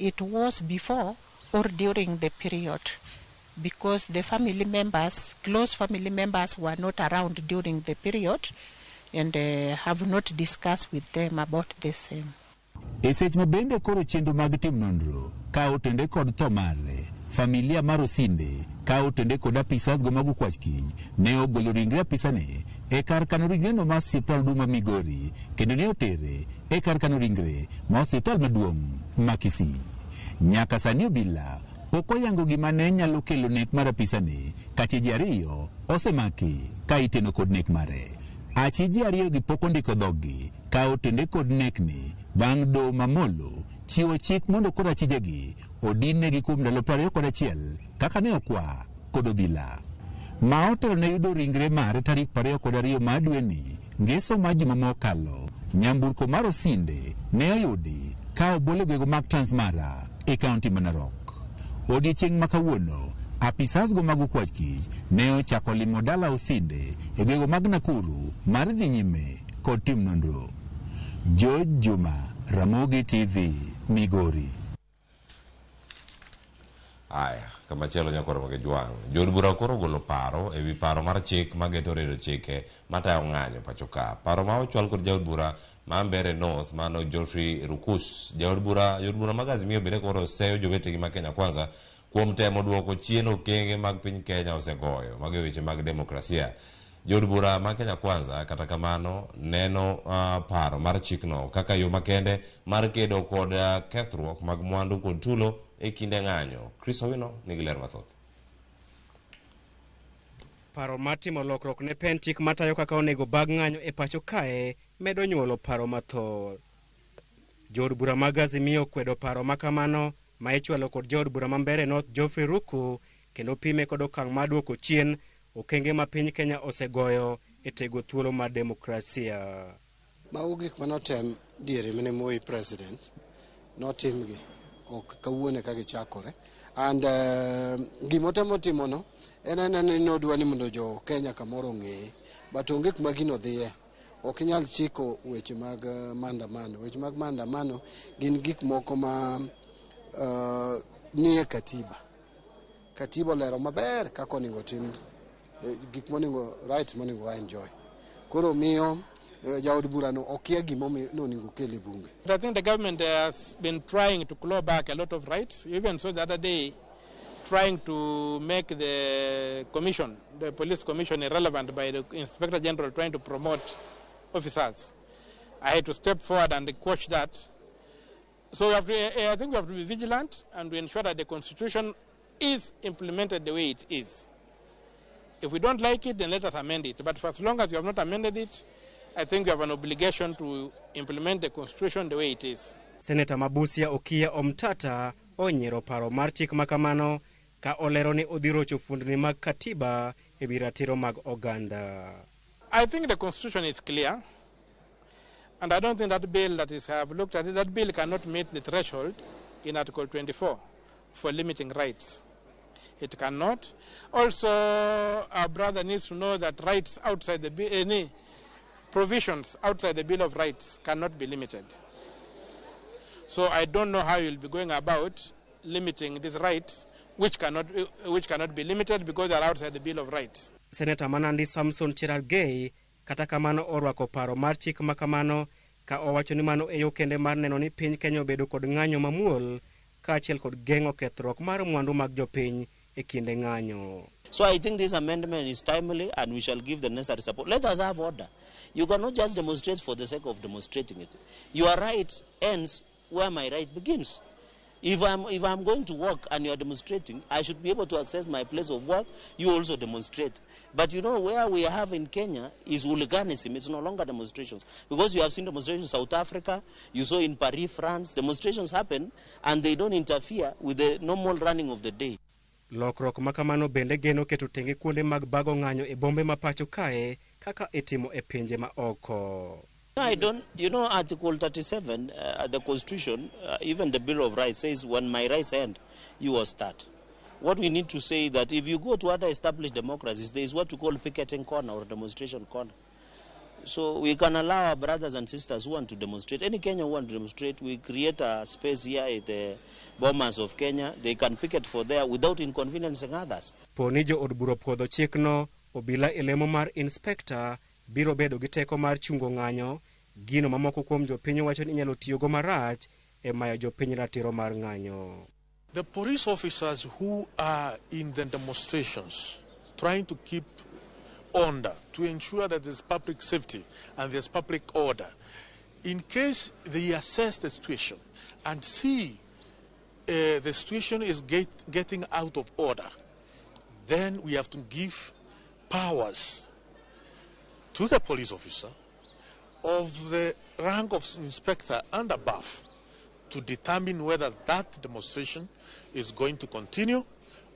It was before or during the period, because the family members, close family members, were not around during the period and have not discussed with them about the same. E seche ma bende koro chenro mag tim nonro ka otende kod tho mare, familia mar Osinde ka otende kod apisas go mag okwach kich ne ogolo ringre apisani e kar kano ringreno mar osiptal maduong' ma Migori kendo ne otere e kar kano ringre ma osiptal maduong' ma Kisii. Nyaka sani obila pok oyango gima ne nyalo kelo nek mar apisani ka achije ariyo osemaki ka iteno kod nek mare. Achije ariyo gi pok ondiko dhoggi ka otende kod nekni bang' doho mamolo chiwo chik mondo koro achijegi odin negi kuom ndalo 21 kaka ne okwa kod obila. Ma otelo ne yudo ringre mare tarik 22 mar dweni ngeso mar juma mokalo, nyamburko mar Osinde ne oyudi ka obol e gwenge mag Transmara e kaunti ma Narok. Odiechieng' ma kawuono, apisas go mag okwach kich ne ochako limo dala Osinde e gwenge mag Nakuru mar dhi nyime kod tim nonro. George Juma, Ramogi TV, Migori. Aya, kamachielo nyakwar mag Jwang'. Jood bura koro ogolo paro e wi paro mar chik mageto redo chike matayo ng'anyo pacho ka. Paro ma ochwal kod jaod bura ma Mbeere North mano Geoffrey Rukus. Jaod bura mag Azimio bende koro seyo jowetegi ma Kenya Kwanza kuom temo duoko chien okenge mag piny Kenya osegoyo. Mago e weche mag demokrasia. Jood bura ma Kenya Kwanza kata kamano neno paro mar chikno kaka yo makende mar kedo kod kethruok mag mwandu kod tulo e kinde ng'anyo. Chris Owino nigi ler mathoth. Paro mar timo lokruok ne pen chik matayo kaka onego bag ng'anyo e pacho kae medo nyuolo paro mathoth. Jood bura mag Azimio okwedo paro ma kamano ma ichwalo kod jood bura ma Mbeere North Geoffrey Ruku kendo pime kod okang' mar duoko chien okenge ma piny Kenya osegoyo e tego thuolo mar demokrasia. Mago gik manotem diere mane Moi president notimgi, ok kawuono ka gichakore. And gimotemo timono en ena ni nodwa ni mondo jo Kenya kamoro ong'eye, but onge kuma gino dhiye. Ok inyal chiko weche mag maandamano. Weche mag maandamano gin gik moko ma nie katiba. Katiba olero maber kaka onego tim gik monego, rights monego wa enjoy. Koro miyo jaod burano okia gimomiyo nonego kel e bunge. I think the government has been trying to claw back a lot of rights. Even so, the other day, trying to make the commission, the police commission, irrelevant by the Inspector General trying to promote officers. I had to step forward and quash that. So I think we have to be vigilant and to ensure that the Constitution is implemented the way it is. If we don't like it, then let us amend it. But for as long as we have not amended it, I think we have an obligation to implement the Constitution the way it is. Seneta ma Busia Okiya Omtata onyiero paro mar chik ma kamano ka olero ni odhi rocho fuondni mag katiba e wi ratiro mag oganda. I think the Constitution is clear, and I don't think that bill that is, have looked at it, that bill cannot meet the threshold in Article 24 for limiting rights. It cannot. Also, our brother needs to know that rights outside the bill, any provisions outside the Bill of Rights cannot be limited. So I don't know how you'll be going about limiting these rights, which cannot be limited because they are outside the Bill of Rights. Seneta ma Nandi Samson Cherargei kata kamano orwako paro mar chik ma kamano ka owacho ni mano e yo kende mar neno ni piny Kenya obedo kod ng'anyo mamuol kaachiel kod geng'o kethruok mar mwandu mag jopiny e kinde ng'anyo. So I think this amendment is timely and we shall give the necessary support. Let us have order. You cannot just demonstrate for the sake of demonstrating it. Your right ends where my right begins. If I'm going to work and you are demonstrating, I should be able to access my place of work. You also demonstrate. But where we have in Kenya is hooliganism. It's no longer demonstrations. Because you have seen demonstrations in South Africa, you saw in Paris, France. Demonstrations happen and they don't interfere with the normal running of the day. Lokruok ma kamano bende geno keto tenge kuonde mag bago ng'anyo e bombe ma pacho kae kaka itimo e pinje ma oko. I don't, Article 37, the Constitution, even the Bill of Rights says when my rights end, you will start. What we need to say that if you go to other established democracies, there is what we call picketing corner or demonstration corner. So we can allow our brothers and sisters who want to demonstrate, any Kenyan who want to demonstrate, we create a space here at the Bomas of Kenya. They can picket for there without inconveniencing others. Poni jo od bura opuodho chikno, obila e lemo mar inspekta biro bedo gi teko mar chungo ng'anyo, gino mamoko kuom jopiny wacho ni inyalo tiyogo marach e mayo jopiny ratiro mar ng'anyo. The police officers who are in the demonstrations trying to keep order, to ensure that there's public safety and there's public order, in case they assess the situation and see the situation is getting out of order, then we have to give powers to the police officer of the rank of inspector and above to determine whether that demonstration is going to continue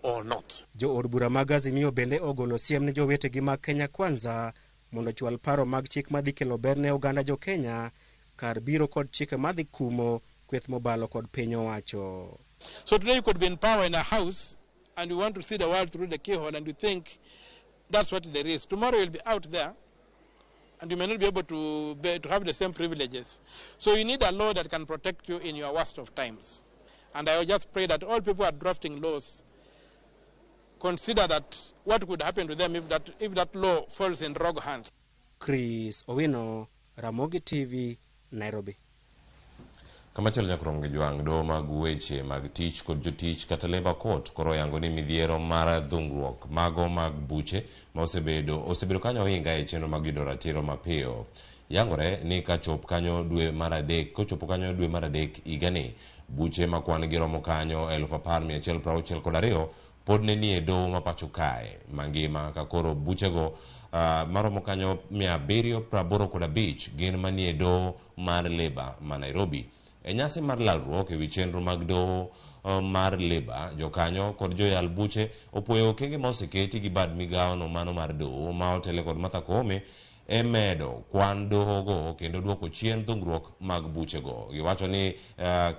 or not. Jo od bura mag Azimio bende ogolo siem ne jowetegi mag Kenya Kwanza mondo chwal paro mag chik madhi kelo ber ne oganda jo Kenya kar biro kod chike madhi kumo kweth mobalo kod piny owacho. So today you could be in power in a house and you want to see the world through the keyhole and you think that's what there is. Tomorrow you'll be out there and you may not be able to have the same privileges. So you need a law that can protect you in your worst of times. And I just pray that all people who are drafting laws consider that what could happen to them if that law falls in wrong hands. Chris Owino, Ramogi TV, Nairobi. Kamachielo nyaka gi jwang' doho mag weche mag tich kod jotich kata Labour Court koro oyango ni midhiero mar dhungruok mago mag buche ma osebedo kanyo ohinga e chenro mag yudo ratiro mapiyo. Yangore ni kachop kanyo dwe mar adek kochopo kanyo dwe mar adek higani buche ma kwan gi romo kanyo 10,162 pod ne nie doho ma pacho kae mangima ka koro buchego maromo kanyo 785 gin manie doho mar Labour ma Nairobi. E nyasi mar lalruok ewi chenro mag doho mar Labour, jokanyo kod joyal buche opuoyo okenge ma oseketi gi bad migawono mano mar doho ma otele kod Martha Koome e medo kwan dohogo kendo duoko chien dhungruok mag buchego. Giwacho ni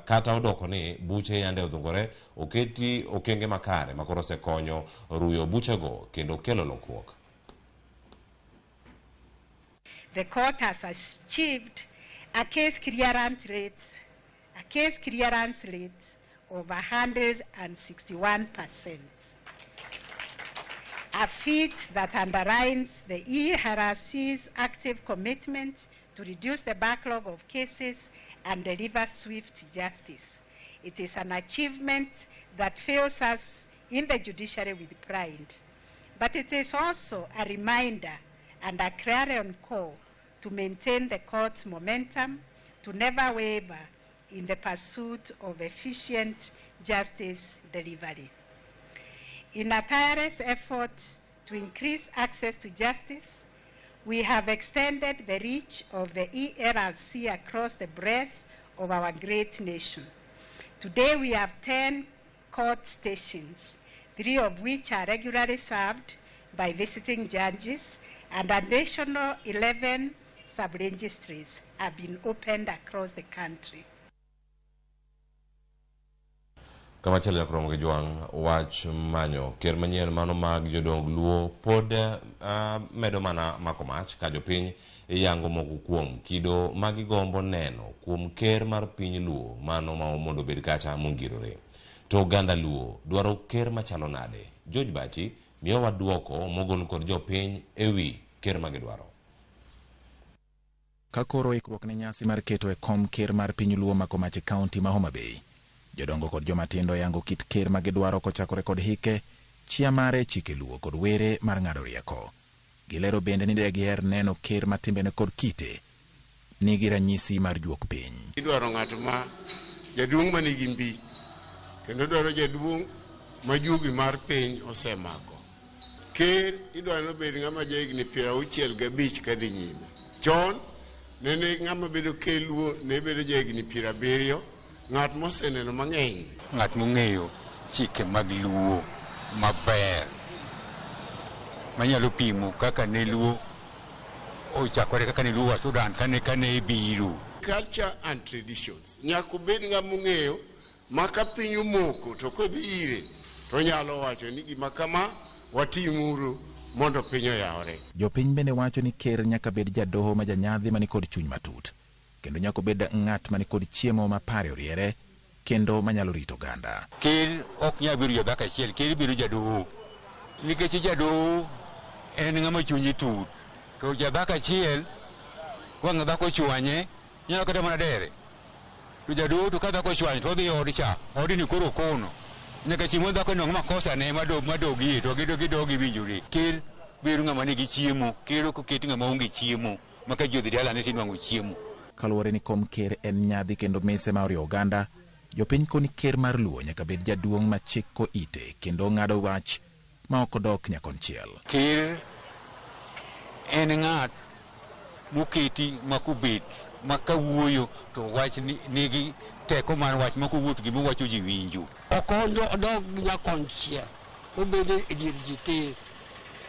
kata odoko ni buche yande odhungore, oketi okenge makare ma koro osekonyo ruyo buchego kendo kelo lokruok. The court has achieved a case clearance rate of 161%, a feat that underlines the ERC's active commitment to reduce the backlog of cases and deliver swift justice. It is an achievement that fills us in the judiciary with pride, but it is also a reminder and a clarion call to maintain the court's momentum, to never waver in the pursuit of efficient justice delivery. In a tireless effort to increase access to justice, we have extended the reach of the ERC across the breadth of our great nation. Today we have 10 court stations, 3 of which are regularly served by visiting judges, and additional 11 sub-registries have been opened across the country. Kamachielo nyaka romo gi jwang' wach manyo ker manyien mano mag jodong Luo pod medo mana mako mach ka jopiny yango moko kuom kido magigombo neno kuom ker mar piny Luo mano ma mondo obed kacha mongirore. To oganda Luo dwaro ker machalo nade? George Bati miyowa duoko mogol kod jopiny ewi ker magidwaro. Ka koro ikruok ne nyasi mar keto e kom ker mar piny Luo mako mach e kaunti ma Homa Bay, jodongo kod jomatindo yango kit ker magidwaro kochakore kod hike, chia mare, chike Luo kod were mar ng'ado rieko. Gilero bende ni degiher neno ker ma timbene kod kite nigi ranyisi mar juok piny. Idwaro ng'at ma jaduong' manigi mbi, kendo idwaro jaduong' ma juogi mar piny osemako. Ker idwaro ni obed ng'ama jahigni 65 kadhi nyime. Chon nene ng'ama bedo ker Luo ne bedo jahigni 70, ng'at moseneno mang'eny. Ng'at mong'eyo chike mag Luo maber, manyalo pimo kaka ne Luo ochakore, kaka ne Luo wa Sudan kane biro. Culture and traditions. Nyaka obed ng'ama ong'eyo ma ka piny omoko to kodhi ire to onyalo wacho ni gima kama watimuru mondo piny oyawre. Jopiny bende wacho ni ker nyaka bed jadoho ma janyadhi mani kod chuny matut, kendo nyaka obed ng'at mani kod chiemo ma pare oriere kendo manyalo rito oganda. Ker ok nyal bedo jadhako achiel, ker bedo jadoho. Nikech jadoho en ng'ama chunye tut. To jadhako achiel, wang' dhako ochwanye, nyalo kata mana dere. To jadoho to ka dhako ochwanye to odhi e od cha, odni koro kono. Nyaka chieng' ma dhako nwang' makosa ne madogie to gidog giwinjore. Ker bedo ng'ama nigi chiemo, ker ok oket ng'ama onge chiemo, ma ka ji odhi dalane to inwang'o chiemo. Kaluwore ni kom ker en nyadhi kendo mise ma oriwo oganda, jopiny koni ker mar Luo nyaka bed jaduong' ma chiko ite kendo ng'ado wach ma ok odok nyakonchiel. Ker en ng'at moketi ma kobet ma kawuoyo to wach nigi teko mar wach ma kowuok to gima owacho ji winjo. Ok odog nyakonchiel, obedo e dier ji tir,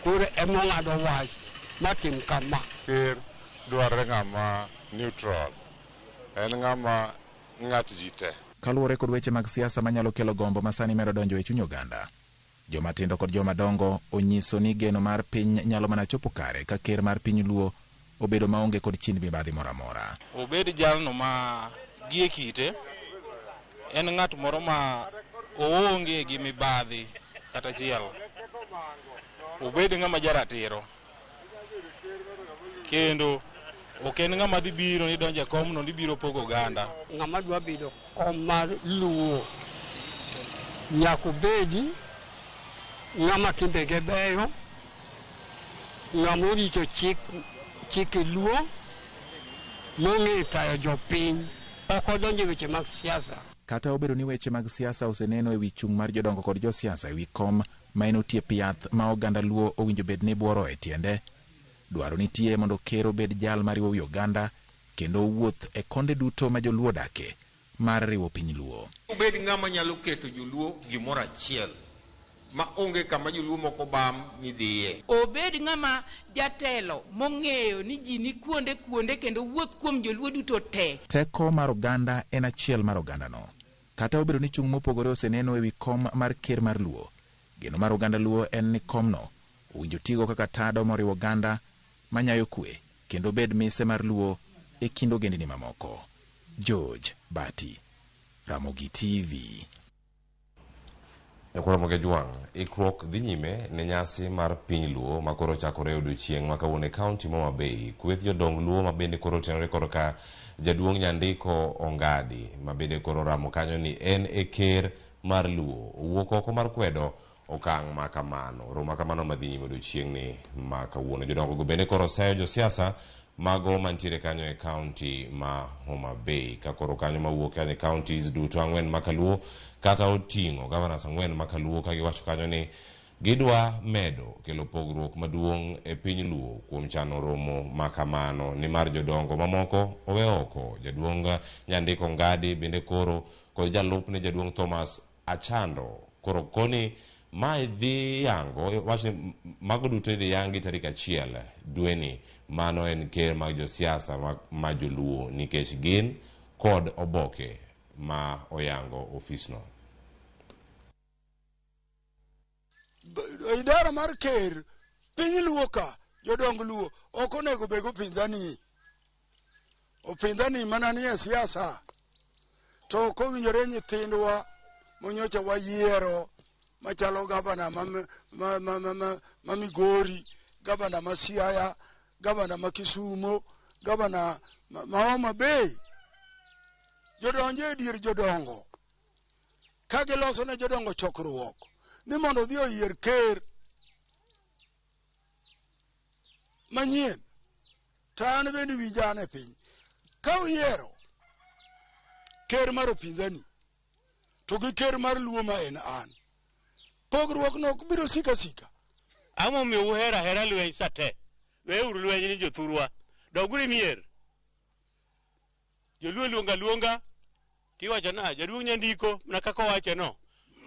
koro ema ong'ado wach matim kama. Ker dwarore ng'ama neutral, en ng'ama ng'at ji te. Kaluwore kod weche mag siasa manyalo kelo gombo ma sani medo donjo e chuny oganda, joma tindo kod joma dongo onyiso ni geno mar piny nyalo mana chopo kare ka ker mar piny Luo obedo maonge kod chind mibadhi moro amora. Obed jalno ma gie kite en ng'at moro ma oonge gi mibadhi kata achiel. Obed ng'ama jaratiro. Kendo ok en ng'ama dhi biro ni donjo e komno ni biro pogo oganda. Ng'ama dwa bedo kom mar Luo nyaka obedi ng'ama timbege beyo, ng'ama orito chike Luo, mong'eyo tayo jopiny, ok odonjo e weche mag siasa. Kata obedo ni weche mag siasa oseneno e wi chung' mar jodongo kod josiasa e wi kom ma en otiep yath ma oganda Luo owinjo bed ni buoro e tiende, dwaro nitie mondo ker obed jal mariwo wi oganda kendo owuoth e konde duto ma joluo odake mar riwo piny Luo. Obed ng'ama nyalo keto joluo gimoro achiel ma onge kama joluo moko bam ni dhiye. Obed ng'ama jatelo mong'eyo ni ji ni kuonde kuonde kendo wuoth kuom joluo duto te. Teko mar oganda en achiel mar ogandano. Kata obedo ni chung' mopogore oseneno e wi kom mar ker mar Luo, geno mar oganda Luo en ni komno owinjo tigo kaka tado moriwo oganda manyayo kwe kendo bed mise mar Luo e kind ogendini mamoko. George Bati, Ramogi TV. Ramogi Jwang', ikruok dhi nyime ne nyasi mar piny Luo ma koro chakore odiochieng' ma kawuono e kaunti ma Homa Bay. Kweth jodong Luo ma bende koro otenore korka jaduong' Nyandiko Ongadi ma bende koro oramo kanyo ni en e ker mar Luo. Owuok oko mar kwedo okang' ma kamano. Romo kamano madhi nyime odiochieng'ni ma kawuono. Jodongo go bende koro oseyo josiasa mago mantiere kanyo e kaunti ma Homa Bay. Ka koro kanyo mawuok kanyo e counties duto 4 ma kaluo kata oting'o governors 4 ma kaluo ka giwacho kanyo ni gidwa medo kelo pogruok maduong' e piny Luo kuom chano romo ma kamano nimar jodongo mamoko owe oko. Jaduong' Nyandiko Ngadi bende koro kod jalupne jaduong' Thomas Achando koro koni ma idhi yango wachni mago duto idhi yangi tarik 1 dweni. Mano en ker mag josiasa ma joluo nikech gin kod oboke ma oyango ofisno. Idara mar ker piny Luo ka jodong Luo ok onego bed go pinzani. Opinzani mana ni e siasa. To ok owinjore nyithindwa monyocha wayiero machalo gavana ma Migori, gavana ma Siaya, gavana ma Kisumo, gavana ma Homa Bay. Jodonjo e dier jodongo ka giloso ne jodongo chokruok ni mondo odhi oyier ker manyien. To an bende winja an e piny. Ka uyiero ker mar upinzani to gi ker mar Luo ma en an, pogruok no ok biro sika sika. Ang'o momiyo uhero ahera lweny sa te? Weuru lweny ni jothurwa. Doguru e mier. Joluo luonga luonga tiwacho na jaduong' Nyandiko mana kaka owacho no.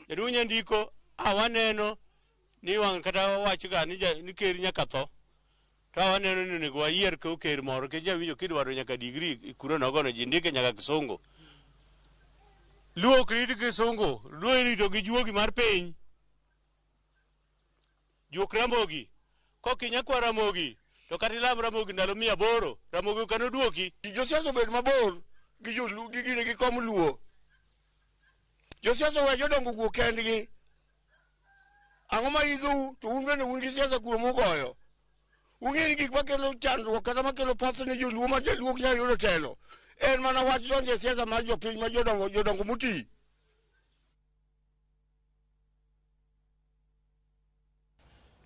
Jaduong' Nyandiko waneno ni wang' kata wach ga ni ker nyaka tho. To waneno ni onego wayier ker moro nikech jawinjo kidwaro nyaka digri kuro nogono ji ndike nyaka kisungu. Luo ok rit kisungu, Luo irito gi juogi mar piny. Juok Ramogi. Kokinya kwa Ramogi to kata ilam Ramogi ndalo 800 Ramogi ok noduoki. Josiasa obed mabor gi joluo gi gine gi kom luo. Josiasa we jodongo wuo kendgi. Ang'o ma idhou to un bende un gi siasa kuom ugoyo. Ung'e ni gik makelo chandruok kata makelo path ne joluo ma jaluo ok nyal yudo telo. En mana wach donjo e siasa mar jopiny ma jodongo moti.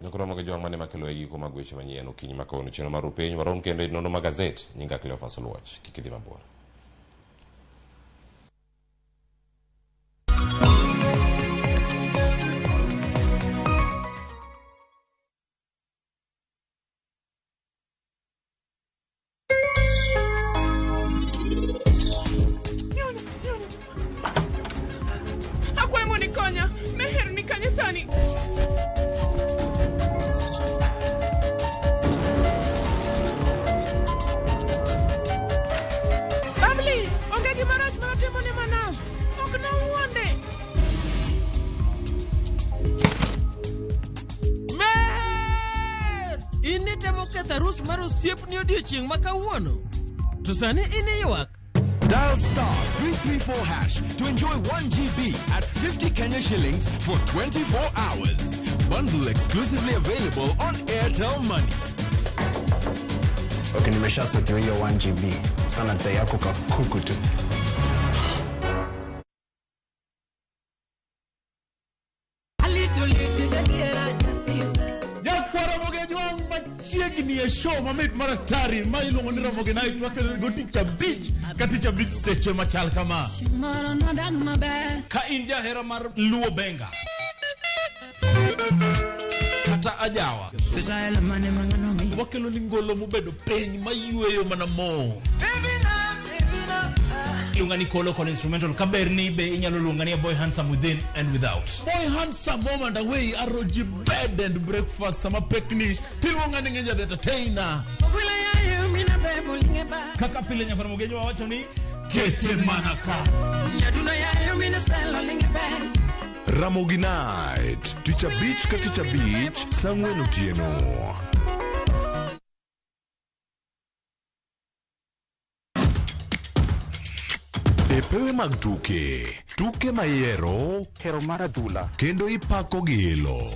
Nyakoro mag jwang' mane makelo e giko mag weche manyien okinyi ma kawuono chenro mar Rupiny warom kendo e nonro mag gazet. Nyinga Cleophas Oluoch. Kik idhi mabor. Akwayo mondo ikonya. Meher ni kanye sani? Babli, onge gima rach ma otimo ne Manav. Ok nowuonde. Meher! In nitemo ketho arus mar osiepni odiochieng' ma kawuono. To sani in iywak. Dial star 334 hash to enjoy 1 GB at 50 Kenya shillings for 24 hours. Bundle exclusively available on Airtel Money. Okay, nimeshasetiwa hiyo 1 GB. Sana nita yako kwa kuku tu. Machiegni e show mamit maratari ma iluongo ni Ramogi Night wakelo go tich abich ka tich abich seche machal kama. Ka in jahera mar Luo Benga kata ajawa, wakelo ni ngolo mobedo piny mayweyo mana mo. Iluonga ni Kolo kod instrumental kaber ni be inyalo luonga ni a boy handsome within and without. Boy handsome home and away ROG bed and breakfast sama pekni tiluonga ni Ngenja the entertainer. Kaka pile nyakwar Mugenyo wawacho ni kete mana ka. Ramogi Night, tich abich ka tich abich, saa ang'wen otieno. E pewe mag tuke, tuke ma ihero, hero mar adhula, kendo ipako gi ilo.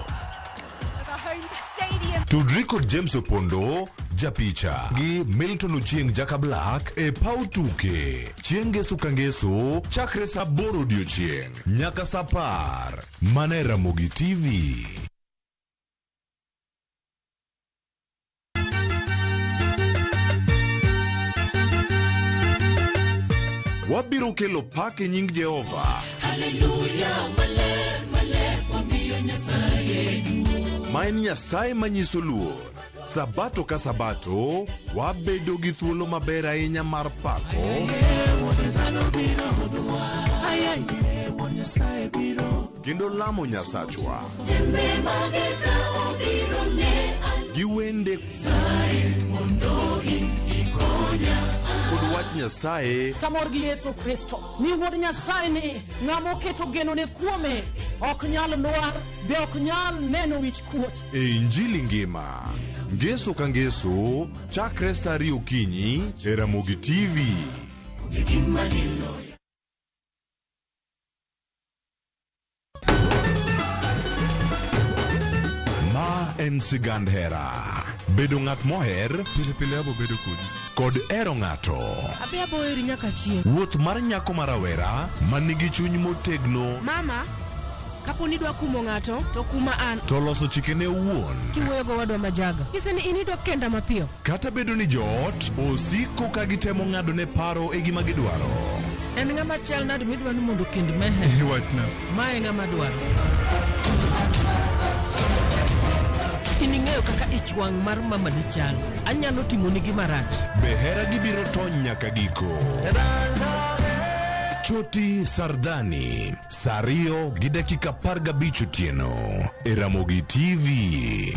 Tudri kod James Opondo, japicha, gi Milton Ochieng' Jaka Black e paw tuke. Chieng' ngeso ka ngeso, chakre saa aboro odiochieng' nyaka saa apar. Mana e Ramogi TV. Wabiro kelo pak e nying Jehova. Ma en Nyasaye manyiso luor. Sabato ka sabato, wabedo gi thuolo maber ahinya mar pako kendo lamo Nyasachwa gi wende kod wach Nyasaye. Tamor gi Yesu Kristo ni wuod Nyasaye ni ng'ama oketo genone kuome ok nyal lwar be ok nyal neno wich kuot. E Injili ngima, ngeso ka ngeso, chakre saa ariyo okinyi e Ramogi TV. Ma en sigand hera. Bedo ng'at moher pile pile abo bedo kodi kod hero ng'ato. Abe abo heri nyaka chieng'. Wuoth mar nyako ma rawera ma nigi chuny motegno. Mama, kapo ni idwa kumo ng'ato to kuma an. To loso chikene owuon. Kiwuoyo go wadwa majaga. Nyise ni in idwa kenda mapiyo. Kata bedo ni joot osiko ka gitemo ng'ado ne paro e gima gidwaro. En ng'ama chal nade midwa ni mondo okend Meher? Wachna. Ma e ng'ama dwaro. In ing'eyo kaka ich wang' mar mama ni chal. Anyalo timoni gima rach. Be hera gibiro tony nyaka giko. Choti Sardani, saa ariyo gi dakika 15 otieno e Ramogi TV.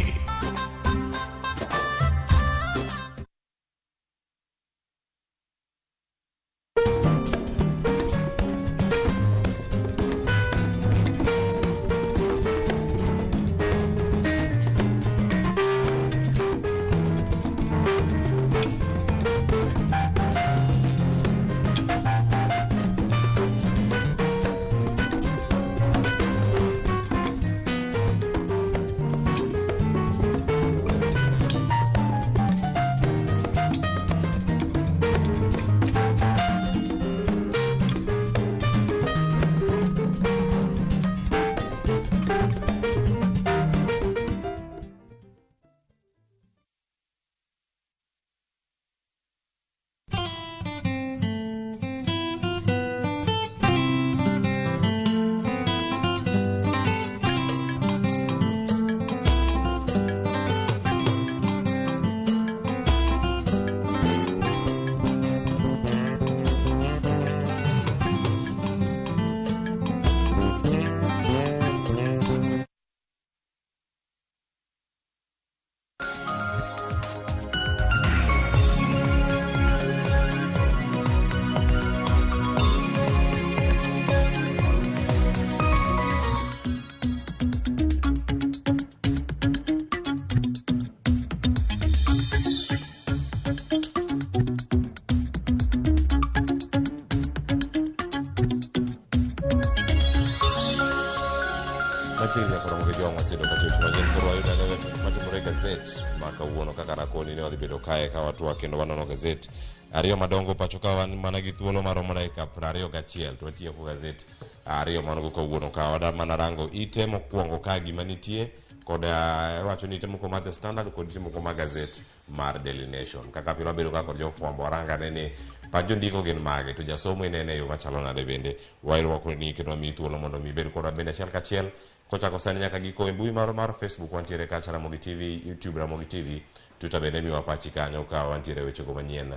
Machiegni nyaka romo gi jowang' waseyudo ka chocho manyien koro wayudo ane weche matimore e gazet ma kawuono kaka nakoni ne wadhi bedo kae ka watwak kendo wanono gazet ariyo madongo pacho ka wan mana gi thuolo maromo dakika 21 to watieko gazet ariyo manogo kawuono ka wada mana rango ite mokwongo ka gima nitie kod iwacho ni ite moko mar The Standard kod ite moko mar gazet mar Daily Nation. Kaka pile wabedo ka kod jofwambo warangane ni pach jondiko gin mage to jasomo inene e yo machalo nade bende wairwako ni kendo wamiyi thuolo mondo mi ibed kodwa bende achiel kachiel kochako sani nyaka giko e mbui marwa mar Facebook wantiere kacha Ramogi TV, YouTube Ramogi TV, Twitter bende miwa pachi kanyo ka wantiere wechego manyien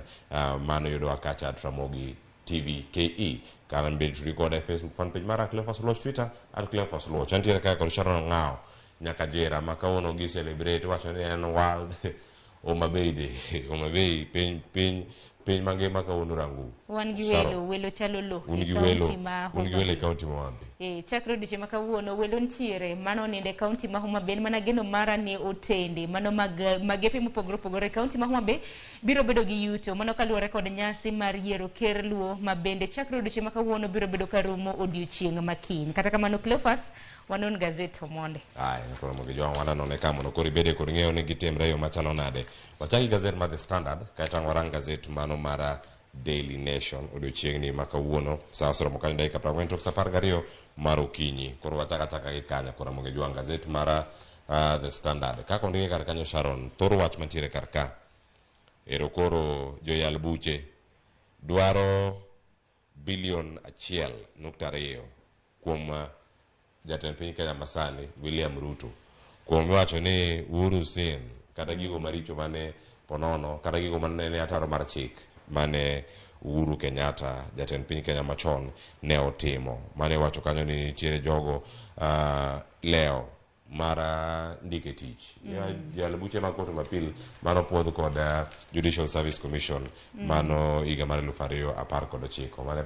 mano yudowa kacha at Ramogi TV KE. Kana bende tudri koda e Facebook fan page mara Cleophas Oluoch, Twitter at Cleophas Oluoch. Antiere kae kod Sharon Ong'awo nyaka jera ma kawuono gi celebrate wacho ni en World Homa Bay Day. Homa Bay piny piny piny mangima kawuono rangu. Wan gi Sharon, welo, welo chalo lo un e gi welo, kaunti ma un gi Homa welo e Bay. kaunti ma Homa Bay. E, chakre odiochieng' ma kawuono welo nitiere mano onindo e kaunti ma Homa Bay en mana geno mara ni otende mano mag magepe mopogore opogore e kaunti ma Homa Bay biro bedo gi yuto mano kaluwore kod nyasi mar yiero ker Luo ma bende chakre odiochieng' ma kawuono biro bedo ka rumo odiochieng' ma kiny. Kata kamano Cleophas wanon gazet Omonde. Aya, koro mondo jowang' wananone ka mondo koro ibede kod ng'eyo ni gitimre e yo machalo nade. Wachak gi gazet mar The Standard, kaeto ang' warang gazet mano mar Daily Nation odiochieng'ni ma kawuono sa oseromo kanyo dakika 40 tok sa 12 mar okinyi. Koro wachak achaka gi kanya koro mondo jowang' gazet mar The Standard. Kaka ondike kar kanyo Sharon, thor wach mantiere kar ka. Ero koro joyal buche dwaro bilion 1.2 kuom jatend piny Kenya masani William Ruto kuom wacho ni Uhuru Sin kata gigo maricho mane ponono kata gigo mane ne ataro mar chik mane Uhuru Kenyatta jatend piny Kenya machon ne otimo mane wacho kanyo ni nitiere jogo leo mar ndike tich. Jal buche mag Court of Appeal mano puodh kod Judicial Service Commission mano higa mar 2019 mane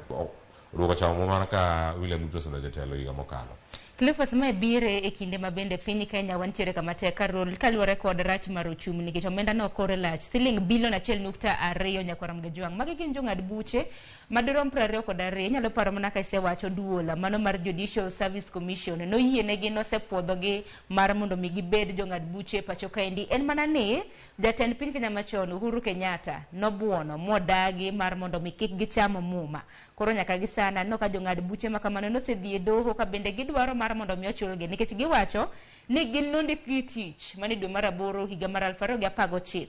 oduoko chamo mana ka William Ruto osedonjo e telo higa mokalo. Cleophas mae bire e kinde ma bende piny Kenya wantiere kama tek kaluwore kod rach mar ochumi nikech omenda no kore lach siling bilion 1.2 nyakwar Mgejwang'. Magi gin jong'ad buche madirom 22. Inyalo paro mana ka isewacho duola mano mar Judicial Service Commission noyienegi nosepuodhogi mar mondo mi gibed jong'ad buche pacho kaendi. En mana ni jatend piny Kenya machon Uhuru Kenyatta nobuono modagi mar mondo mi kik gicham muma. Koro nyaka gi sana aneno ka jong'ad buche ma kamano nosedhi e doho ka bende gidwaro mar mondo mi ochulgi nikech giwacho ni gin nondikgi tich mane dwe mar 8 higa mar 2019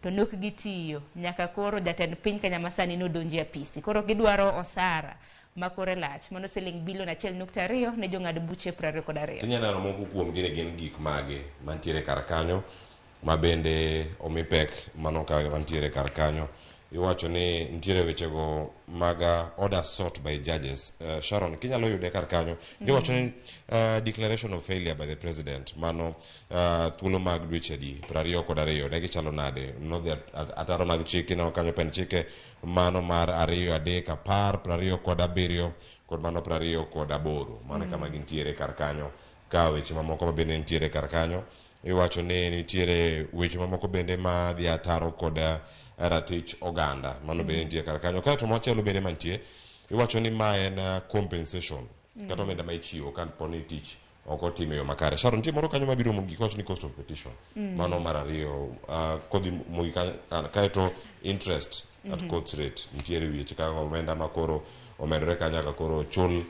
to nok gitiyo nyaka koro jatend piny Kenya masani nodonjo e apisi. Koro gidwaro osara ma kore lach mano siling bilion 1.2 ne jong'ad buche 22. Tinyalo neno moko kuomgi ni gin gik mage mantiere kar kanyo ma bende omi pek mano ka mantiere kar kanyo. Iwacho ni nitiere wechego mag order sought by judges. Sharon, kinyalo yude kar kanyo. Iwacho ni declaration of failure by the president mano thuolo mag dweche adi 22 ne gichalo nade nodhi ataro mag chik ineno kanyo pend chike mano mar 2 3 10 27 kod mano 28 mano kama gintiere kar kanyo. Ka weche mamoko ma bende nitiere kar kanyo iwacho ni nitiere weche mamoko bende ma dhi ataro kod ratich oganda mano bende nitie kar kanyo. Kaeto machielo bende mantie iwacho ni ma en compensation kata omenda ma ichiwo ka po ni tich ok otim e yo makare. Sharon, nitie moro kanyo mabiro mogik iwacho ni cost of petition mano mar ariyo kodhi mogik kaeto interest at court rate nitiere weche kaka omenda ma koro omedore ka nyaka koro chul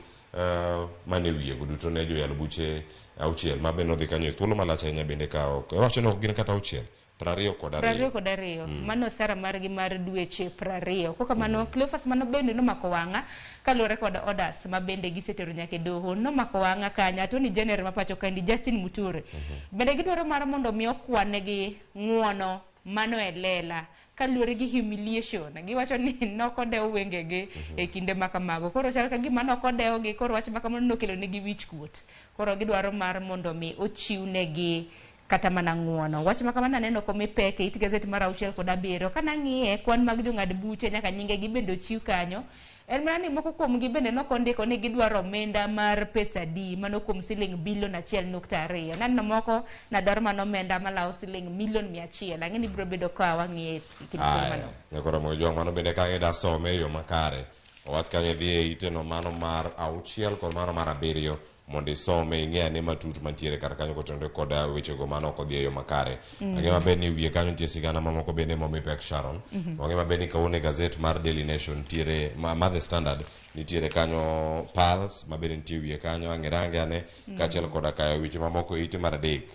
mane wiye go duto ne joyal buche 6 ma bende nodhi kanyo e thuolo malach ahinya bende ka ok iwacho ni ok gin kata 6 22. 22. Mano osara margi mar dweche 20. Kok kamano Cleophas mano bende nomako wang'a kaluwore kod orders ma bende gisetero nyaka e doho. Nomako wang'a kanyo Attorney General ma pacho kaendi Justin Muturi. Bende gidwaro mar mondo mi okwanegi ng'uono mano e lela kaluwore gi humiliation. Giwacho ni nokodew wengegi e kinde ma kamago. Koro chal ka gima nokodewgi koro wach ma kamano nokelo negi wich kuot. Koro gidwaro mar mondo mi ochiwnegi kata mana ng'uono. Wach ma kamano aneno komi pek e it gazet mar 6 kod 7. Kanang'iye kwan mag jong'ad buche nyaka nyingegi bende ochiw kanyo. En mana ni moko kuomgi bende nokondiko ni gidwaro omenda mar pesa adi mano kuom siling bilion 1.2. Naneno moko nadwaro mana omenda malawo siling milion 100. Ang'e ni biro bedo ka wang'iye e kind thuolo Aya, mano. nyakoro Mojwang mano bende ka ida some e yo makare. Owach kanyo dhi e ite no mano mar 6 kod mano mar 7 mondo isome ing'e ane matut mantiere kar kanyo kotenore kod wechego mano ok odhi e yo makare. Mm. Ang'e maber ni wiye kanyo nitie sigana mamoko bende momi pek Sharon. Mhm. Wang'e maber ni kawuono e gazet mar Daily Nation nitiere ma, ma The Standard nitiere kanyo Pulse ma bende nitie wiye kanyo ang'e range ane Mm. kaachiel koda kayo weche mamoko e ite mar adek.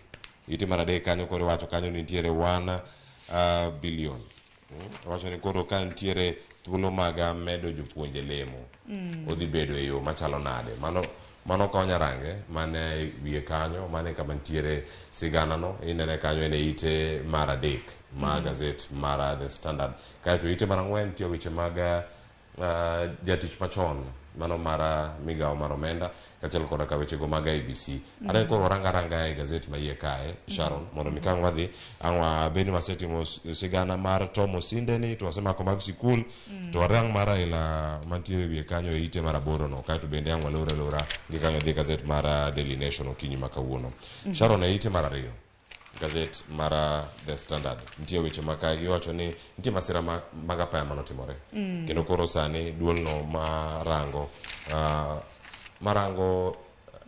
Ite mar adek kanyo koro iwacho kanyo ni nitiere 1 billion. Wacho ni koro ka nitiere thuolo mag medo jopuonje lemo Mm. odhi bedo e yo machalo nade mano mano konya range mane wiye kanyo mane kama nitiere sigana no inene kanyo en e ite mar adek ma Mm. gazet mar The Standard kaeto ite mar ang'wen nitie weche mag jatich machon mano mar migawo mar omenda kaachiel koda ka wechego mag IBC Mm. aneno koro waranga aranga e gazet ma iye kae Sharon mondo mi kang' wadhi ang' wabed ni wasetimo sigana mar Tom Osinde ni to wasemako mag sikul Mm. to warang mar Raila mantiere wiye kanyo e ite mar aboro no kaeto bende ang' walor alora gi kanyo dhi gazet mar Daily Nation okinyi ma kawuono Mm. Sharon e ite mar ariyo gazet mar The Standard nitie weche ma kae giwacho ni nitie masira ma, mag apaya manotimore Mm. kendo koro sani duolno marango marango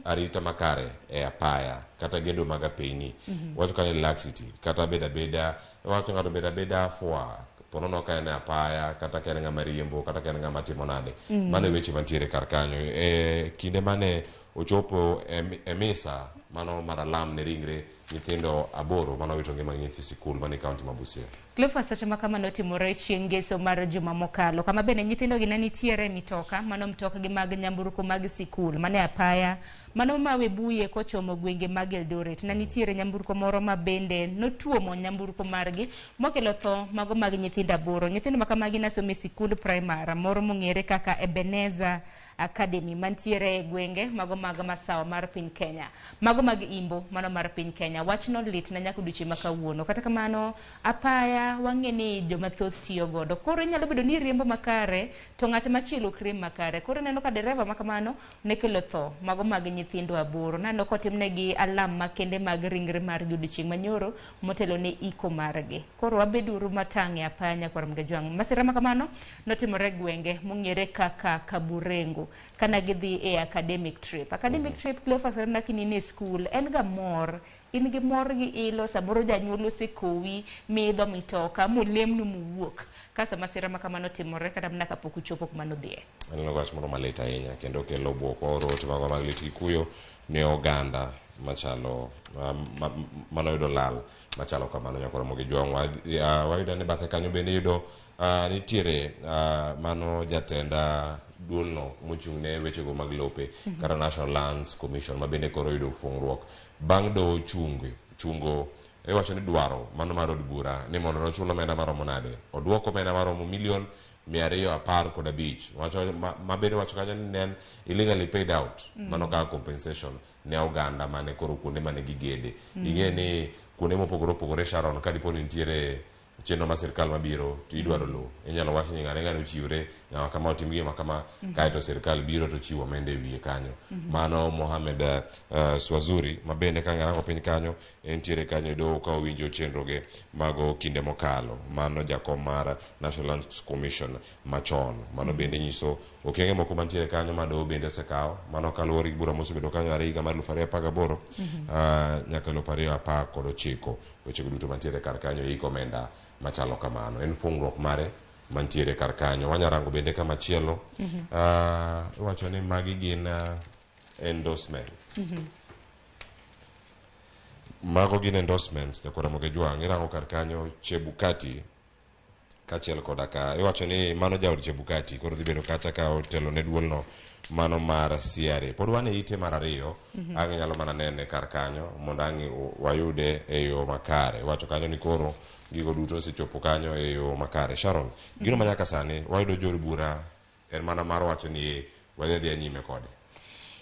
arita makare e apaya kata gedo mag apeyni Mhm. wacho kanyo laxity kata beda beda wacho ng'ato beda beda fwa ponono ka en e apaya kata ka en ng'ama riembo kata ka en ng'ama timo nade Mm. mano e weche mantiere kar kanyo e kinde mane ochopo e, e misa mano mar alam ne ringre nyithindo aboro mane owito ngimagi nyithi sikul mane kaunti ma Busia Cleophas seche ma kama notimore chieng' ngeso mar juma mokalo kama bende nyithindogi ne nitiere e mitoka mano mtokgi mag nyamburko mag sikul mane apaya mano ma Webuye kochomo gwenge mag Eldoret ne nitiere nyamburko moro ma bende notuomo nyamburko margi mokelo tho mago mag nyithindo aboro. Nyithindo ma kamagi ne somo e sikund primar moro mong'ere kaka Ebenezer Academy mantiere e gwenge mago mag masawa mar piny Kenya mago mag Imbo mano mar piny Kenya. Wachno litna nyaka odiochieng' ma kawuono. Kata kamano apaya wang'e ni joma thoth tiyo godo koro inyalo bedo ni iriembo makare to ng'at machielo ok riemb makare koro ineno ka dereva ma kamano ne kelo tho mago mag nyithindo aboro. Naneno kotimnegi alam makende mag ringre margi odiochieng' manyoro motelo ne iko margi. Koro wabeduru matang' e apaya nyakwar Mgajwang'. Masira ma kamano notimore e gwenge mong'ere kaka Kaburengo kana gidhi e academic trip. Academic trip Cleophas Arena kinine e skul en ga mor in gi mor gi ilo samoro janyuol osekowi miidho mitoka molemnu muwuok kasto masira ma kamano timore kata mana kapok uchopo kuma nudhiye. Aneno wach moro malit ahinya kendo kelo bwok waoro ote magwa mag lit gi kuyo ne oganda machalo manoyudo lal machalo kamano nyakwar Ramogi Jwang' wayudo ni bathe kanyo bende iyudo nitiere mano jatend duolno mochung' ne wechego mag lope Mhm. kata National Lands Commission ma bende koro oyudo fungruok bang' doho chungo iwacho ni dwaro mano mar od bura ni mondo nochul omenda maromo nade oduoko omenda maromo milion 215 wacho ma bende wacho kanyo ni ne en illegally paid out Mm. mano kaka compensation ne oganda mane koro kuonde mane gigede Mm. ing'e ni kuonde mopogore opogore Sharon ka dipo ni nitiere chenro mar sirikal mabiro to idwaro lowo inyalo wach ni ng'ane ng'ane ochiwre ng'ama kama otim gima kama Mhm. kaeto sirikal biro to chiwo omenda e wiye kanyo Mhm. mano Mohamed Swazuri ma bende ka ng'arango piny kanyo entiere kanyo e doho ka owinjo chenroge mago kinde mokalo mano jakom mar National Lands Commission machon mano Mhm. bende nyiso okenge moko mantiere kanyo ma doho bende osekawo mano kaluwore gi bura mosebedo kanyo are higa mar 2018 Mhm. nyaka 2019 wechego duto mantiere kar kanyo iko omenda machalo kamano en fungruok mare mantiere kar kanyo wanyarango bende kamachielo Mhm. iwacho ni magi gin endorsements Mhm. mago gin endorsements nyakwar Ramogi Jwang' irango kar kanyo Chebukati kaachiel koda ka iwacho ni mano jaod Chebukati koro dhi bedo kacha ka otelo ne duolno mano mar CRA pod wan e ite mar ariyo Mhm. ang' inyalo mana nene kar kanyo mondo ang' wayude e yo makare iwacho kanyo ni koro gigo duto osechopo kanyo e yo makare Sharon gino ma nyaka sani wayudo jood bura en mana mar wacho ni "Eh, wadhi adhiya nyime kode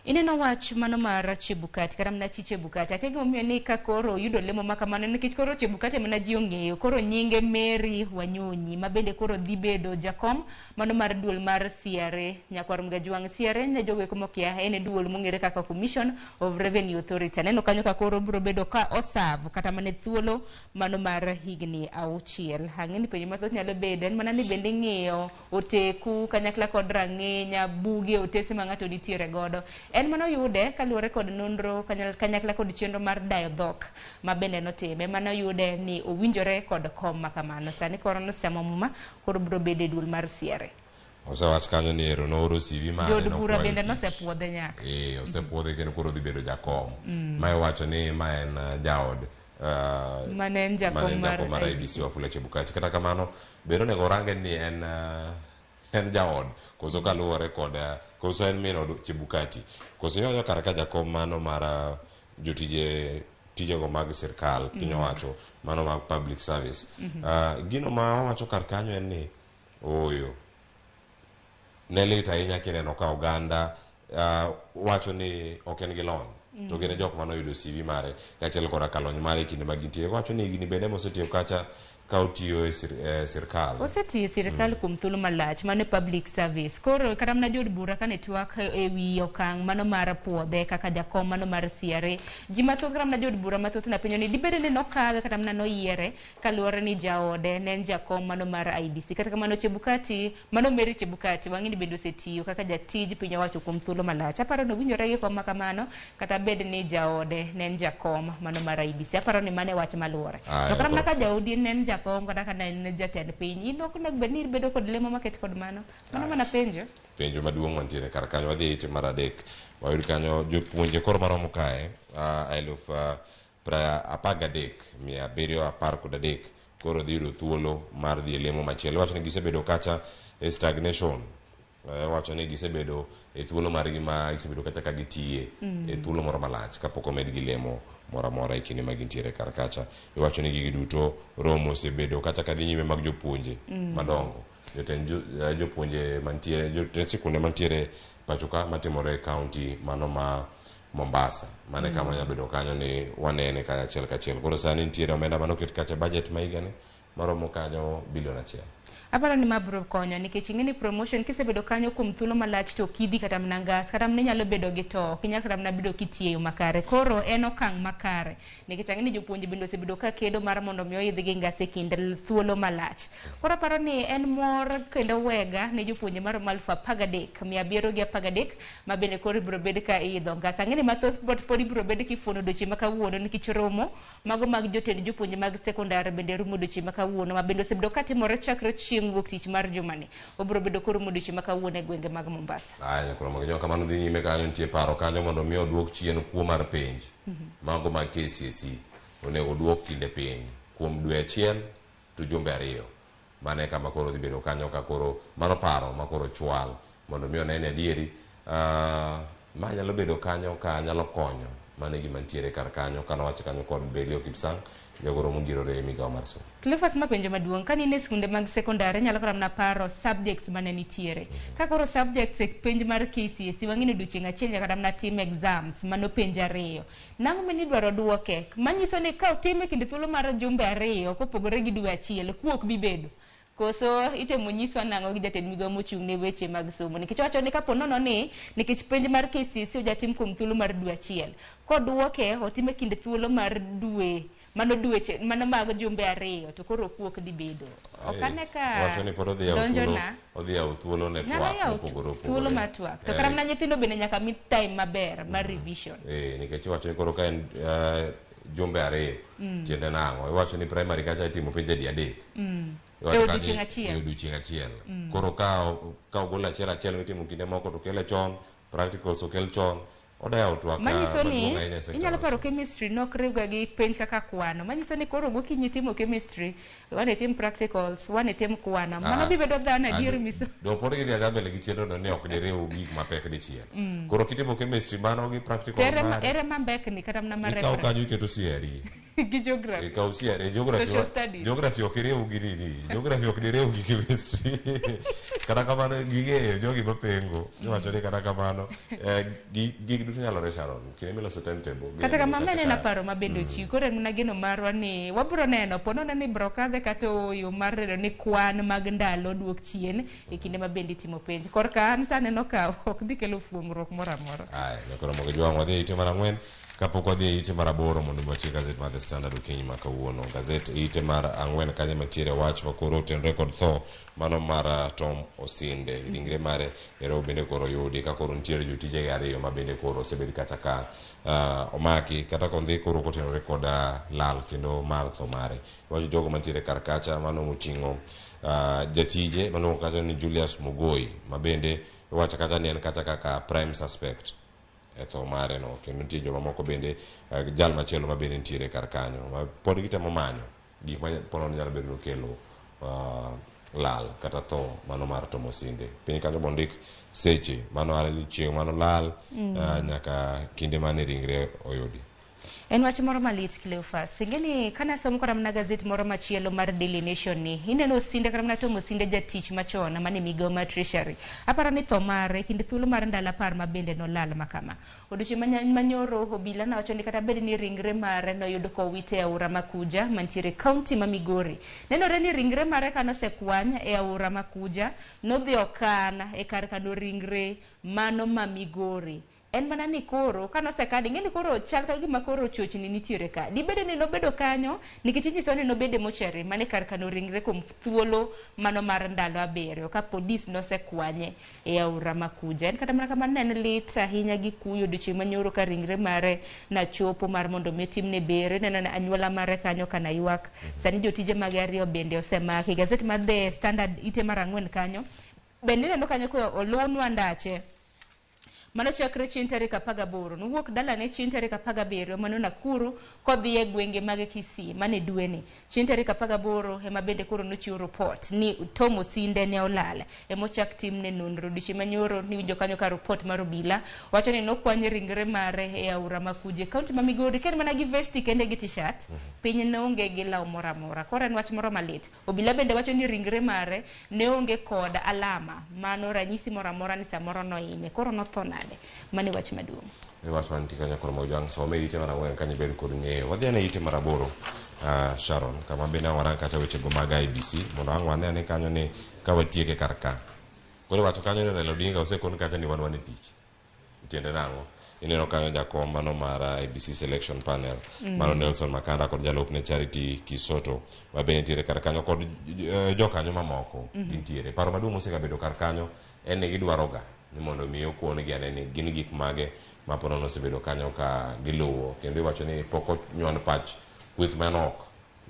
Ineno wach mano mar Chebukati kata mana chi Chebukati. Akia gimomiyo ni ka koro oyudo lemo ma kamano nikech koro Chebukati mana ji ong'eyo. Koro nyinge Mary Wanyonyi ma bende koro dhi bedo jakom mano mar duol mar CRA nyakwar Mgajwang'. CRA ne jogo eko mokia en e duol mong'ere kaka Commission of Revenue Authority. Aneno kanyo ka koro biro bedo ka osav kata mana e thuolo mano mar higni auchiel. Ang'e ni penjo mathoth nyalo bedo en mana ni bende ing'iyo oteku kanyakla kod rang'inya buge otese ma ng'ato nitiere godo En manoyude kaluwore kod nonro kanyakla kod chenro mar dayo dhok ma bende notime manoyude ni owinjore kod kom ma kamano. Sani koro nosechamo muma koro biro bedo e duol mar CRA. Osewach kanyo ni ero nooro CV mare Jood bura nokwayo bende tich. nosepuodhe nyaka. Osepuodhe kendo koro dhi bedo jakom. Mm. Ma iwacho ni ma en jaod Mane en jakom mane en mar jakom mar IEBC Wafula Chebukati. Kata kamano bende onego orange ni en en jaod koso kaluwore kod koso en min od Chebukati koso iwacho kar ka jakom mano mar jotije tijego mag sirkal piny owacho mano mag public service. Gino ma wawacho kar kanyo en ni ooyo ne lit ahinya kineno ka oganda wacho ni ok en gi lony to gin e jok mane oyudo CV mare kaachiel koda ka lony mare e kinde ma gintie. Wacho ni higni bende mosetiyo kacha ka otiyo e sirkal. Osetiyo e sirkal kuom thuolo malach mano e public service. Koro kata mana jood bura kane twak ewi okang' mano mar puodhe kaka jakom mano mar CRA, ji mathoth kata mana jood bura mathoth napenjo ni dibed ni nokawe kata mana noyiere kaluwore ni jaode ne en jakom mano mar IEBC. Kata kamano Chebukati, mano Mary Chebukati wang'e ni bende osetiyo kaka jatij piny owacho kuom thuolo malach. Aparo ni owinjore gi kom ma kamano kata bed ni jaode ne en jakom mano mar IEBC. Aparo ni mano e wach maluwore. To kata mana ka jaodi ne en jakom kata ka ne en jatend piny, in ok onego bed ni ibedo kod lemo maket kod mano. Mano mana penjo. Penjo maduong' mantiere kar kanyo wadhi e ite mar adek wayud kanyo jopuonje koro maromo kae eluf 13,713 koro dhi yudo thuolo mar dhi e lemo machielo. Iwacho ni gisebedo kacha e stagnation. Iwacho ni gisebedo e thuolo margi ma gisebedo kacha ka gitiye e thuolo moro malach kapok omedgi lemo moro amora e kinde ma gintiere kar kacha. Iwacho ni gigi duto romo osebedo kacha ka dhi nyime mag jopuonje madongo. Jotend jopuonje mantiere jotend sikunde mantiere pacho ka matimore e kaunti mano ma Mombasa. Mano e kama nyalo bedo kanyo ni wanene kanyo achiel kachiel. Koro sani nitiere omenda manoket kacha e budget ma higani maromo kanyo bilion 1. Aparo ni ma biro konyo nikech ing'e ni promotion kisebedo kanyo kuom thuolo malach to ok idhi kata mana ngas kata mana inyalo bedo gi to ok inyal kata mana bedo kitiyo makare. Koro en okang' makare nikech ang'e ni jopuonje bende osebedo ka kedo mar mondo mi oidh gi ngas e kind thuolo malach. Koro aparo ni en mor kendo wega ne jopuonje maromo 13,713 ma bende koro ibiro bed ka iidho ngas. Ang'e ni mathoth pod ibiro bed kifuono odiochieng' ma kawuono nikech romo mago mag jotend jopuonje mag sekondar bende rumo odiochieng' ma kawuono ma bende osebedo katimore chakre chieng' wuok tich mar jumani. Obiro bedo koro rumo odiochieng' ma kawuono e gwenge mag Mombasa. Aya, koro mag kamano dhi nyime kanyo nitie paro kanyo mondo mi oduok chien kuo mar penj. Mago mag KCSE onego oduok kinde piny kuom dwe achiel to jumbe 2. Mano e kama koro dhi bedo kanyo ka koro mano paro ma koro chwal mondo mi one ni adieri ma nyalo bedo kanyo ka nyalo konyo. Mano e gima nitiere kar kanyo kanowacho kanyo kod Belio Kipsang jagoro mogirore e migawo mar somo. Cleophas ma penjo maduong' ka in e skunde mag sekondar inyalo kata mana paro subjects mane nitiere. Ka koro subjects e penj mar KCSE wang'e ni odiochieng' achiel nyaka kata mana tim exams mano penj 2. Nang'o mane idwaro duoke? Manyiso ni ka otime kinde thuolo mar jumbe 2 kopogore gi dwe achiel kuo ok bi bedo. Koso itemo nyiswa nang'o gi jatend migawo mochung' ne weche mag somo nikech owacho ni kapo nono ni nikech penj mar KCSE ojatim kuom thuolo mar dwe achiel koduoke otime kinde thuolo mar dwe mano dweche mano mag jumbe 2 to koro kuo ok dhi bedo. Ok ane ka wacho ni pod odhi yawo donjo thuolo na. odhi yawo thuolo ne Nyalo twak yawo mopogore opogore. thuolo mar twak. To kata mana nyithindo bende nyaka mi time maber mar revision. Nikech iwacho ni koro ka en jumbe 2 tiende nang'o? Iwacho ni primary kacha itimo penj adi 3. Iwacho E ka odiochieng' ni- achiel. E odiochieng' achiel. Koro ka ogol achiel achiel mitimo kinde moko to kele chon, practicals okel chon, odayawo twak Manyiso ni maduong' ahinya e sekta inyalo mar paro somo. chemistry nok riwga gi penj kaka kwano. Manyiso ni koro gokinyi timo chemistry, wane tim practicals, wane tim kwano. Mano bi bedo dhano adier miso. Do pod gidhi adhiya mbele gi chenro no ni ok diriw gik mapek dichiel. Koro kitimo chemistry mano gi practical mare. Ere mambekni kata mana mar Ikawo reference. kanyo iketo CRE. Gi geography. Ikawo CRE, geography Social studies. Geography ok iriw gi nini. Geography ok diriw gi chemistry. Kata kamano ging'eyo jogi mapengo. Iwacho ni kata kamano gik duto nyalore Sharon. Kinde miloso timetable. Kata kamano Kata aneno ka- paro ma bende ochiw. Koro en mana geno marwa ni wabiro neno po nono ni biro kadhe kata ooyo mar neno ni kwan mag ndalo duok chien e kinde ma bende itimo penj. Korka an to aneno ka ok dhi kelo fuong'ruok moro amora. Aya, nyakoro mogo jwang' wadhi e ite mar 4. Kapok wadhi e ite mar aboro mondo mi watiek gazet mar The Standard okinyi ma kawuono. Gazet e ite mar ang'wen kanyo mantiere wach ma koro otenore kod tho mano mar Tom Osinde. Ringre mare ero bende koro oyudi ka koro nitiere jotijege ariyo ma bende koro osebed kata ka omaki kata kondhi koro kotenore kod lal kendo mar tho mare. Iwacho jogo mantiere kar kacha mano moting'o jatije maluongo kacha ni Julius Mogoi ma bende iwacho kacha ni en kata kaka prime suspect e tho mare no kendo nitie joma moko bende jal machielo ma bende nitiere kar kanyo ma pod gitemo manyo gik ma ponono nyalo bedo ni okelo lal kata tho mano mar Tom Osinde. Piny kanyo bondik seche mano are chieng' mano lal nyaka kinde mane ringre oyudi. En wach moro malit Cleophas. Ing'eni kana somo kata mana gazet moro machielo mar Daily Nation ni ineno Osinde kata mana Tom Osinde jatich machon mane migawo mar Treasury. Aparo ni tho mare kinde thuolo mar ndalo 10 ma bende nolal makama. Odiochieng' manyoro obila nowacho ni kata bed ni ringre mare noyud kowite e aora Makuja mantiere kaunti ma Migori. Nenore ni ringre mare kanosekwany e aora Makuja nodhi okan e kar kano ringre mano ma Migori. En mana ni koro kanosekade ing'e ni koro chal ka gima koro chochni nitiere ka. Dibede ni nobedo kanyo nikech inyiso ni nobedo e mochari mane kar kano ringre kuom thuolo mano mar ndalo 7 ka polis nosekwanye e aora Makuja. En kata mana kamano ne en lit ahinya gi kuyo odiochieng' manyoro ka ringre mare nachopo mar mondo mi otimne bero. Ineno ni anyuola mare kanyo kana ywak. Sani jotije mage ariyo bende osemaki. Gazet mar The Standard ite mar 4 kanyo bende ineno kanyo ka oluwnwa ndache. Mano chakre chieng' tarik 18 nowuok dalane chieng' tarik 17 mano Nakuru kodhi e gwenge mag Kisii mane dweni. Chieng' tarik 18 ema bende koro nochiwo report ni Tom Osinde ne olal. Emochak timne nonro. Odiochieng' manyoro niwinjo kanyo ka report mar obila wacho ni nokwany ringre mare e aora Makuja e kaunti ma Migori ka en mana gi vesti kende gi t-shirt. Piny ne onge gi law moro amora. Koro en wach moro malit. Obila bende wacho ni ringre mare ne onge kod alama mano ranyisi moro amora ni samoro nohinye. Koro notho nade? Mano e wach maduong'. E wach mantie kanyo koro Mojwang' some ite mar 4 kanyo ibed kod ng'eyo. Wadhi ane ite mar 8 Sharon kama bende ang' warang kacha wechego mag IEBC mondo ang' wane ane kanyo ni ka watieke kar ka. Koro iwacho kanyo ni Raila Odinga osekon kacha ni wan wan e tich. Tiende nang'o? Ineno kanyo jakom mano mar IEBC selection panel mano Nelson Makanda kod jalupne Charity Kisoto ma bende nitiere kar kanyo kod jokanyo mamoko gintiere. Paro maduong' mosegabedo kar kanyo en ni gidwaroga ni mondo mi okon-gi ane ni gin gik mage ma ponono osebedo kanyo ka giluwo kendo iwacho ni pok onywand pach kweth manok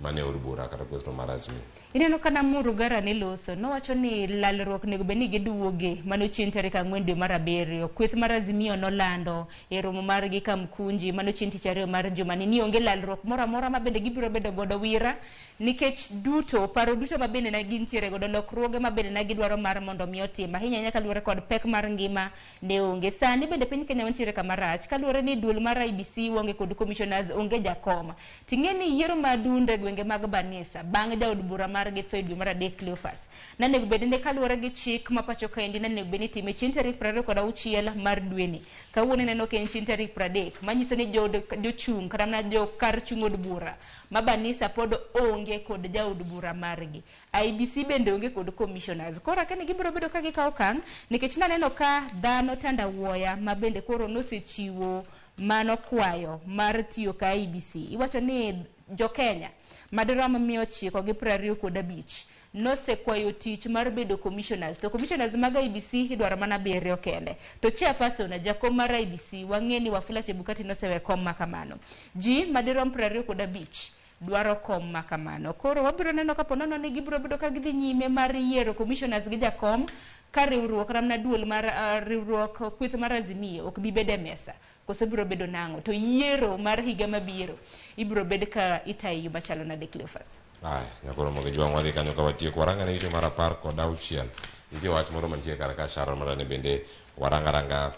mane od bura kata kweth no mar Azimio. Ineno ka Namuru Gara ne loso nowacho ni lalruok onego bed ni giduoge mano chieng' tarik 4 dwe mar 7. Kweth mar Azimio nolando e romo margi Kamkunji mano chieng' tich ariyo mar jumani ni onge lalruok moro amora ma bende gibiro bedo godo wira nikech duto paro duto ma bende ne gintiere godo lokruoge ma bende ne gidwaro mar mondo mi otim ahinya ahinya kaluwore kod pek mar ngima ne onge. Sani bende piny Kenya wantiere kama rach kaluwore ni duol mar IEBC onge kod commissioners onge jakom. Ting'e ni yiero madunde gwenge mag Banisa bang' jaod bura margi tho e dwe mar 3 Cleophas. Nanego bed ni kaluwore gi chik ma pacho kaendi nanego bed ni itime chieng' tarik 26 mar dweni. Kawuono ineno ka en chieng' tarik 30 manyiso ni jochung' kata mana jo kar chung' od bura ma Banisa pod onge kod jaod bura margi. IEBC bende onge kod commissioners. Koro akia ni gibiro bedo ka gikawo okang' nikech naneno ka dhano tandawuoya ma bende koro nosechiwo mano kwayo mar tiyo ka IEBC. Iwacho ni jo Kenya madirom 925 nosekwayo tich mar bedo commissioners. To commissioners mag IEBC idwaro mana 7 kende. To chairperson jakom mar IEBC wang'e ni Wafula Chebukati nosewe kom ma kamano. Ji madirom 25 dwaro kom ma kamano. Koro wabiro neno kapo nono ni gibiro bedo ka gidhi nyime mar yiero commissioners gi jakom ka riwruok ramna duol mar riwruok kweth mar Azimio ok bi bedo e mesa. Koso biro bedo nang'o? To yiero mar higa mabiro ibiro bed ka itayo yo machalo nade Cleophas? Aya, nyakoro mogi jwang' wadhi kanyo ka watieko. Waranga ne ite mar 16. Nitie wach moro mantie kar ka Sharon Marane bende waranga ranga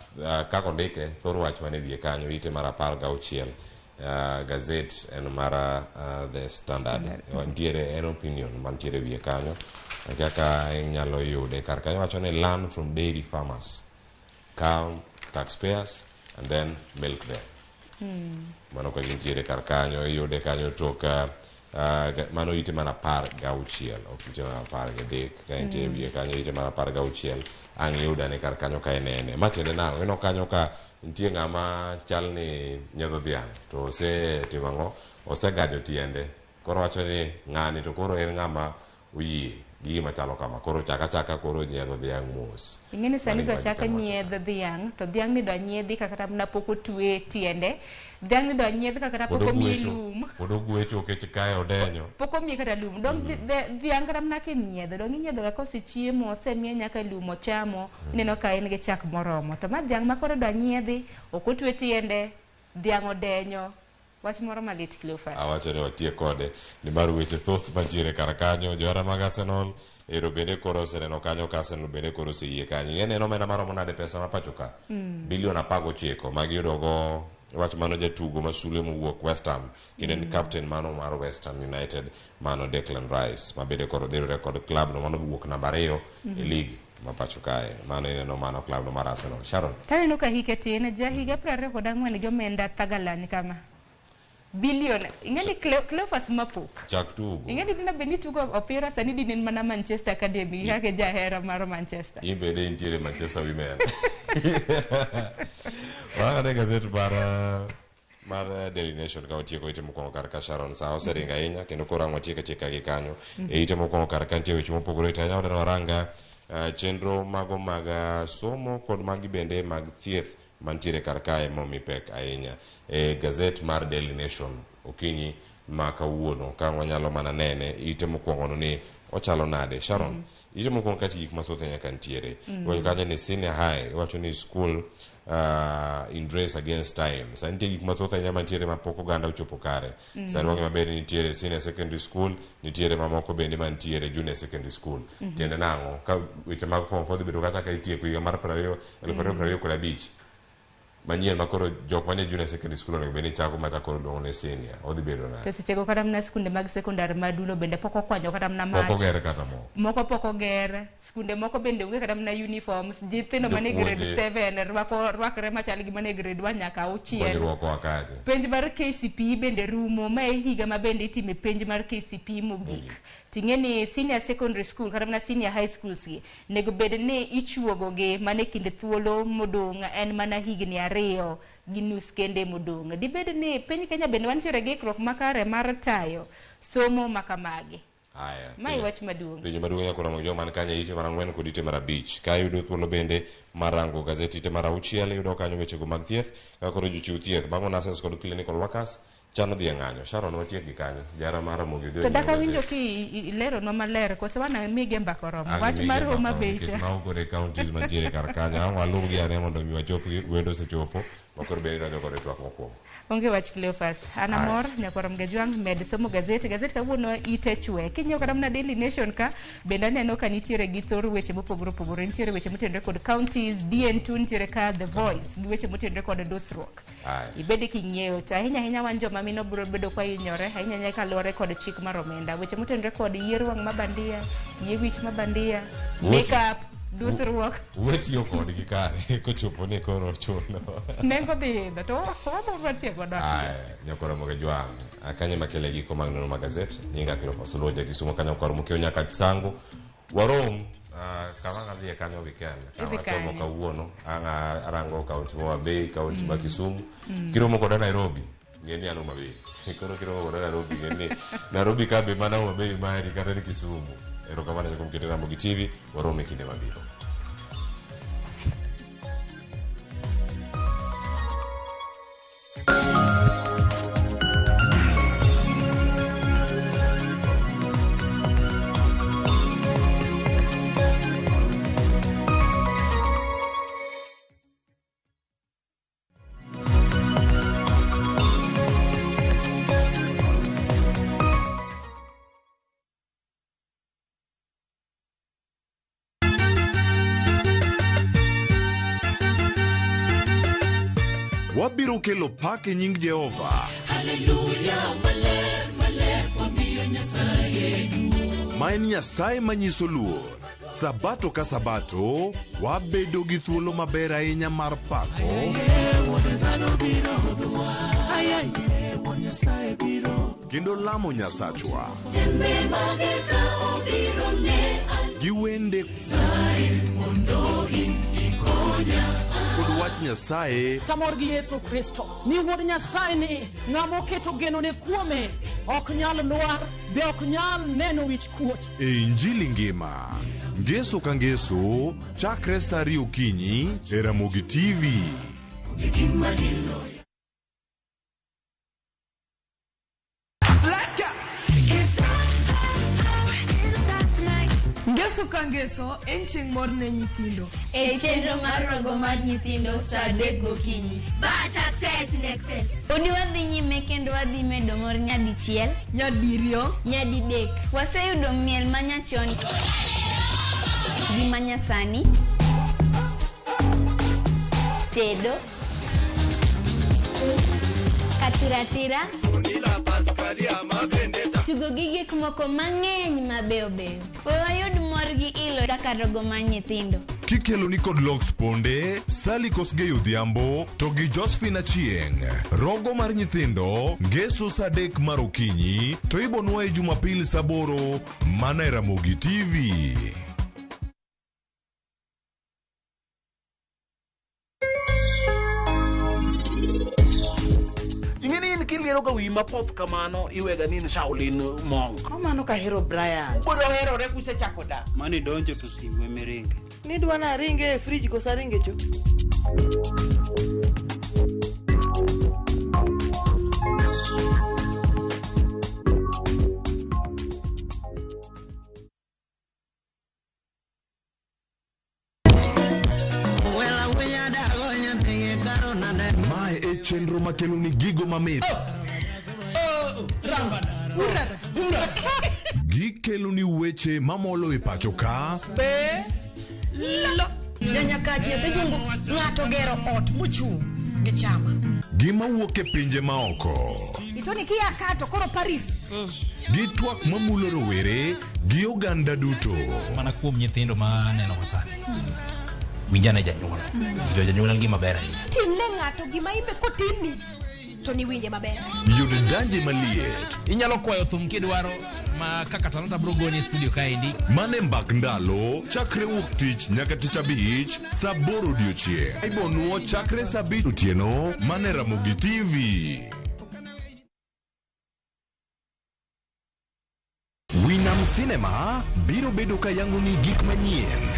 kaka ondike thor wach mane wiye kanyo ite mar 16. Gazette en mar The Standard. Nitiere en opinion mantiere wiye kanyo kaka inyalo yude kar kanyo wacho ni learn from dairy farmers, count taxpayers and then milk them. Mano ka gintiere kar kanyo iyude kanyo tok Mano ite mar 16, ok ite mar 13 ka entie wiye kanyo, ite mar 16 ang' iyudane kar kanyo ka inene. Ma tiende nang'o? Ineno kanyo ka nitie ng'ama chal ni nyiedho dhiang' to osetimo ang'o? Osegajo tiende. Koro wacho ni ng'ani to koro en ng'ama oyie gi gima chalo kama. Koro chaka chaka koro nyiedho dhiang' mos. Ing'e ni sani Mano dwa gima chak gitemo wacho. nyiedh dhiang' to dhiang' ni dwa nyiedhi ka kata mana pok otwe tiende. Dhiang' ni dwa nyiedh ka kata Pod pok omiye ogwecho. lum. Pod ogwecho nikech kae odenyo. Pok omiye kata lum. Dong dhiang' kata mana kinyiedho, dong inyiedho ga kosechiemo, osemiye nyaka lum ochamo, ineno ka en gi chak moromo. To ma dhiang' ma koro dwa nyiedhi, ok otwe tiende, dhiang' odenyo. Wach moro malit Cleophas. Awacho ni watiek kode nimar weche thoth mantiere kar kanyo. Johera mag Arsenal ero bende koro oseneno kanyo ka Arsenal bende koro oseyie kanyo. Ing'e ni en omenda maromo nade pesa ma pacho ka? Bilion 19 ma giyudogo wach mano jatugo ma sulwe mowuok West Ham kendo en captain mano mar West Ham United mano Declan Rice ma bende koro dhirore kod club no mano wuok namba 2 e league ma pacho kae. Mano ineno mano club no mar Arsenal. Sharon. Taneno ka hike tin, ja higa 24 gi omenda thagalany kama. Bilion. Ing'e ni Cleophas mapok. Chak tugo. Ing'e ni dina bed ni tugo opira sani dine en mana Manchester Academy gi kaka jahera mar Manchester. In bende intiere Manchester Women. Warang ane gazet mar Daily Nation ka watieko ite mokwongo kar ka Sharon sa oseringo ahinya kendo koro ang' watiek atieka gi kanyo. E ite mokwongo kar ka nitie weche mopogore to ahinya wadwaro waranga chenro mago mag somo kod magi bende mag thieth mantiere kar kae momi pek ahinya. E gazet mar Daily Nation okinyi ma kawuono ka wanyalo mana nene ite mokwongo no ni ochalo nade. Sharon, ite mokwongo kati gik mathoth ahinya ka nitiere. Iwacho kanyo ni senior high, iwacho ni school in race against time. Sani nitie gik mathoth ahinya mantiere ma pok oganda ochopo kare. Sani wang'e maber ni nitiere senior secondary school, nitiere mamoko bende mantiere junior secondary school. Tiende nang'o? Ka weche mag form 4 dhi bedo kata ka itieko higa mar 2025 manyien ma koro jok manie junior secondary school onego bed ni chako mata koro luongo ni senior. Odhi bedo nade? To sechego kata mana skunde mag sekondar madulo bende pok okwanyo kata mana Pok mach. oger kata moko. Moko pok oger, skunde moko bende onge kata mana uniforms. Nyithindo mane grade Jopuonje. 7 rwako rwakre machal gi mane grade 1 nyaka auchiel. Puonjruok oa kanye? Penj mar KCPE bende rumo, ma e higa ma bende itime penj mar KCPE mogik. Ting'e ni senior secondary school kata mana senior high schools gi nego bed ni ichuogo gi mana e kind thuolo modong' en mana higni 2.5 kende modong'. Dibed ni piny Kenya bende wantiere gi ikruok makare mar tayo somo makamagi. Aya. Mae wach maduong'. Penjo maduong' nyaka romo joma man kanyo e ite mar 4 kod ite mar 5. Ka iyudo thuolo bende mar rango gazeti ite mar 6 iyudo kanyo wechego mag thieth kaka koro jochiw thieth mago nurses kod clinical workers chano dhi e ng'anyo. Sharon watiek gi kanyo. Jara mar Ramogi odhi To onyiew daka winjo gazet. ki ileronwa maler kose wana mige mbaka oromo. Ang' Wach mige mar mbaka Homa oromo Bay nikech cha. mago koro e counties mantiere kar kanyo. Ang' waluw gi ane mondo mi wachop gi wendo osechopo ma koro bende idonjo kode e twak mokwongo. Onge wach Cleophas. An amor nyakwar Mgajwang' med somo gazeti. Gazeti kawuono ite chwe. Kinyiewo kata mana Daily Nation ka bende aneno ka nitiere gi thor weche mopogore opogore. Nitiere weche motenore kod counties, DN2 nitiere ka The Voice gi weche motenore kod dusruok. Ibed king'iewo to ahinya ahinya wan joma mine biro bedo kwa hinyore ahinya ahinya kaluwore kod chik mar omenda. Weche motenore kod yier wang' ma bandia, yie wich ma bandia, makeup, dusruok. Wetiyo kodgi kare kochopo ni koro ochuno. Nengo dhi idho to wabiro watieko godo. Aya, nyakwar Ramogi Jwang'. Akanye makele giko mag neno magazet. Nyinga Cleophas Oluoja Kisumo kanyo kwar Mukeo nyaka Sango. Warom kama adhiye kanyo weekend. Kama Idhi wachomo kanye? kawuono. Ang' arango kaunti ma Homa Bay, kaunti ma Kisumu. Kiromo koda Nairobi. Ng'e ni an Homa Bay. Koro kiromo koda Nairobi, ng'e ni Nairobi ka be mana Homa Bay mari kata ni Kisumu. Erokamano kuom kete Ramogi TV. Warom e kinde mabiro. Wabiro kelo pak e nying Jehova. Haleluya, maler, maler, wamiyo Nyasaye duong'. Ma en Nyasaye manyiso luor. Sabato ka sabato, wabedo gi thuolo maber ahinya mar pako. Wuod dhano biro hodhowa. Wuod Nyasaye biro. Kendo lamo Nyasachwa. Tembe mager ka obiro ne an. Gi wende Nyasaye mondo in ikonya. kod wach Nyasaye Tamor gi Yesu Kristo ni Wuod Nyasaye ni ng'ama oketo genone kuome ok nyal lwar be ok nyal neno wich kuot. e Injili ngima. Ngeso ka ngeso, chakre sa ariyo okinyi e Ramogi TV. Gima diloya. Let's go. Ngeso ka ngeso en chieng' mor ne nyithindo. E chenro mar rogo mar nyithindo saa 3 gokinyi. But success in excess. Podi wadhi nyime kendo wadhi medo mor nyadichiel, nyadiriyo, nyadidek. Waseyudo miel manyachon gi manyasani, tedo, katiratira, tugo gi gik moko mang'eny mabeyo beyo. We wayud mor gi ilo kaka rogo mar nyithindo. Kikelo ni kod Lox Ponde, Sally Kosgei Odhiambo to gi Josephine Achieng'. Rogo mar nyithindo, ngeso sa 3 mar okinyi to ibonwa e Jumapil sa 8 mana e Ramogi TV. Ing'e ni in kiliero ga wiyi mapoth kamano iwega ni in Shaolin monk. Kamano kahero Brian. Ubiro herore kusechako dak. Mani donjo to siwe miringe. Nidwa naringe e frij koso aringe cho? Mae e chenro makelo ni gigo mamit. Gikelo ni weche mamolo e pacho ka Be lo Janyakaji nyathi jungu ng'ato gero ot mochung' gi chama. gi mawuok e pinje maoko. Itoni kia ka to koro Paris. Gi twak mamulo rowere gi oganda duto. Mana kuom nyithindo ma aneno ka sani. Winjane janyuol. Jo janyuol en gima ber ahinya. Timne ng'ato gima imbe kotimni to niwinje maber. Yud danje maliet. Inyalo kwayo thum kidwaro ma kaka talanta bro gonyi e studio kaendi. Mane mbak ndalo chakre wuok tich nyaka tich abich sa 8 odiochieng'. Ibonuo chakre sa 5 otieno mane Ramogi TV. Winam Cinema biro bedo ka yango ni gik manyien.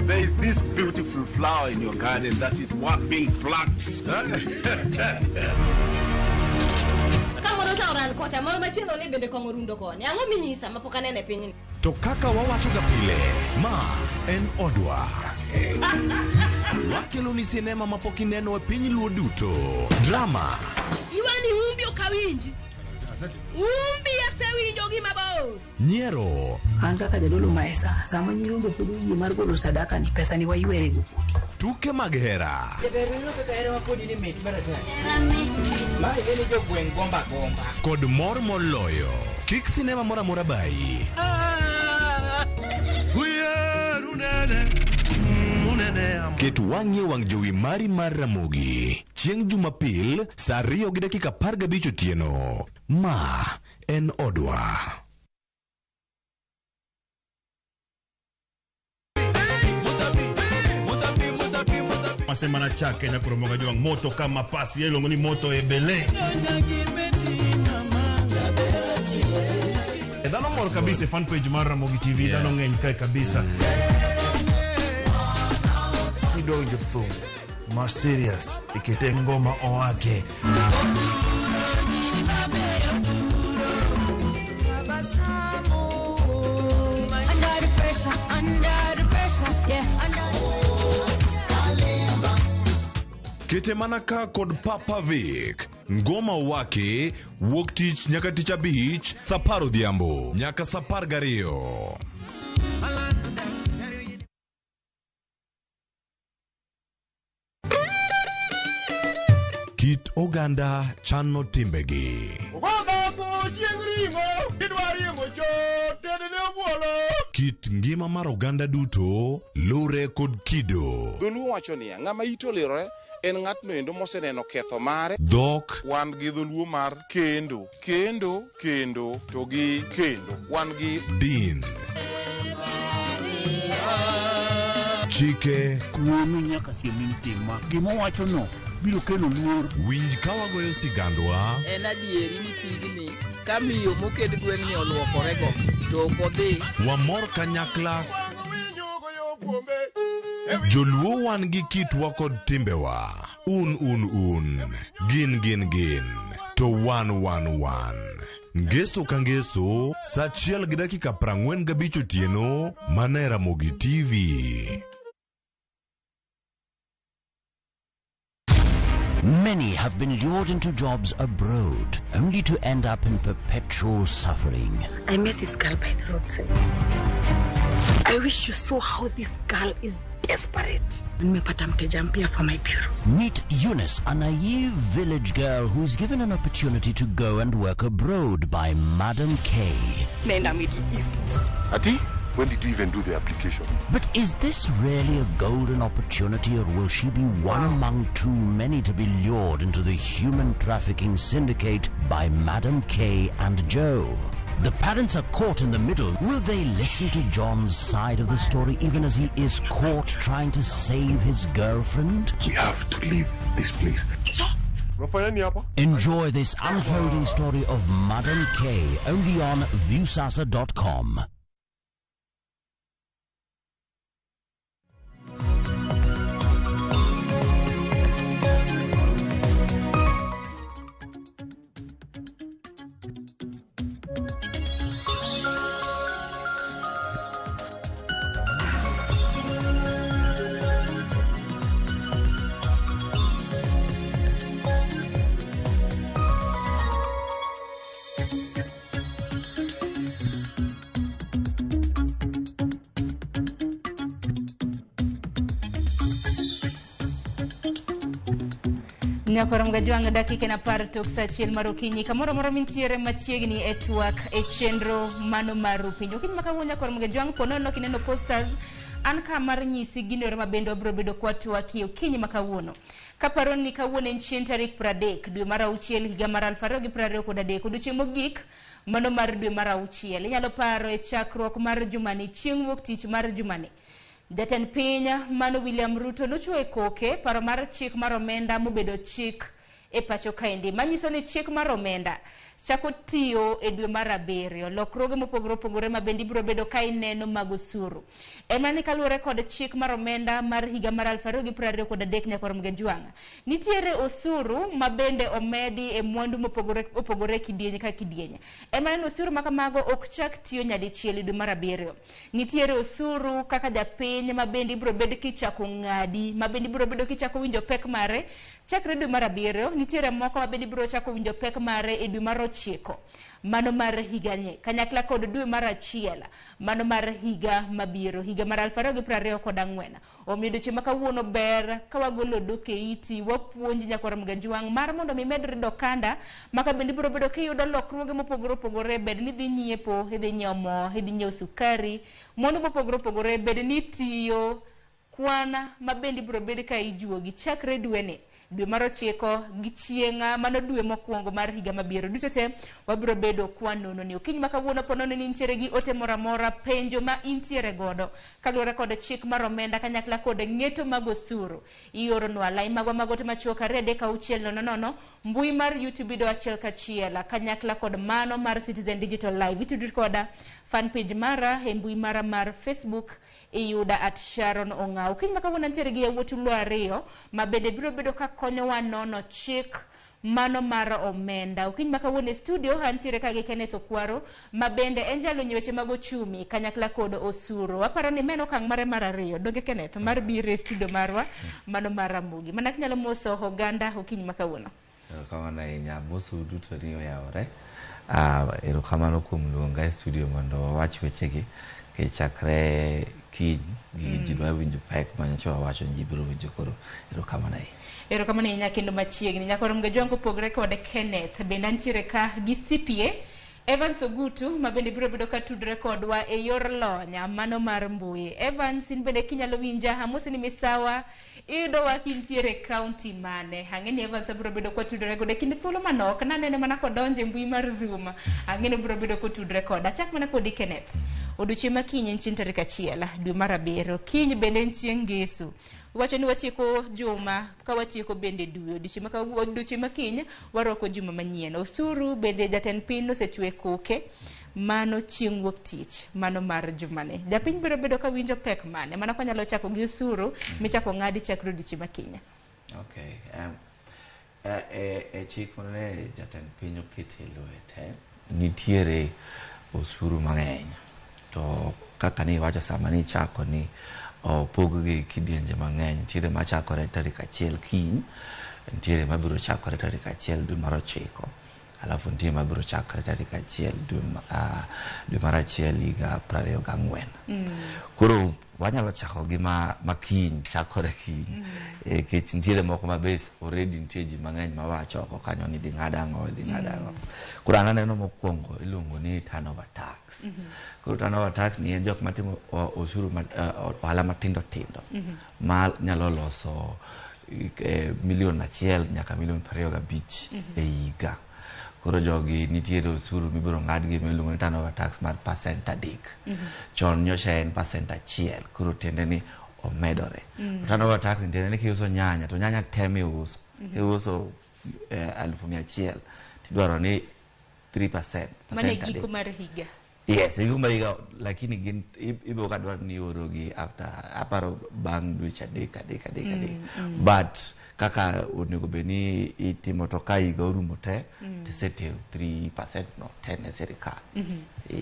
There is this beautiful flower in your garden that is what being plucked. Kamoro cha oran kocha, moro machielo ni bende kong'o rundo koni. Ang'o minyisa mapok aneno e pinyni? To kaka wawacho ga pile, ma en odwa. Wakelo ni sinema mapok ineno e piny luo duto. Drama, Iwani umbi ok awinji. Umbi asewinjo gi mabor. nyiero, An kaka jadolo maesa, sama nyirombe pod oyie mar golo sadaka ni pesa ni waywere go. tuke mag hera, Jaber ineno kaka herawa kodi ni mit maratari. Ma ing'e ni jogweng' gomba gomba. kod mor moloyo. Kik sinema moro amora bayi. Ket wang'i e wang' jowi mari mar Ramogi chieng' Jumapil sa 2:15 otieno. Ma en odwa. Masema na chake na kuromoga jwang moto kama pasi iluongo ni moto ebele. E dhano mor kabisa e fan page mar Ramogi TV dhano ng'eny kae kabisa. Kidonjo thum ma serious ikete ngoma owake. Under the pressure, under the pressure, yeah, under Kete mana ka kod Papa Vic. Ngoma owake wuok tich nyaka tich abich sa 10 odhiambo nyaka sa 12. Kit oganda chano timbegi. Godhambo chieng' ring'o, kidwa ring'o cho, tedne obuolo. Kit ngima mar oganda duto lure kod kido. Dholuo wacho niya, ng'ama ite olirore En ng'atno endo moseneno ketho mare. Dhok. Wan gi dholuo mar kendo, kendo, kendo, to gi kendo. Wan gi Din. Chike. Wuonu nyaka siem ni tim ma. Gima owachono biro kelo luor. Winj ka wagoyo sigandwa. En adieri ni pigni ka miyo moked gweng'ni olwokorego to ok odhi. Wamor kanyakla. Joluo wan gi kitwa kod timbewa. Un un un. Gin gin gin. To wan wan wan. Ngeso ka ngeso, sa 1:45 otieno, mana e Ramogi TV. Many have been lured into jobs abroad, only to end up in perpetual suffering. I met this girl by the roadside. I wish you saw how this girl is desperate. Nimepata mteja mpya for my bureau. Meet Eunice, a naive village girl who's given an opportunity to go and work abroad by Madam K. Naenda Middle East. Ati, when did you even do the application? But is this really a golden opportunity, or will she be one among too many to be lured into the human trafficking syndicate by Madam K and Joe? The parents are caught in the middle. Will they listen to John's side of the story even as he is caught trying to save his girlfriend? We have to leave this place. Unafanya nini hapa? Enjoy this unfolding story of Madam K only on Viusasa.com. Nyakwar Mgajwang' dakika en 10 tok sa 1 mar okinyi kamoro amora mintiere machiegni e twak e chenro mano mar Rupinj. Okinyi ma kawuono Nyakwar Mgajwang' po nono kineno posters an ka mar nyisi gino ma bende wabiro bedo kwa twakie okinyi ma kawuono. Kaparo ni kawuono en chieng' tarik 30 dwe mar 6 higa mar 2023 odiochieng' mogik mano mar dwe mar 6. Inyalo paro e chakruok mar jumani chieng' wuok tich mar jumani. Jatend piny mano William Ruto nochiwo e koke paro mar chik mar omenda mobedo chik e pacho kaendi, manyiso ni chik mar omenda chako tiyo e dwe mar 7. Lokruoge mopogore opogore ma bende ibiro bedo ka ineno mag osuru. En mana ni kaluwore kod chik mar omenda mar higa mar 2023 Nyakwar Mgajwang', nitiere osuru ma bende omedi e mwandu mopogore opogore kidieny ka kidieny. En mana ni osuru ma kamago ok chak tiyo nyadichiel e dwe mar 7. Nitiere osuru kaka japiny ma bende ibiro bed kichako ng'adi, ma bende ibiro bedo kichako winjo pek mare chakre dwe mar 7. Nitiere moko ma bende ibiro chako winjo pek mare e dwe mar 9 mano mar higani kanyakla kod dwe mar 1 mano mar higa mabiro, higa mar 2024. Omiyo odiochieng' ma kawuono ber ka wagolo dok e iti, wapuonj Nyakwar Mgajwang' mar mondo mi med rido okanda ma ka bende ibiro bedo kiyudo lokruoge mopogore opogore, bed ni idhi nyiepo, idhi nyiewo mo, idhi nyiewo sukari, mwandu mopogore opogore, bed ni itiyo kwana ma bende ibiro bed ka ijuogi chakre dweni dwe mar 9 gi chieng' mano dwe mokwongo mar higa mabiro. Duto te wabiro bedo kwa nono ni okinyi ma kawuono po nono ni nitiere gi ote moro amora, penjo ma intiere godo kaluwore kod chik mar omenda kanyakla kod ng'eto mag osuru, ioronwa lai magwa mag ote machuok 2 3 6 0 0, mbui mar YouTube ido 1 ka 1 kanyakla kod mano mar Citizen Digital Live. Itudri koda fan page mara e mbui mara mar Facebook iyuda at Sharon Ong'au. Okinyi ma kawuono nitiere gi yawuot Luo 2 ma bende biro bedo ka konyowa nono chik mano mar omenda. Okinyi ma kawuono e studio antiere ka gi Kenneth Okwaro ma bende en jalony e weche mag ochumi kanyakla kod osuru. Aparo ni meno okang' mare mar 2 donge Kenneth mar biro e studio marwa mano mar Ramogi. Mana kinyalo moso oganda okinyi ma kawuono. Erokamano ahinya, mosou duto ni oyawore. Erokamano kuom luonga e studio mondo wawach wechegi. Chakre kiny gi ji dwa winjo pek ma nyocha wawacho ni ji biro winjo, koro erokamano ahinya. Erokamano ahinya kendo machiegni. Nyakwar Mgajwang' kopogore kod Kenneth, bende antiere ka gi CPA Evans Ogutu ma bende biro bedo ka tudre kodwa e yor lony mano mar mbui. Evans, in bende kinyalo winja, amosi ni misawa, iyudowa kintiere e kaunti mane? Ang'e ni Evans biro bedo kwatudore godo e kind thuolo manok, nanene mana kodonjo e mbui mar Zoom. Ang'e ni biro bedo kotudre koda. Achak mana kodi Kenneth. Odiochieng' ma kiny en chieng' tarik 1 dwe mar 7. Kiny bende en chieng' Ngeso. Wacho ni watieko juma ka watieko bende dwe. Odiochieng' ma kiny warwako juma manyien. Osuru bende jatend piny nosechwe koke. Mano chieng' wuok tich, mano mar jumani. Japiny biro bedo ka winjo pek mane? Mana kwa nyalo chako gi osuru michako ng'adi chakre odiochieng' ma kiny. Okay. E chik mane jatend piny okete lwete, nitiere osuru mang'eny. To kaka ni iwacho sama ni ichako ni opog gi kidienje mang'eny, nitiere machakore tarik 1 kiny, nitiere mabiro chakore tarik 1 dwe mar 9, alafu nitie mabiro chakore tarik 1 dwe mar 1 higa 24. Koro wanyalo chako gi ma kiny, chakore kiny. Nikech nitiere moko ma be already nitie ji mang'eny mawacho oko kanyo ni dhi ng'ad ang'o, dhi ng'ad ang'o. Koro an aneno mokwongo iluongo ni turnover tax. Koro turnover tax ni en jok matimo osuru ohala matindo tindo ma nyalo loso milion 1 nyaka milion 25 e higa. Koro jogi nitiere osuru mibiro ng'adgi miluongo ni turnover tax mar 3%. Chon nyocha en 1%, koro tiende ni omedore. Turnover tax tiende ni kiuso nyanya to nyanya te miuso, kiuso 100,000 tidwaro ni 3%. Mano e giko mar higa. Yes, giko mar higa, lakini gin ibiro ka dwaro ni iorogi after aparo bang' dweche 3 3 3 3. But kaka onego bed ni itimo to ka higa orumo te, tisetero 3% no te ne sirikal.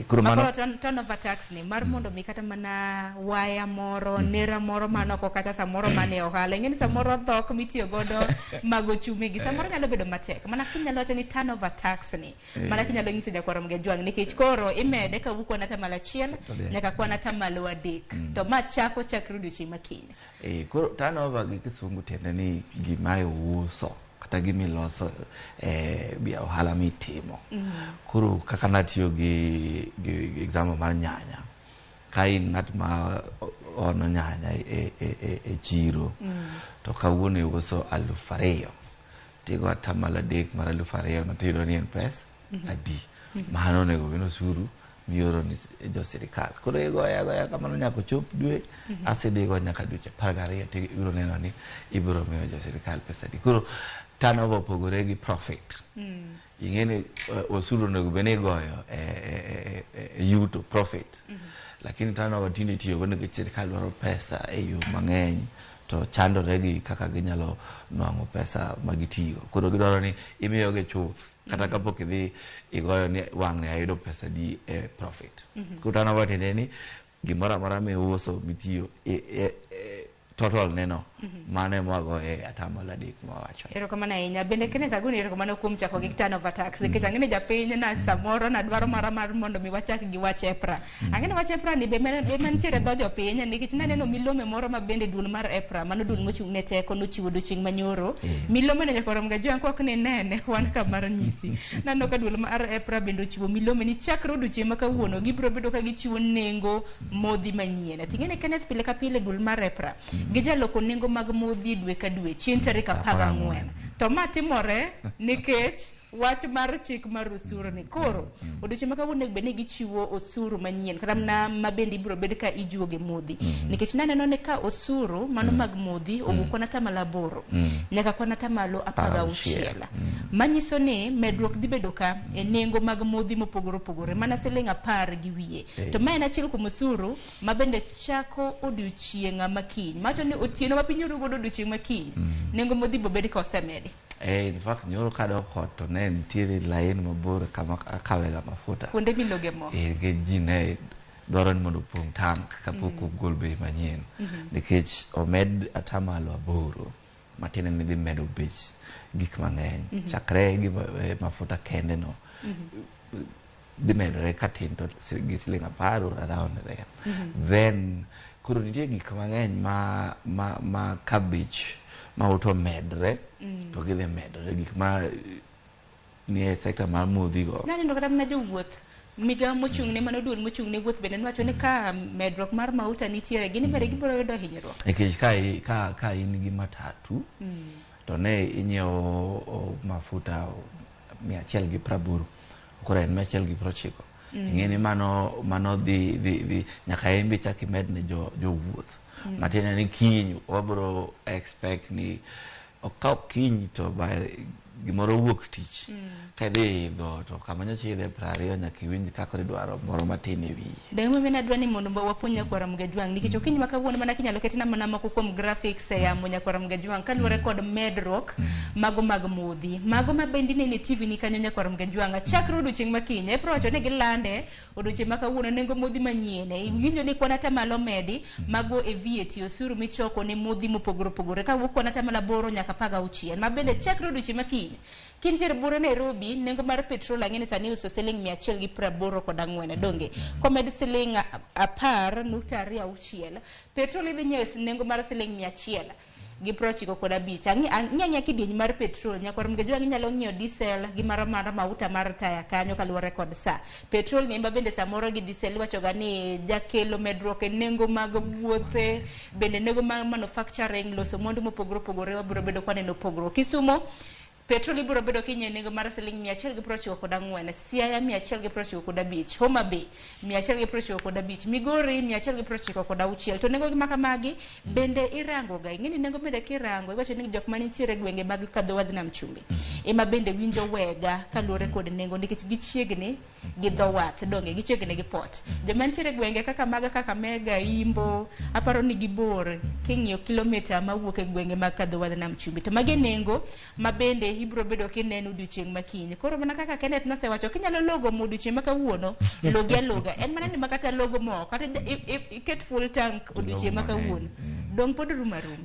Koro mano Makoro turnover tax ni mar mondo mi kata mana waya moro, nera moro manoko kata samoro mane ohala. Ing'e ni samoro dhok mitiyo godo mag ochumi gi samoro nyalo bedo matek. Mana kinyalo wacho ni turnover tax ni, mana kinyalo nyiso jakwar Mgejwang' nikech koro imede kawuok kwan 1% nyaka kwan 3%. To ma chako chakre odiochieng' ma kiny. Koro turnover gi kisungu tiende ni gima iuso kata gima iloso ohala mitimo. Koro kaka natiyo gi example mar nyanya, ka in ng'at ma ono nyanya e chiro, to kawuono iuso 2,000, tigo 3% mar 2,000 no tiyudo ni en pesa adi. Mano onego bed osuru mioro ni jo sirikal. Koro igoyo agoya kamano nyaka ochop dwe, asedhigo nyaka dweche 12 to ibiro neno ni ibiro miyo jo sirikal pesa adi. Koro turnover opogore gi profit. Ing'e ni osuru onego bed ni igoyo e yuto profit. Lakini turnover tinde itiyogo nikech sirikal dwaro pesa e yo mang'eny to chandore gi kaka ginyalo nwang'o pesa ma gitiyo. Koro gidwaro ni imiyogi chuth kata kapok idhi igoyo ni wang'ni ayudo pesa di e profit. Koro turnover tiende ni gimoro amora miuso mitiyo total neno mano ema wagoye 3% mawacho. Erokamano ahinya. Bende Kenneth Aguni erokamano kuom chako gi turnover tax nikech ang'e ni japiny na samoro na dwaro mara mar mondo mi wachak gi wach EPRA. Ang'e ni wach EPRA ni be mantiere dho jopiny nikech naneno milome moro ma bende duol mar EPRA mano duol mochung' ne teko nochiwo odiochieng' manyoro. Milome no nyaka rom ga jwang' kok ni nene wan kamar nyisi. Naneno ka duol mar EPRA bende ochiwo milome ni chakre odiochieng' ma kawuono gibiro bedo ka gichiwo nengo modhi manyien. Ting'e ni Kenneth pile ka pile duol mar EPRA gijaloko nengo mag modhi dwe ka dwe chieng' tarik 14. To ma timore nikech wach mar chik mar osuru ni koro odiochieng' ma kawuono bende gichiwo osuru manyien kata mana ma bende ibiro bed ka ijuoge modhi nikech naneno ni ka osuru mano mag modhi owuok kwan 8% nyaka kwan 16%, manyiso ni medruok dhi bedo ka e nengo mag modhi mopogore opogore mana siling 10 gi wiye. To ma en achiel kuom osuru ma bende chako odiochieng' ma kiny, mawacho ni otieno ma piny oru godo odiochieng' ma kiny nengo modhi bo bed ka osemedi. In fact nyoro kadok ot to ne nitiere lain mabor kama akawega mafuta. Kuonde miloge mo. Nikech ji ne dwaro ni mondo opong' tank kapok ogol bei manyien. Nikech omed 8% matiende ni dhi medo bech gik mang'eny. Chakre gi mafuta kende no dhi medore katin to gi siling 10 or around there. Then koro nitie gik mang'eny ma kabich ma uto medre to gidhi medore gik ma nie sector mar modhi go. Naneno kata mana jowuoth migawo mochung' ne mano duol mochung' ne wuoth bende nwacho ni ka medruok mar mauta nitiere gin bende gibiro yudo hinyruok. Nikech ka in gi matatu to ne inyiewo mafuta 180, koro en 190. Ing'e ni mano dhi nyaka en be chak imed ne jowuoth. Matiende ni kiny wabiro expect ni okaw kiny to by gimoro wuok tich. Ka idhi idho to kama nyocha idhe 20 nyaka iwinj kaka idwaro moro matin e wiye. Dang' ma adwa ni mondo wapuonj nyakwara Mgajwang' nikech okinyi ma kawuono mana kinyalo ketna mana moko kuom graphics e yamo nyakwara Mgajwang' kaluwore kod medruok mago mag modhi. Mago ma bende ineno e TV ni kanyo nyakwara Mgajwang' chakre odiochieng' ma kiny April wacho ni gilande odiochieng' ma kawuono nengo modhi manyien. Iwinjo ni kwan atamalo medi mago e VAT osuru michoko ne modhi mopogore opogore kawuok kwan atamalo 8 nyaka 16 ma bende chakre odiochieng' ma kiny. Kintiere buore Nairobi nengo mar petrol ang'e ni sani iuso siling 184 donge komed siling 10.26 petrol idhi nyiewo nengo mar siling 195. Ang'i kidieny mar petrol nyakwar Mgajwang' inyalo ng'iewo diesel gi mar mauta mar taya kanyo kaluwore kod sa petrol ni ema bende samoro gi diesel iwacho ga ni jakelo medruok e nengo mag wuothe bende nengo mag manufacturing loso mwandu mopogore opogore wabiro bedo kwaneno pogruok. Kisumo petrol ibiro bedo kinyiewo nengo mar siling 194, Siaya 195, Homa Bay 195, Migori 196. To nengo gi makamagi bende irango ga. Ing'e ni nengo bende kirango iwacho ni jok manitiere e gwenge mag kadho wadh nam chumbi ema bende winjo wega kaluwore kod nengo nikech gichiegni gi dho wath donge gichiegni gi port. Joma nitiere e gwenge kaka maga Kakamega, Imbo aparo ni gibor king'iyo kilomita mawuok e gwenge mag kadho wadh nam chumbi. To magi nengo ma bende ibiro bedo kineno odiochieng' ma kiny. Koro mana kaka Kenneth nosewacho kinyalo logo mo odiochieng' ma kawuono logi aloga en mana ni makata logo mo kata iket full tank odiochieng' ma kawuono dong' pod rumo aruma.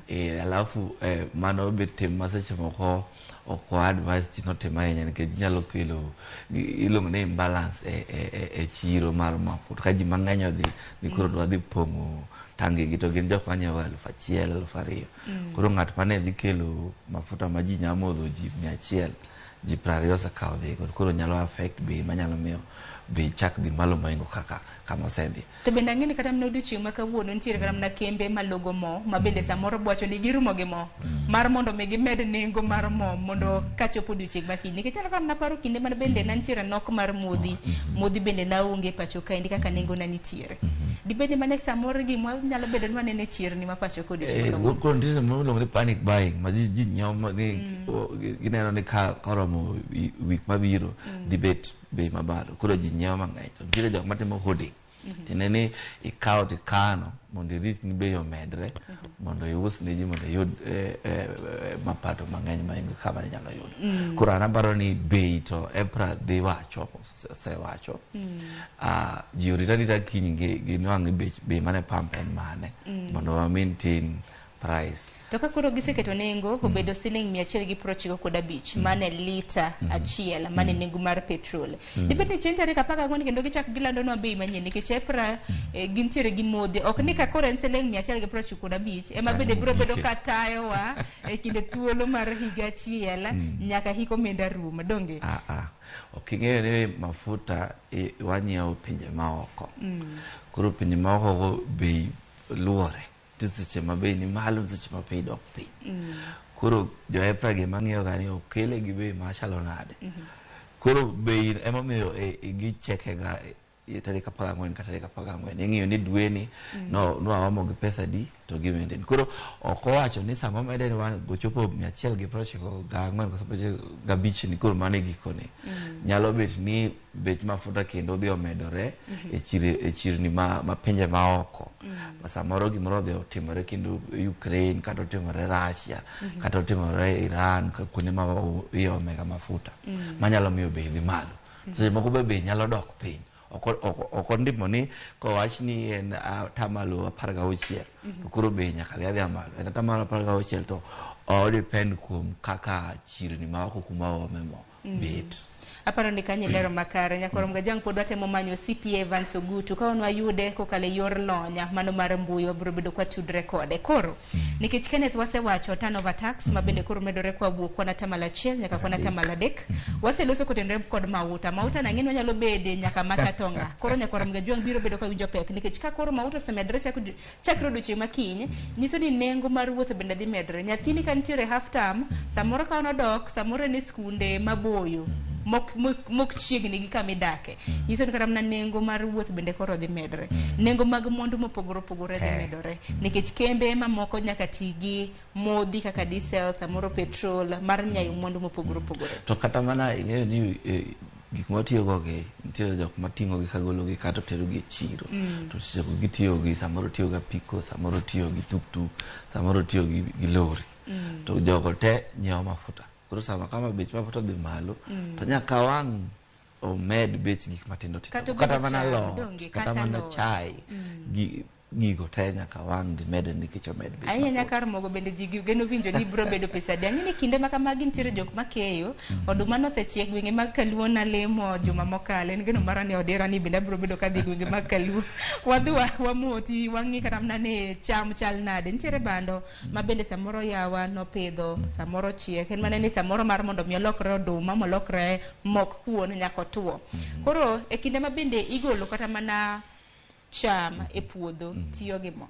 Alafu mano be tim ma seche moko ok wa advise ji notim ahinya nikech nyalo kelo iluongo ni imbalance e chiro mar mafuta ka ji mang'eny odhi ni koro dwa dhi pong'o tangi gi to gin jok manyiewo 1000 2000. Koro ng'at mane dhi kelo mafuta ma ji nyalo modho ji 100 ji 20 osekawo dhi koro nyalo affect bei manyalo miyo bei chak dhi malo mohingo kaka kama osedhi. To bende ang'e ni kata mana odiochieng' ma kawuono nitiere kata mana kembe malogo mo ma bende samoro bwacho ni girumo gi mo mar mondo mi gimed nengo mar mo mondo kachopo odiochieng' ma kiny. Nikech aneno ka naparo kinde mane bende nantiere nok mar modhi, modhi bende naonge pacho kaendi kaka nengo na nitiere. Dibed ni mane samoro gima nyalo bedo ni waneno e chirni ma pacho ka odiochieng' ma kawuono. Koro nitie samoro miluongo ni panic buying ma ji nyiewo ni gineno ni ka oromo wik mabiro dhi bet bei mabalo koro ji nyiewo mang'eny to nitiere jok matimo hoarding. Tiende ni ikawo tikano mondo irit ni bei omedre mondo ius ne ji mondo iyud mapato mang'eny mohingo kama inyalo yudo. Koro an aparo ni bei to EPRA dhi wacho osewacho. Ji orit arita kiny ginwang' bei mane pump en mane mondo wa maintain price. To ka koro giseketo nengo obedo siling 195 mane lita achiel mane nengo mar petrol. Dibed ni chieng' tarik 14 kendo gichak gilandonwa bei manyien nikech EPRA gintiere gi modhi ok ni ka koro en siling 195 ema bende biro bedo ka tayowa e kinde thuolo mar higa achiel nyaka hik omenda rum donge? Ok ing'eyo ni mafuta wanyiewo pinje maoko. Koro pinje maoko go bei luwore. Seche ma bei ni malo seche ma bei dok piny. Koro jo EPRA gima ng'iyo ga ni okele gi bei machalo nade. Koro bei emomiyo gicheke ga tarik 14 ka tarik 14. Ing'iyo ni dweni no waomo gi pesa di to gi wende. Koro ok owacho ni sama omede ni wan gochopo 194 koso 95 ni koro mano e gikone. Nyalo bet ni bech mafuta kendo dhi omedore e chirni ma pinje maoko. Samoro gimoro odhi otimore kendo Ukraine kata otimore Russia kata otimore Iran kuonde ma iomega mafuta manyalo miyo bei dhi malo. Seche moko be bei nyalo dok piny. Ok ondimo ni kowach ni en atamalo 16 to koro bei nyaka dhi adhiya malo. En atamalo 16 to O depend kuom kaka chirni ma oko kuma waome mo bet. Aparo ni kanyo ilero makare. Nyakorom Gajwang' pod watemo manyo CPA Evans Ogutu ka wan wayude kokalo e yor lony mano mar mbui, wabiro bedo kwa tudre kode. Koro nikech Kenneth wasewacho turnover tax ma bende koro medore kwa wuok kwan 1% nyaka kwan 3%. Waseloso kotenore kod mauta. Mauta nang'e ni wanyalo bede nyaka macha tonga. Koro Nyakorom Gajwang' biro bedo ka winjo pek nikech ka koro mauta osemedore chakre odiochieng' ma kiny, nyiso ni nengo mar wuoth bende dhi medore. Nyathini ka nitiere half term, samoro ka nodok, samoro en e skunde maboyo mok chiegni gi kama idake, nyiso ni kata mana nengo mar wuoth bende koro dhi medore. Nengo mag mwandu mopogore opogore dhi medore nikech kembe mamoko nyaka ti gi modhi kaka diesel, samoro petrol mar nyayo mwandu mopogore opogore. To kata mana ing'eyo ni gik mawatiyogo gi nitiere jok mating'o gi kagolo gi kato tero gi e chiro. To seche go gitiyo gi, samoro tiyo gi apiko, samoro tiyo gi tuktuk, samoro tiyo gi lori. To jogo te nyiewo mafuta. Koro sama kama bech mafuta odhi malo, to nyaka wang' omed bech gik matindo tindo. Kata Kata obedo mana cham, alot, donge, kata kata mana alot. chai, gigo te nyaka wang' dhi mede nikech omed bech Ahinya mafuta. kar mogo bende ji geno winjo ni biro bedo pesa adi. Ang'e ni kinde ma kamagi nitiere jok makeyo, oduma nosechiek gwenge mag Kaluo nalemo juma mokalo. En geno mara ni odira ni bende abiro bedo kadhi gwenge mag Kaluo. Wadhi wamoti, wang'i kata mana ni cham chal nade. Nitiere bando ma bende samoro yawa nopidho, samoro chiek. En mana ni samoro mar mondo mi olokre oduma, molokre mok kuon nyaka otuo. Koro e kinde ma bende igolo kata mana cham e puodho tiyo gi mo.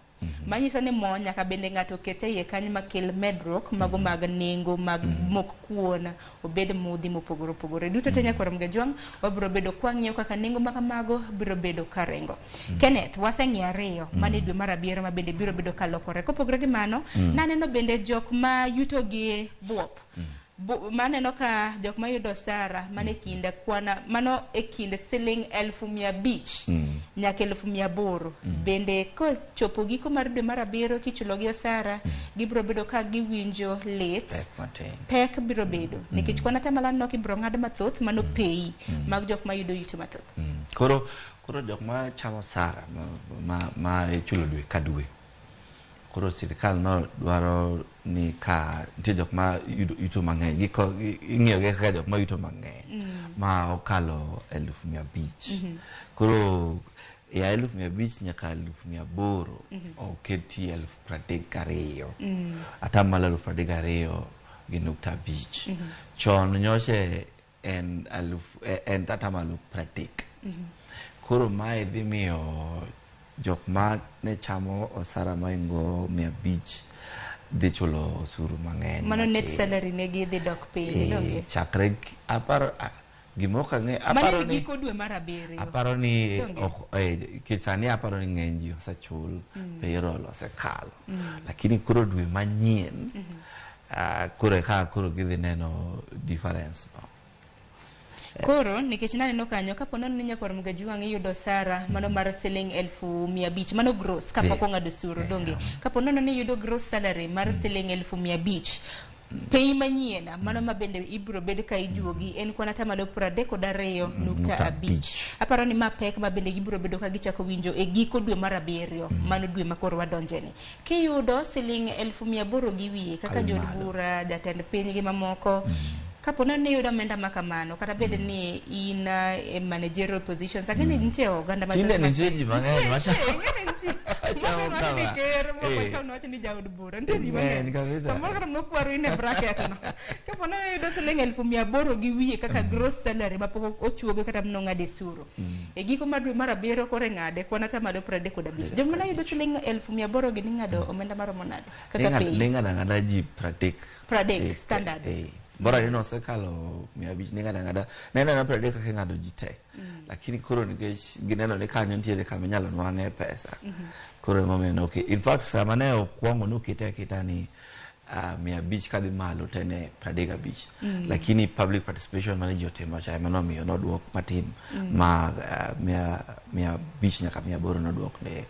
Manyiso ni mo nyaka bende ng'ato ket e iye kanyo makel medruok mago mag nengo mag mok kuon obed modhi mopogore opogore. Duto te Nyakwar Mgajwang' wabiro bedo kwang'iyo kaka nengo ma kamago biro bedo karingo. Kenneth, waseng'iyo ariyo mane dwe mar abiriyo ma bende biro bedo kalokore. Kopogore gi mano, naneno bende jok ma yuto gi buop. Maneno ka jok mayudo osara mane kinde kwana mano e kind siling 500,000 nyaka 800,000. Bende kochopo giko mar dwe mar abiriyo kichulo gi osara, gibiro bedo ka giwinjo lit, Pek matin. pek biro bedo nikech kwan atamalo nok ibiro ng'ad mathoth mano pei mag jok mayudo yuto mathoth. Koro jok ma chamo osara ma ichulo dwe ka dwe, koro sirikal no dwaro ni ka nitie jok ma yuto mang'eny, ing'iyo gi kaka jok ma yuto mang'eny ma okalo 500,000. Koro ya 500,000 nyaka 800,000 oketi 32,000. Atamalo 32.5. Chon nyoche en en atamalo 30. Koro mae dhi miyo jok ma ne chamo osara mohingo 500 dhi chulo osuru mang'eny. Mano net matin. salary ne gi dhi dok piny, donge? Chakre aparo gima ok ang'e, Mano aparo en ni giko dwe mar abiriyo. aparo ni Donge? ok, nikech sani aparo ni ng'eny ji osechul, payroll osekalo. Lakini koro dwe manyien, koro eka koro gidhi neno difference no. Koro nikech naneno kanyo kapo nono ni Nyakwar Mgajwang' iyudo osara mano mar siling 500,000 mano gross kapok ong'ado osuru, donge? Kapo nono ni iyudo gross salary mar siling 500,000, pei manyien mano ma bende ibiro bed ka ijuogi en kwan atamalo 32.5. Aparo ni ma pek ma bende gibiro bedo ka gichako winjo e giko dwe mar abiriyo, mano dwe ma koro wadonjeni. Kiyudo siling 800,000 gi wiye kaka Kalo jood malo. bura, jatend piny gi mamoko, kapo nono ni iyudo omenda ma kamano, kata bed ni in e managerial positions, ang'e ni nitie oganda mathoth Tinde nitie ji mang'eny Nitie, machamo nitie, ng'e ni nitie. Machamo Moko wacho ni kama. ker, moko chon wacho ni jaod bura. Nitie ji Ng'eny mang'eny. kabisa. Samoro kata nokwaro in e bracket no. Kapo nono iyudo siling 800,000 gi wiye kaka gross salary mapok ochuoge kata mana ong'ade osuru. E giko mar dwe mar abiriyo koro ing'ade kwan atamalo 35. Joma ne yudo siling 800,000 gi ning'ado omenda maromo nade kaka pei? Ning'ado ang'ada ji 30. 30, standard. Bora ni nosekalo 500, ning'ado ang'ada. Ne neno 30 kaka ing'ado ji te. Lakini koro nikech gineno ni kanyo nitiere kama inyalo nwang'e pesa. Koro emomiyo ne oke. In fact, sama ne okwongo nokete aketa ni 500 kadhi malo to ne 35. Lakini public participation mane ji otimo cha ema nomiyo noduok matin ma 500 nyaka 800 noduok ne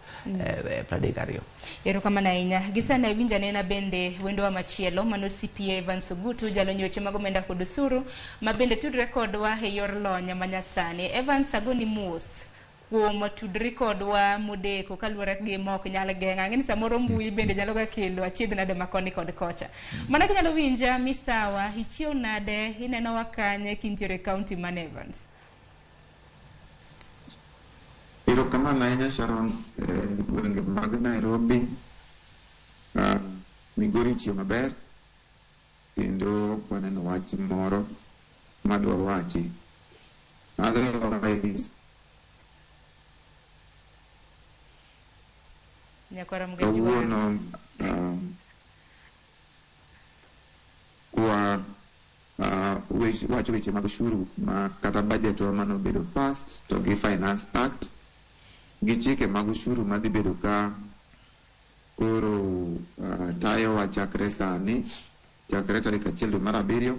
32. Erokamano ahinya. Gi sani awinjo anena bende wendowa machielo mano CPA Evans Ogutu, jalony weche mag omenda kod osuru ma bende tudre kodwa e yor lony manyasani. Evans, agoni mos. Kuom tudri kodwa modeko kaluwore gi mok nyal geng'o. Ang'e ni samoro mbui bende nyalo ga kelo achiedh nade ma koni kod kocha. Mana kinyalo winja misawa, ichiew nade, inenowa kanye kintiere e county man Evans? Erokamano ahinya Sharon, gwenge mag Nairobi, Migori chiew maber kendo ok waneno wach moro madwa wachi. Otherwise Nyakwara Mgajuwa. Kawuono kwa wacho weche mag ushuru ma kata budget wa manobedo passed to gi Finance Act gi chike mag ushuru madhi bedo ka koro tayowa chakre sani, chakre tarik 1 dwe mar 7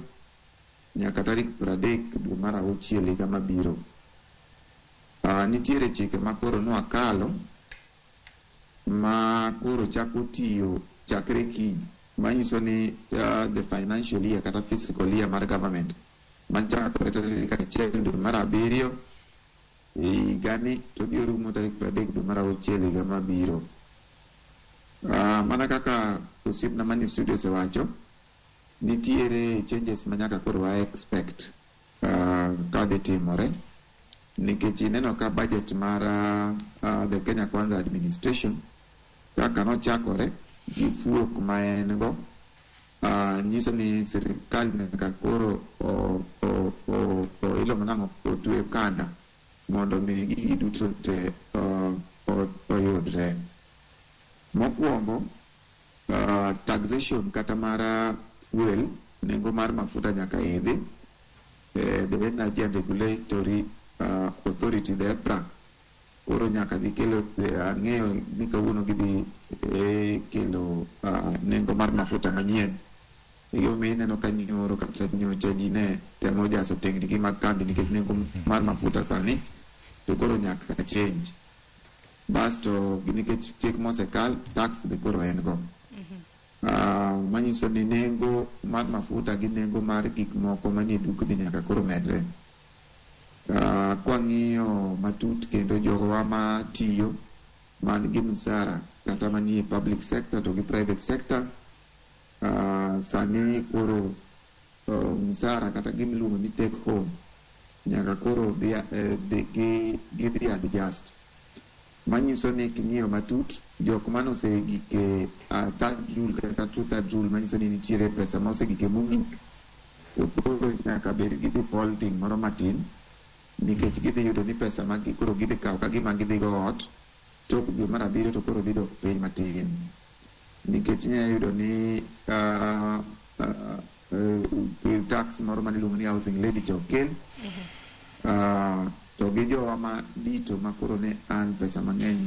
nyaka tarik 30 dwe mar 6 higa mabiro. Nitiere chike ma koro nwakalo ma koro chako tiyo chakre kiny, manyiso ni the financial year kata fiscal year mar government machakore tarik 1 dwe mar 7 higani to dhi rumo tarik 30 dwe mar 6 higa mabiro. Mana kaka osiepna manie studio osewacho, nitiere changes ma nyaka koro wa expect ka dhi timore, nikech ineno ka budget mar the Kenya Kwanza administration kaka nochakore gi fuok ma en go, nyiso ni sirikal nyaka koro iluongo nang'o, otwe kanda mondo mi gigi duto te oyudre. Mokwongo, taxation kata mar fuel, nengo mar mafuta nyaka idhi. The Energy and Regulatory Authority, the EPRA, koro nyaka dhi kelo, ang'eyo ni kawuono gidhi kelo nengo mar mafuta manyien. Gimomiyo ineno ka nyoro kata nyocha ji ne temo jaso tengni gi mag kambi nikech nengo mar mafuta sani to koro nyaka change. Basto nikech chik mosekal, tax be koro en go. Manyiso ni nengo mar mafuta gi nengo mar gik moko manie dukni nyaka koro medre. Kwang'iyo matut kendo jogowa matiyo man gi msara kata manie public sector to gi private sector, sani koro msara kata gimiluongo ni take home nyaka koro gidhi adjust. Manyiso ni king'iyo matut, jok manosegike third rule kata two third rule, manyiso ni nitiere pesa ma osegike mogik, to koro nyaka bed gi defaulting moro matin, nikech gidhi yudo ni pesa ma koro gidhi kawo ka gima gidhi go ot tok dwe mar 7 to koro dhi dok piny matin, nikech inyalo yudo ni tax moro maniluongo ni housing levy cha okel, to gi jowa ma dito ma koro ne an pesa mang'eny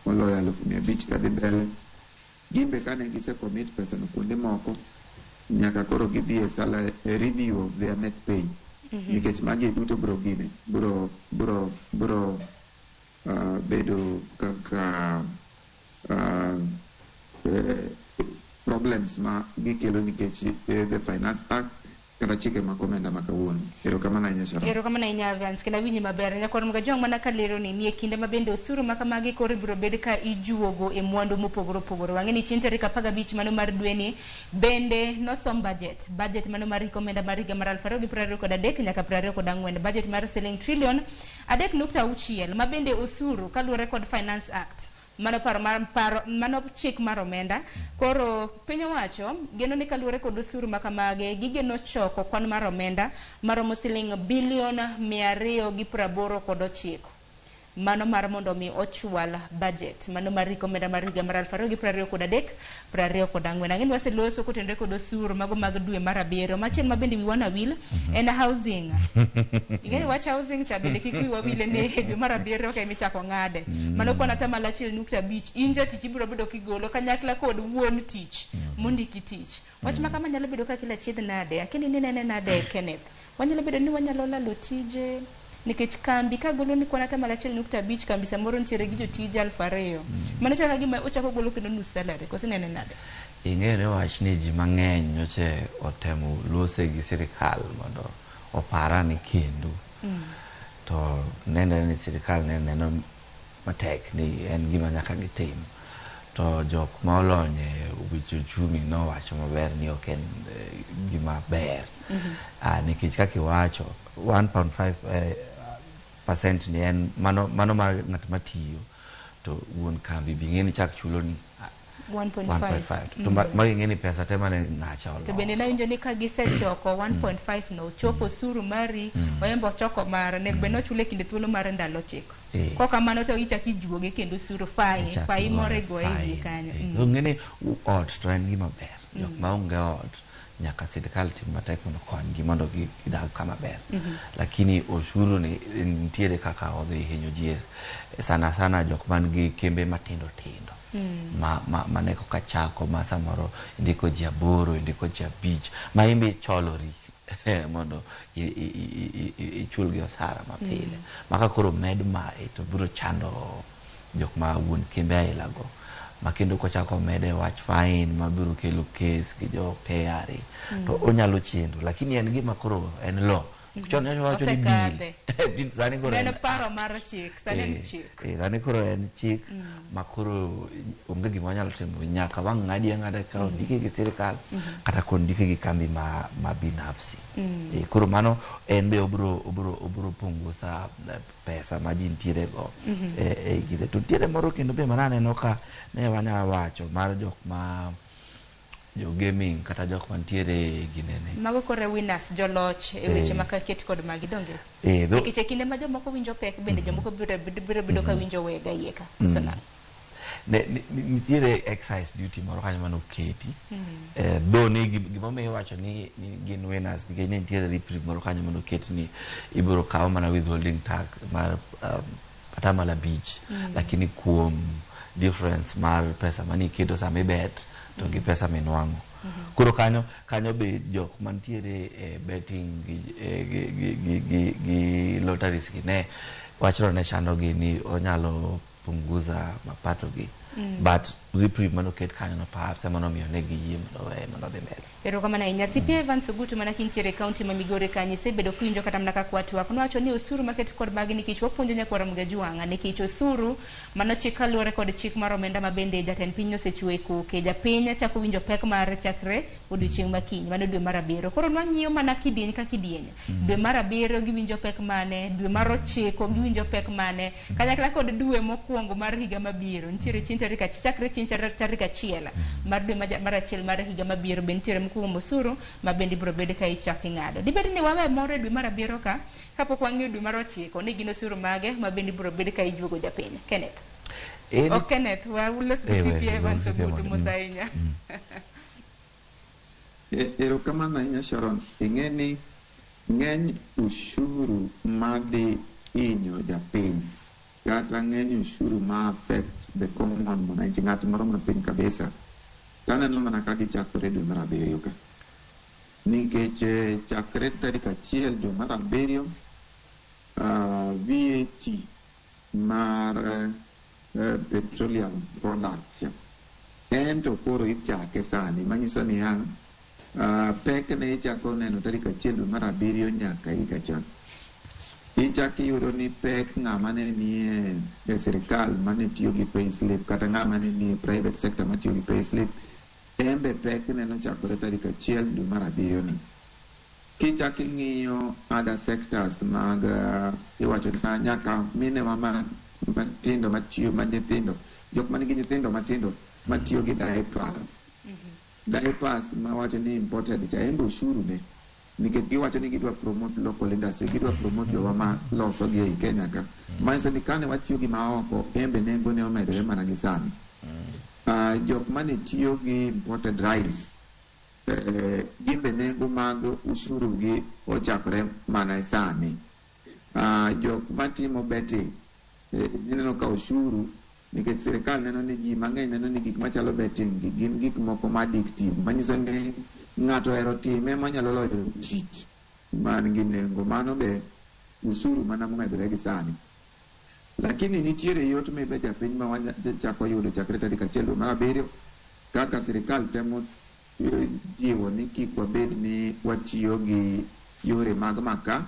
moloyo 500,000 kadhi mbele, gimbe kane gise commit pesa no kuonde moko nyaka koro gidhi e salary review of their net pay. Nikech magi duto bro gine bro bedo kaka problems ma gikelo nikech the Finance Act kata chike mag omenda ma kawuono. Erokamano ahinya Sharon. Erokamano ahinya Evans, kendo awinji maber. Nyakwar Mgajwang' mana kalero ni nie kinde ma bende osuru ma kamagi koro ibiro bed ka ijuogo e mwandu mopogore opogore. Wang'e ni chieng' tarik 15 mano mar dweni bende nosom budget. Budget mano mar hik omenda mar higa mar 2023 nyaka 24. Budget mar siling trillion 3.6 ma bende osuru kaluwore kod Finance Act. Mano paro mar paro mano chik mar omenda. Koro piny owacho geno ni kaluwore kod osuru ma kamage gigeno choko kwan mar omenda maromo siling bilion 289. Mano mar mondo mi ochwal budget mano mar hik omenda mar higa mar 2023 24. Ang'e ni waseloso kotenore kod osuru mago mag dwe mar 7. Machielo ma bende wiwa nawil en housing. Ing'e ni wach housing cha bende kik wiwa wile ni dwe mar 7 ka emichako ng'ade. Mano kwan atamalo 1.5 in jatich ibiro bedo kigolo kanyakla kod wuon tich mondiki tich. Wach ma kama nyalo bedo ka kila achiedh nade? Akeni ni nene nade Kenneth? Wanyalo bedo ni wanyalo lalo tije nikech kambi kagolo ni kwan atamalo 1.5 kambi samoro nitiere gi jotije 2,000. Mano chalo gima ochako golo kendo nus salary, koso inene nade? Ing'eyo ni wach ni ji mang'eny nyocha otemo lose gi sirikal mondo opara ni kendo. To nenre ni sirikal ne neno matek ni en gima nyaka gitim. To jok ma olony e weche uchumi nowacho maber ni ok en gima ber. Nikech kaka iwacho 1.5% ni en mano mar ng'at matiyo, to wuon kambi bi ng'e ni chak chulo ni 1.5. 1.5 to magi ng'e ni pesa te mane ng'acha To bende nawinjo ni ka gisechoko 1.5 no, choko osuru mari, oyembo ochoko mare, onego bed ni ochule e kinde thuolo mar ndalo 9. Kok kamano to ichak ijuoge kendo osuru fine, Ichak fine moro igoye igoye e wiye fine. kanyo. To ng'e ni ot to en gima ber. Jok maonge ot nyaka sirikal tim matek mondo okonygi mondo gidag kama ber. Lakini osuru ni nitiere kaka odhi hinyo ji sana sana jok man gi kembe matindo tindo. Ma ne koka chako ma samoro indiko ji 8, indiko ji 5, ma imbe cholori mondo ichulgi osara mapile. Maka koro med mae to biro chando jok ma wuon kembe aila go. Ma kendo kochako mede wach fine mabiro kelo kes gi jo KRA to onyalo chendo, lakini en gima koro en law. Chon nyocha wacho ni Osekadhe. bill. Sani koro Ne en en paro mar chik, sani en chik. Sani koro en chik ma koro onge gima wanyalo timo, nyaka wang' ng'adi ang'ada ka ondike gi sirikal kata kondike gi kambi ma binafsi. Koro mano en be obiro punguza pesa ma ji nitiere go. E gire to nitiere moro kendo be mananeno ka ne wanya wacho mar jok ma jo gaming kata jok mantiere ginene. Mago koro e winners, joloch e weche ma ket kod magi donge? Nikech e kinde ma jomoko winjo pek bende jomoko biro bedo ka winjo wega iye ka. Koso nang'o? Nitiere excise duty moro kanyo manoketi. Though ni gimomiyo iwacho ni gin winners nikech ne nitiere reprieve moro kanyo manoket ni ibiro kaw mana withholding tax mar 5%, lakini kuom difference mar pesa maniketo sama ibet to gi pesa minwang'o. Koro kanyo be jok mantiere e betting gi lotteries gi ne wachno ne chandogi ni onyalo punguza mapato gi, but reprieve manoket kanyo no perhaps ema nomiyo ne giyie mondo oweye mondo odhi mbele. Erokamano ahinya. CPA Evans Ogutu, mana kintiere e kaunti ma Migori kanyo, isebedo kiwinjo kata mana kaka watwak. Nowacho ni osuru maket kod magi nikech wapuonjo nyakwar Ramogi Ajwang' nikech osuru mano chik kaluwore kod chik mar omenda ma bende jatend piny osechiwo e koke. Japiny chako winjo pek mar chakre odiochieng' ma kiny, mano dwe mar 7. Koro nwang'iyo mana kidieny ka kidieny. Dwe mar 7 giwinjo pek mane, dwe mar 9 giwinjo pek mane, kanyakla kod dwe mokwongo mar higa mabiro. Nitiere chieng' tarik chakre chieng' tarik 1 mar dwe mar 1 mar higa mabiro be nitiere mokuongo osuru ma bende ibiro bed ka ichako ing'ado. Dibed ni wawe moro e dwe mar 7 ka kapok wang'iyo dwe mar 9 ni gin osuru mage ma bende ibiro bed ka ijuogo japiny. Kenneth. Ok Kenneth, walos gi CPA Evans los CPA Ogutu mondo- mos ahinya. Erokamano ahinya, Sharon. Ing'e ni ng'eny ushuru madhi hinyo japiny kata ng'eny ushuru ma affect the common mwananchi, ng'at moro mapiny kabisa, taneno mana ka gichakore dwe mar 7 ka. Nikech chakre tarik 1 dwe mar 7, VAT mar petroleum products en to koro ichake sani, manyiso niya, pek ne ichako neno tarik 1 dwe mar 7 nyaka higa cha. Ichako iyudo ni pek ng'ama ne nie e sirikal mane tiyo gi payslip kata ng'ama ne nie private sector matiyo gi payslip, en be pek ne nochakore tarik 1 dwe mar 7 ni. Kichako ing'iyo other sectors mag iwacho na nyaka minewa matindo matiyo ma nyithindo, jok manigi nyithindo matindo matiyo gi diapers, diapers mawacho ni imported cha en be ushuru ne, nikech giwacho ni gidwa promote local industry, gidwa promote jowa ma loso gi ei Kenya ka, manyiso ni kane watiyo gi maoko en be nengo ne omedore mana gi sani. Jok mane tiyo gi imported rice, gin be nengo mag ushuru gi ochakore mana sani. Jok matimo betting, ineno ka ushuru, nikech sirikal neno ni ji mang'eny neno ni gik machalo betting gi gin gik moko ma addictive, manyiso ni ng'ato ohero time manyalo loyo tich man gi nengo, mano be usuru mana momedore gi sani. Lakini nitiere yot mibe japiny ma wachako yudo chakre tarik 1 dwe mar 7, kaka sirikal temo jiwo ni kik wabed ni watiyo gi yore mag maka.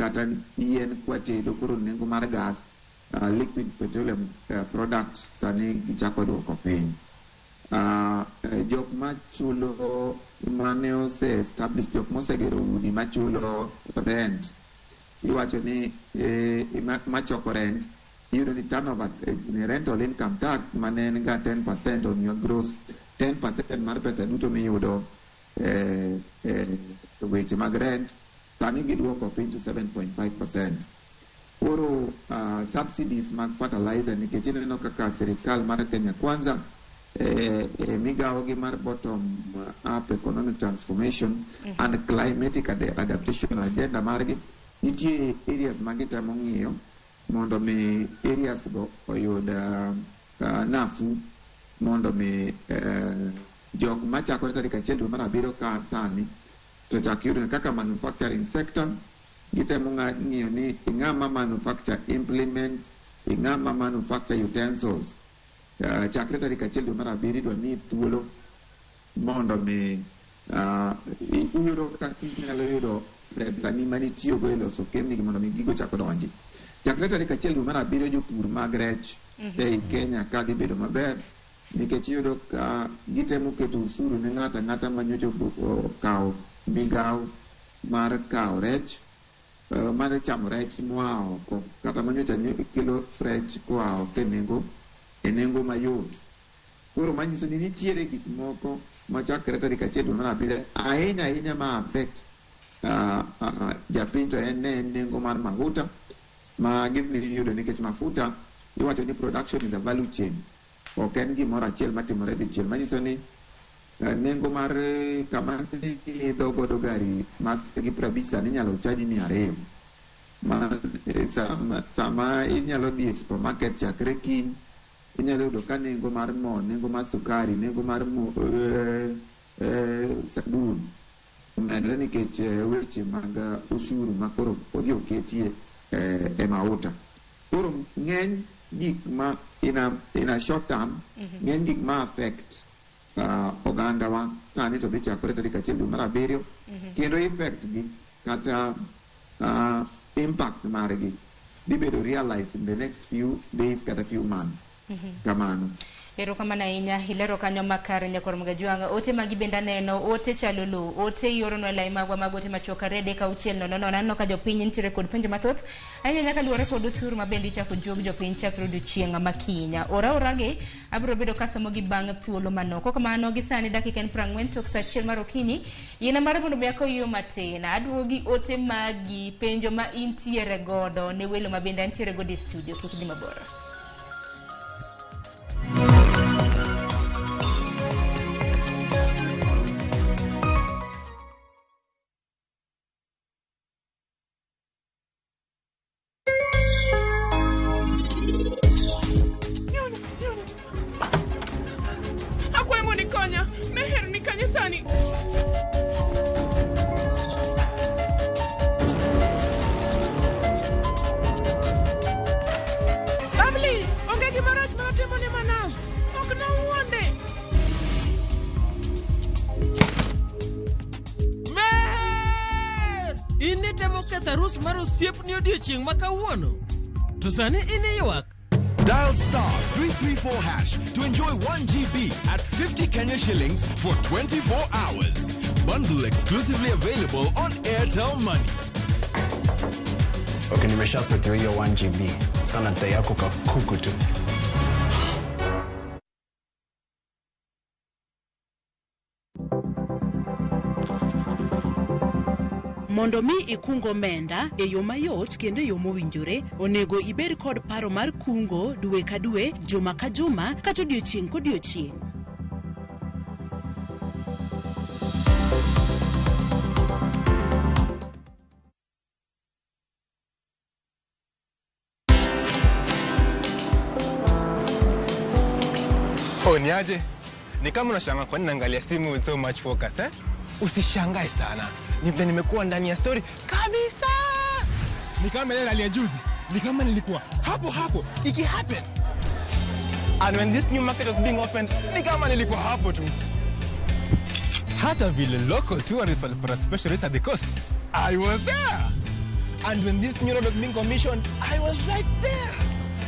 Kata yien kwatedo koro nengo mar gas, liquid petroleum product sani gichako duoko piny. Jok machulo mane ose establish, jok mosegero udi machulo rent, iwacho ni machoko rent, iyudo ni turnover, rental income tax mane en ga 10% on your gross, 10% mar pesa duto miyudo weche mag rent, sani giduoko piny to 7.5%. Koro subsidies mag fertilizer, nikech ineno kaka sirikal mar Kenya Kwanza migawo gi mar bottom up economic transformation and climatic adaptation agenda margi, nitie areas ma gitemo ng'iyo mondo mi areas go oyud nafuu, mondo mi jok machakore tarik 1 dwe mar 7 ka sani to chak yudo kaka manufacturing sector. Gitemo ng'iyo ni ng'ama manufacture implements, ng'ama manufacture utensils, chakre tarik 1 dwe mar 7 idwa mi thuolo mondo mi iyudo kaka inyalo yudo pesa ni manitiyogo e loso kemni mondo mi gigo chak donji. Chakre tarik 1 dwe mar 7 jopur mag rech ei Kenya ka dhi bedo maber, nikech iyudo ka gitemo keto usuru ne ng'ato ang'ata manyocha okawo migawo mar kawo rech, mar chamo rech moa oko, kata manyocha kelo rech koa oko e nengo mayot. Koro manyiso ni nitiere gik moko machakre tarik 1 dwe mar 7 ahinya ahinya ma affect japiny, to en nengo mar mafuta ma gidhi yudo, nikech mafuta iwacho ni production is a value chain, ok en gimoro achiel matimore dichiel. Manyiso ni nengo mar kama idho godo gari mas gi 50 sani inyalo chaji 200. Sama inyalo dhi e supermarket chakre kiny, inyalo yudo ka nengo mar mo, nengo mar sukari, nengo mar sabun omedre nikech weche mag osuru ma koro odhi oketie e mauta. Koro ng'eny gik ma in a short term, ng'eny gik ma affect ogandawa sani to dhi chakore tarik 1 dwe mar 7, kendo effect gi kata impact margi dhi bedo realized in the next few days kata few months. Kamano. Erokamano ahinya, ilero kanyo makare nyakwar Mgajwang'. Ote magi bende aneno, ote chalo lowo, ote ioronwa e lai magwa mag ote machuok 2 3 6 0 0. Aneno ka jopiny nitiere kod penjo mathoth ahinya nyaka luwore kod osuru ma bende ichako juog jopiny chakre odiochieng' ma kiny. Ora oragi, abiro bedo kasomo gi bang' thuolo manok. Kokamano gi sani dakika en 40 tok saa 1 mar okinyi. Yiena mar mondo mi akoyo matin, aduogo gi ote magi, penjo ma intiere godo ne welo ma bende antiere godo e studio. Kik idhi mabor. Odiochieng' ma kawuono to sani in iywak. Dial *334# to enjoy 1 GB at 50 Kenya shillings for 24 hours. Bundle exclusively available on Airtel Money. Okay, nimeshasetiwa hiyo 1 GB. Sana dai yako ka kuku tu. Mondo mi ikung omenda e yo mayot kendo e yo mowinjore, onego ibed kod paro mar kungo dwe ka dwe, juma ka juma, kata odiochieng' kodiochieng'. Oh, niaje? Ni kama unashangaa kwa nini naangalia simu with so much focus, eh? Usishangae sana. Ni nimekuwa ndani ya story kabisa. Ni kama ile hali ya juzi. Ni kama nilikuwa hapo hapo iki happen. And when this new market was being opened, ni kama nilikuwa hapo tu. Hata vile local tourists walipata special rate at the coast. I was there. And when this new road was being commissioned, I was right there.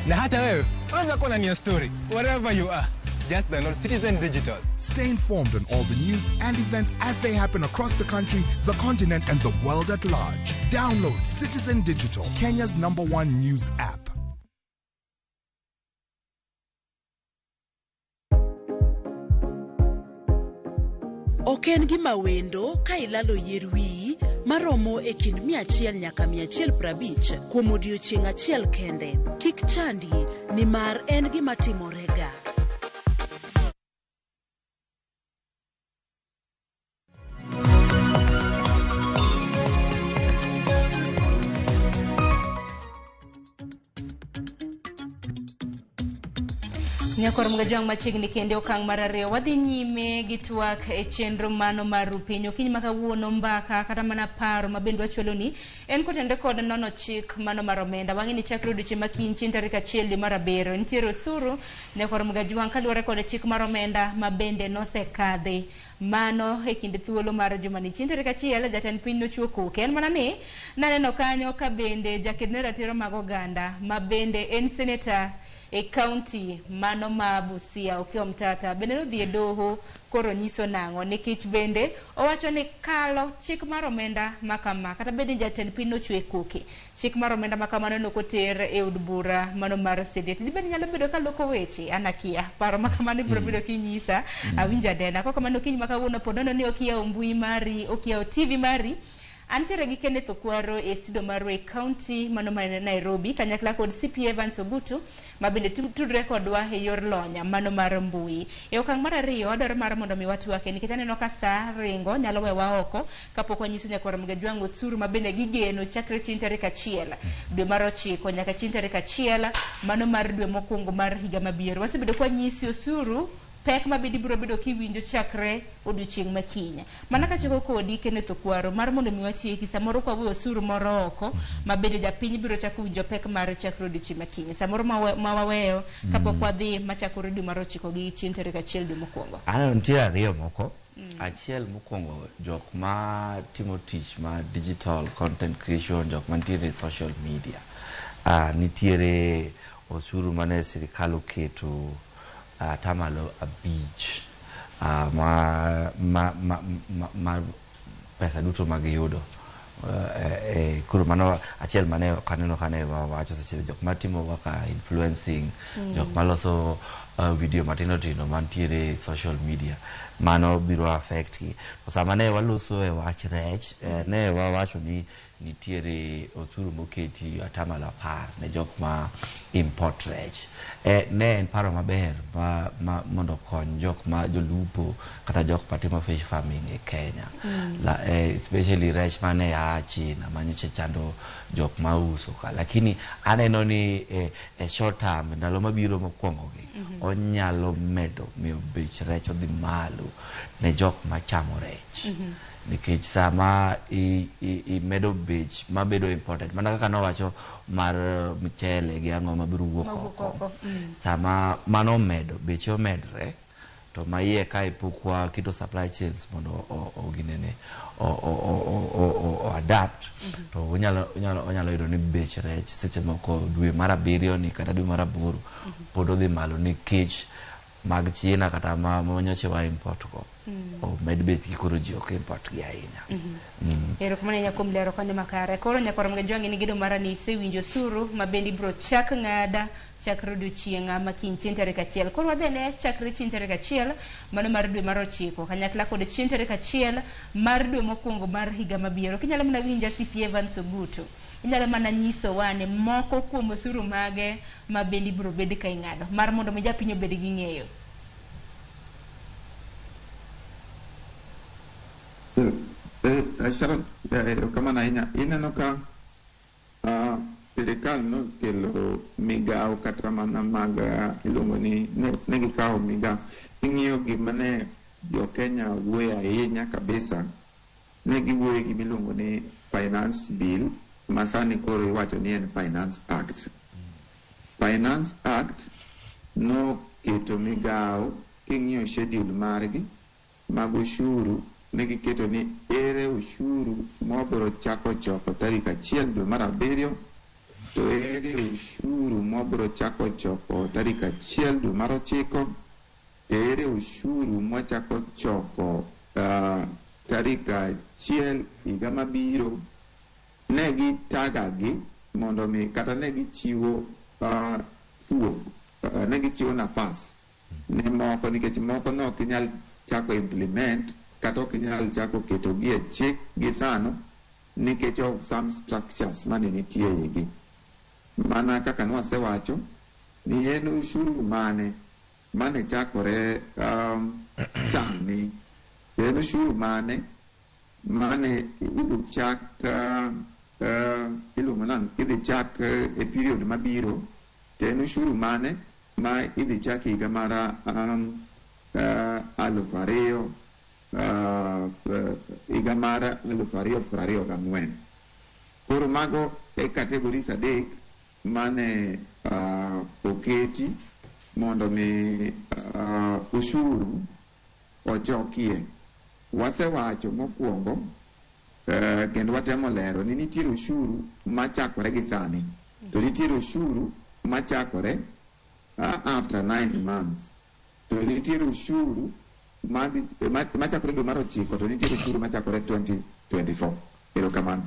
Na hata wewe unaweza kuwa ndani ya story wherever you are. Just download Citizen Digital. Stay informed on all the news and events as they happen across the country, the continent, and the world at large. Download Citizen Digital, Kenya's number one news app. Ok en gima wendo ka ilalo yier wiyi maromo e kind 100 nyaka 150 kuom odiechieng' achiel kende. Kik chandi nimar en gima timorega. Nyakor Mgajwang' machiegni kende okang' mar ariyo wadhi nyime gi twak e chenro mano mar Rupiny. Okinyi ma kawuono mbaka kata mana paro ma bende wachwaloni en kotenore kod nono chik mano mar omenda. Wang'e ni chakre odiochieng' ma kiny chieng' tarik 1 dwe mar 7 nitiere osuru Nyakor Mgajwang' kaluwore kod chik mar omenda ma bende nosekadhi. Mano e kind thuolo mar jumani. Chieng' tarik 1 jatend piny nochiwo koke. En mana ni naneno kanyo ka bende jaked ne ratiro mag oganda ma bende en seneta e county mano ma Busia Okiya Omtata bende nodhi e doho koro nyiso nang'o nikech bende owacho ni kalo chik mar omenda ma kama kata bed ni jatend piny nochwe koke chik mar omenda ma kamano nok oter e od bura mano mar senate dibed nyalo bedo ka loko weche an akia paro ma kamano ibiro bedo kinyisa awinjo adena kok kamano kiny ma kawuono pod nono ni ok iyawo mbui mari ok iyawo TV mari. Antiere gi Kenneth Okwaro e studio marwa e county mano ma Nairobi kanyakla kod CP Evans Ogutu ma bende tudre kodwa e yor lony mano mar mbui. E okang' mar ariyo adwaro mar mondo mi watwake nikech aneno ka saa ringo nyalo wewa oko kapok wanyiso nyakwar Mgajwang' osuru ma bende gigeno chakre chieng' tarik 1 dwe mar 9 nyaka chieng' tarik 1 mano mar dwe mokwongo mar higa mabiro. Wasebedo kwa nyisi osuru pek ma bende ibiro bedo kiwinjo chakre odiochieng' ma kiny. Mana kachako kodi Kenneth Okwaro mar mondo mi watieki samoro kwa weyo osuru moro oko ma bende japiny biro chako winjo pek mar chakre odiochieng' ma kiny. Samoro ma waweyo kapok wadhi machakore dwe mar 9 gi chieng' tarik 1 dwe mokwongo. Aneno nitie ariyo moko. Achiel mokwongo jok ma timo tich ma digital content creation, jok mantiere e social media. Nitiere osuru mane sirikal oketo atamalo 5 ma pesa duto magiyudo. Koro mano achiel mane ok aneno kane wawacho seche jok matimo kaka influencing, jok maloso video matindo tindo mantiere e social media, mano biro affect gi. To sama ne waloso e wach rech, ne wawacho ni nitiere osuru moketi atamalo 10 ne jok ma import rech. Ne en paro maber ma mondo okony jok ma jolupo kata jok matimo fish farming e Kenya. Especially rech mane aa China manyocha chando jok ma uso ka. Lakini aneno ni e short term ndalo mabiro mokwongo gi onyalo medo miyo bech rech odhi malo ne jok machamo rech. Nikech sama imedo bech mabedo imported mana kaka nowacho mar mchele gi ang'o mabiro wuok oko, sama mano omedo beche omedre to ma iye kae pok waketo supply chains mondo oginene o adapt, to onyalo yudo ni bech rech seche moko dwe mar 7 ni kata dwe mar 8 pod odhi malo nikech mag China kata ma manyocha wa import go. Omed bech gi koro ji ok import gi ahinya. Erokamano ahinya kuom lero kanyo makare. Koro nyakwar Mgajwang' in gi gedo mara ni isewinjo osuru ma bende ibiro chak ng'ada chakre odiochieng' ma kiny chieng' tarik 1. Koro wadhi ane chakre chieng' tarik 1 mano mar dwe mar 9 kanyakla kod chieng' tarik 1 mar dwe mokwongo mar higa mabiro. Kinyalo mana winja CP Evans Ogutu, inyalo mana nyisowa ni moko kuom osuru mage ma bende ibiro bed ka ing'ado mar mondo mi japiny obed gi ng'eyo. Sharon, erokamano ahinya. Ineno ka sirikal nokelo migawo kata mana mag iluongo ni ne gikawo migawo. Ing'iyo gima ne jo Kenya wuoyo ahinya kabisa, ne giwuoyo gima iluongo ni finance bill ma sani koro iwacho ni en Finance Act. Finance Act noketo migawo king'iyo schedule margi mag ushuru ne giketo ni ere ushuru mwabiro chako choko tarik 1 dwe mar 7, to ere ushuru mwabiro chako choko tarik 1 dwe mar 9, to ere ushuru mwachako choko tarik 1 higa mabiro. Ne gitagagi mondo mi kata ne gichiwo fuok, ne gichiwo nafas ne moko, nikech moko ne ok inyal chako implement kata ok inyal chako keto gi e chik gi sano nikech of some structures mane nitie eigi. Mana kaka nwasewacho ni en ushuru mane mane chakore sani, en ushuru mane mane idhi chak iluongo nang'o, idhi chak e period mabiro, to en ushuru mane ma idhi chak higa mar 2000 higa mar 2024. Koro mago e categories 3 mane oketi mondo mi ushuru ochokie. Wasewacho mokwongo kendo watemo lero ni nitiere ushuru machakore gi sani, to nitiere ushuru machakore after 9 months, to nitiere ushuru machakore dwe mar 9, to nitiere ushuru machakore 2024. Erokamano.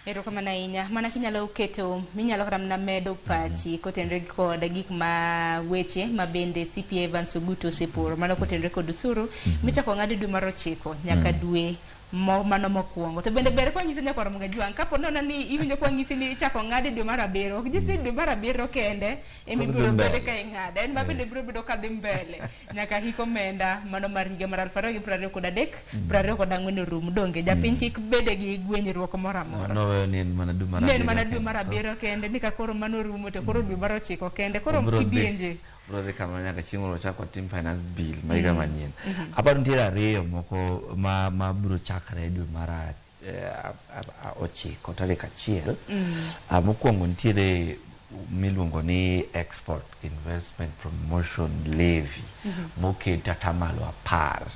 Erokamano ahinya. Mana kinyalo keto minyalo kata mana medo pachi kotenore kod gik ma weche ma bende CPA Evans Ogutu oseporo mano kotenore kod usuru michako ng'ad dwe mar 9 nyaka dwe mano mokwongo. To bende ber kwanyiso nyakwar Mgajwang' kapo nono ni iwinjo kwanyisi ni ichako ng'ad dwe mar 7, ok nyis ni dwe mar 7 kende ema ibiro bedo ka ing'ado, en ma bende biro bedo ka dhi mbele nyaka hik omenda mano mar higa mar 2023 24 orum. Donge japiny kik bede gi gwenyruok moro amora. Mano ni en mana dwe mar 7. En mana dwe mar 7 kende, ni ka koro mano orumo to koro dwe mar 9 kende, koro kidienje biro dhi kamano nyaka chieng' moro wachak watim finance bill ma higa manyien. Aparo nitiere 2 moko ma biro chakre dwe mar 9 tarik 1. Mokwongo nitiere miluongo ni Export Investment Promotion Levy moket 10%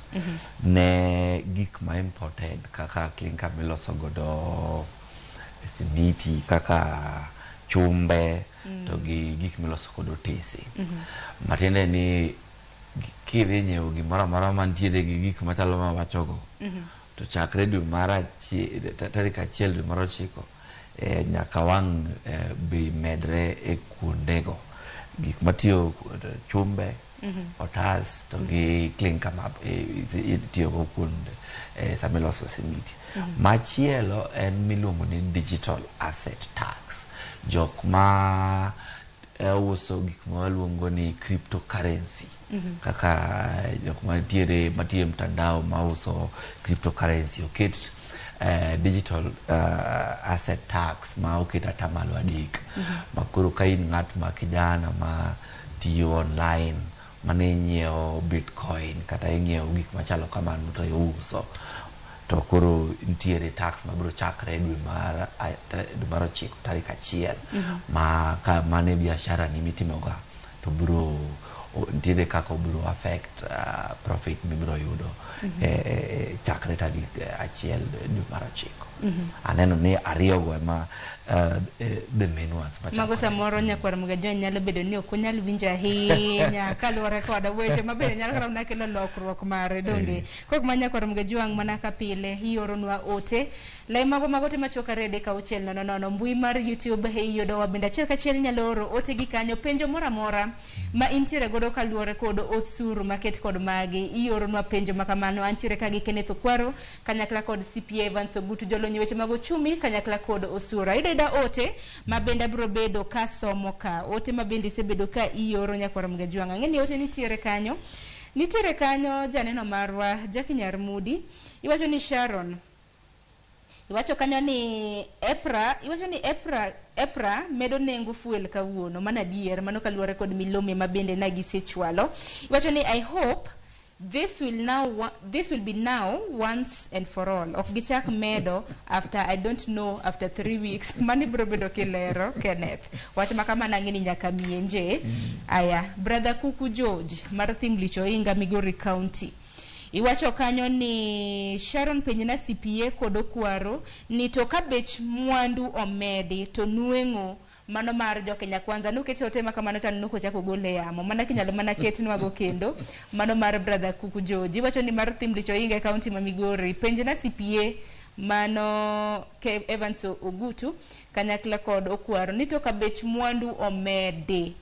ne gik ma imported kaka klinka miloso godo simiti, kaka chumbe, to gi gik miloso kod otese. Matiende ni kidhi nyiewo gimoro amora mantiere gi gik machalo mawachogo, to chakre dwe mar tarik 1 dwe mar 9 nyaka wang' bei medre e kuondego. Gik matiyo chumbe, otas to gi klinka ma itiyogo kuonde sama iloso simiti. Machielo en miluongo ni digital asset tax. Jok ma uso gik ma waluongo ni cryptocurrency, kaka jok mantiere matiyo e mtandao mauso cryptocurrency, oket digital asset tax ma oket 3%. Ma koro ka in ng'at ma kijana ma tiyo online, mane nyiewo bitcoin kata inyiewo gik machalo kamano to iuso, to koro nitiere tax mabiro chakre dwe mar 9 tarik 1 ma ka mane biashara ni mitimoga to biro nitiere kaka obiro affect profit mibiro yudo chakre tarik 1 dwe mar 9. Aneno ni 2 go ema the main ones. Mago samoro nyakwar Mgajwang' nyalo bedo ni ok onyal winjo ahinya kaluwore kod weche ma bende nyalo kata mana kelo lokruok mare. Donge kok ma nyakwar Mgajwang' mana ka pile ioronwa ote lai mago mag ote machuok 2 3 6 0 0 mbui mar YouTube iyudowa bende achiel kachiel inyalo oro ote gi kanyo penjo moro amora ma intiere godo kaluwore kod osuru maket kod magi ioronwa penjo makamano. Antiere ka gi Kenneth Okwaro kanyakla kod CPA Evans Ogutu jolony weche mag ochumi kanyakla kod osuru. Ayudo ote ma bende abiro bedo ka somo ka ote ma bende isebedo ka ioro nyakwar Mgajwang'. Ang'e ni ote nitiere kanyo, nitiere kanyo janeno marwa Jackie Nyarmudi iwacho ni Sharon, iwacho kanyo ni EPRA, iwacho ni EPRA medo nengo fuel kawuono. Mano adier, mano kaluwore kod milome ma bende na gisechwalo. Iwacho ni I hope this will be now once and for all. Ok gichak medo after I don't know after 3 weeks. Mani biro bedo kilero Kenneth. Wach makamano ang'e ni nyaka mienje. Aya, brother Kuku George mar Thimlich Oinga Migori County. Iwacho kanyo ni Sharon penjna CPA kod Okwaro ni to ka bech mwandu omedi to nweng'o mano mar jo Kenya Kwanza nukete ote ma kamano to aneno kochako gole e yamo mana kinyalo mana ketnwago kendo mano mar brother Kuku George. Iwacho ni mar Thimlich Ohinga e kaunti ma Migori penjna CPA mano Ke Evans Ogutu kanyakla kod Okwaro ni to ka bech mwandu omedi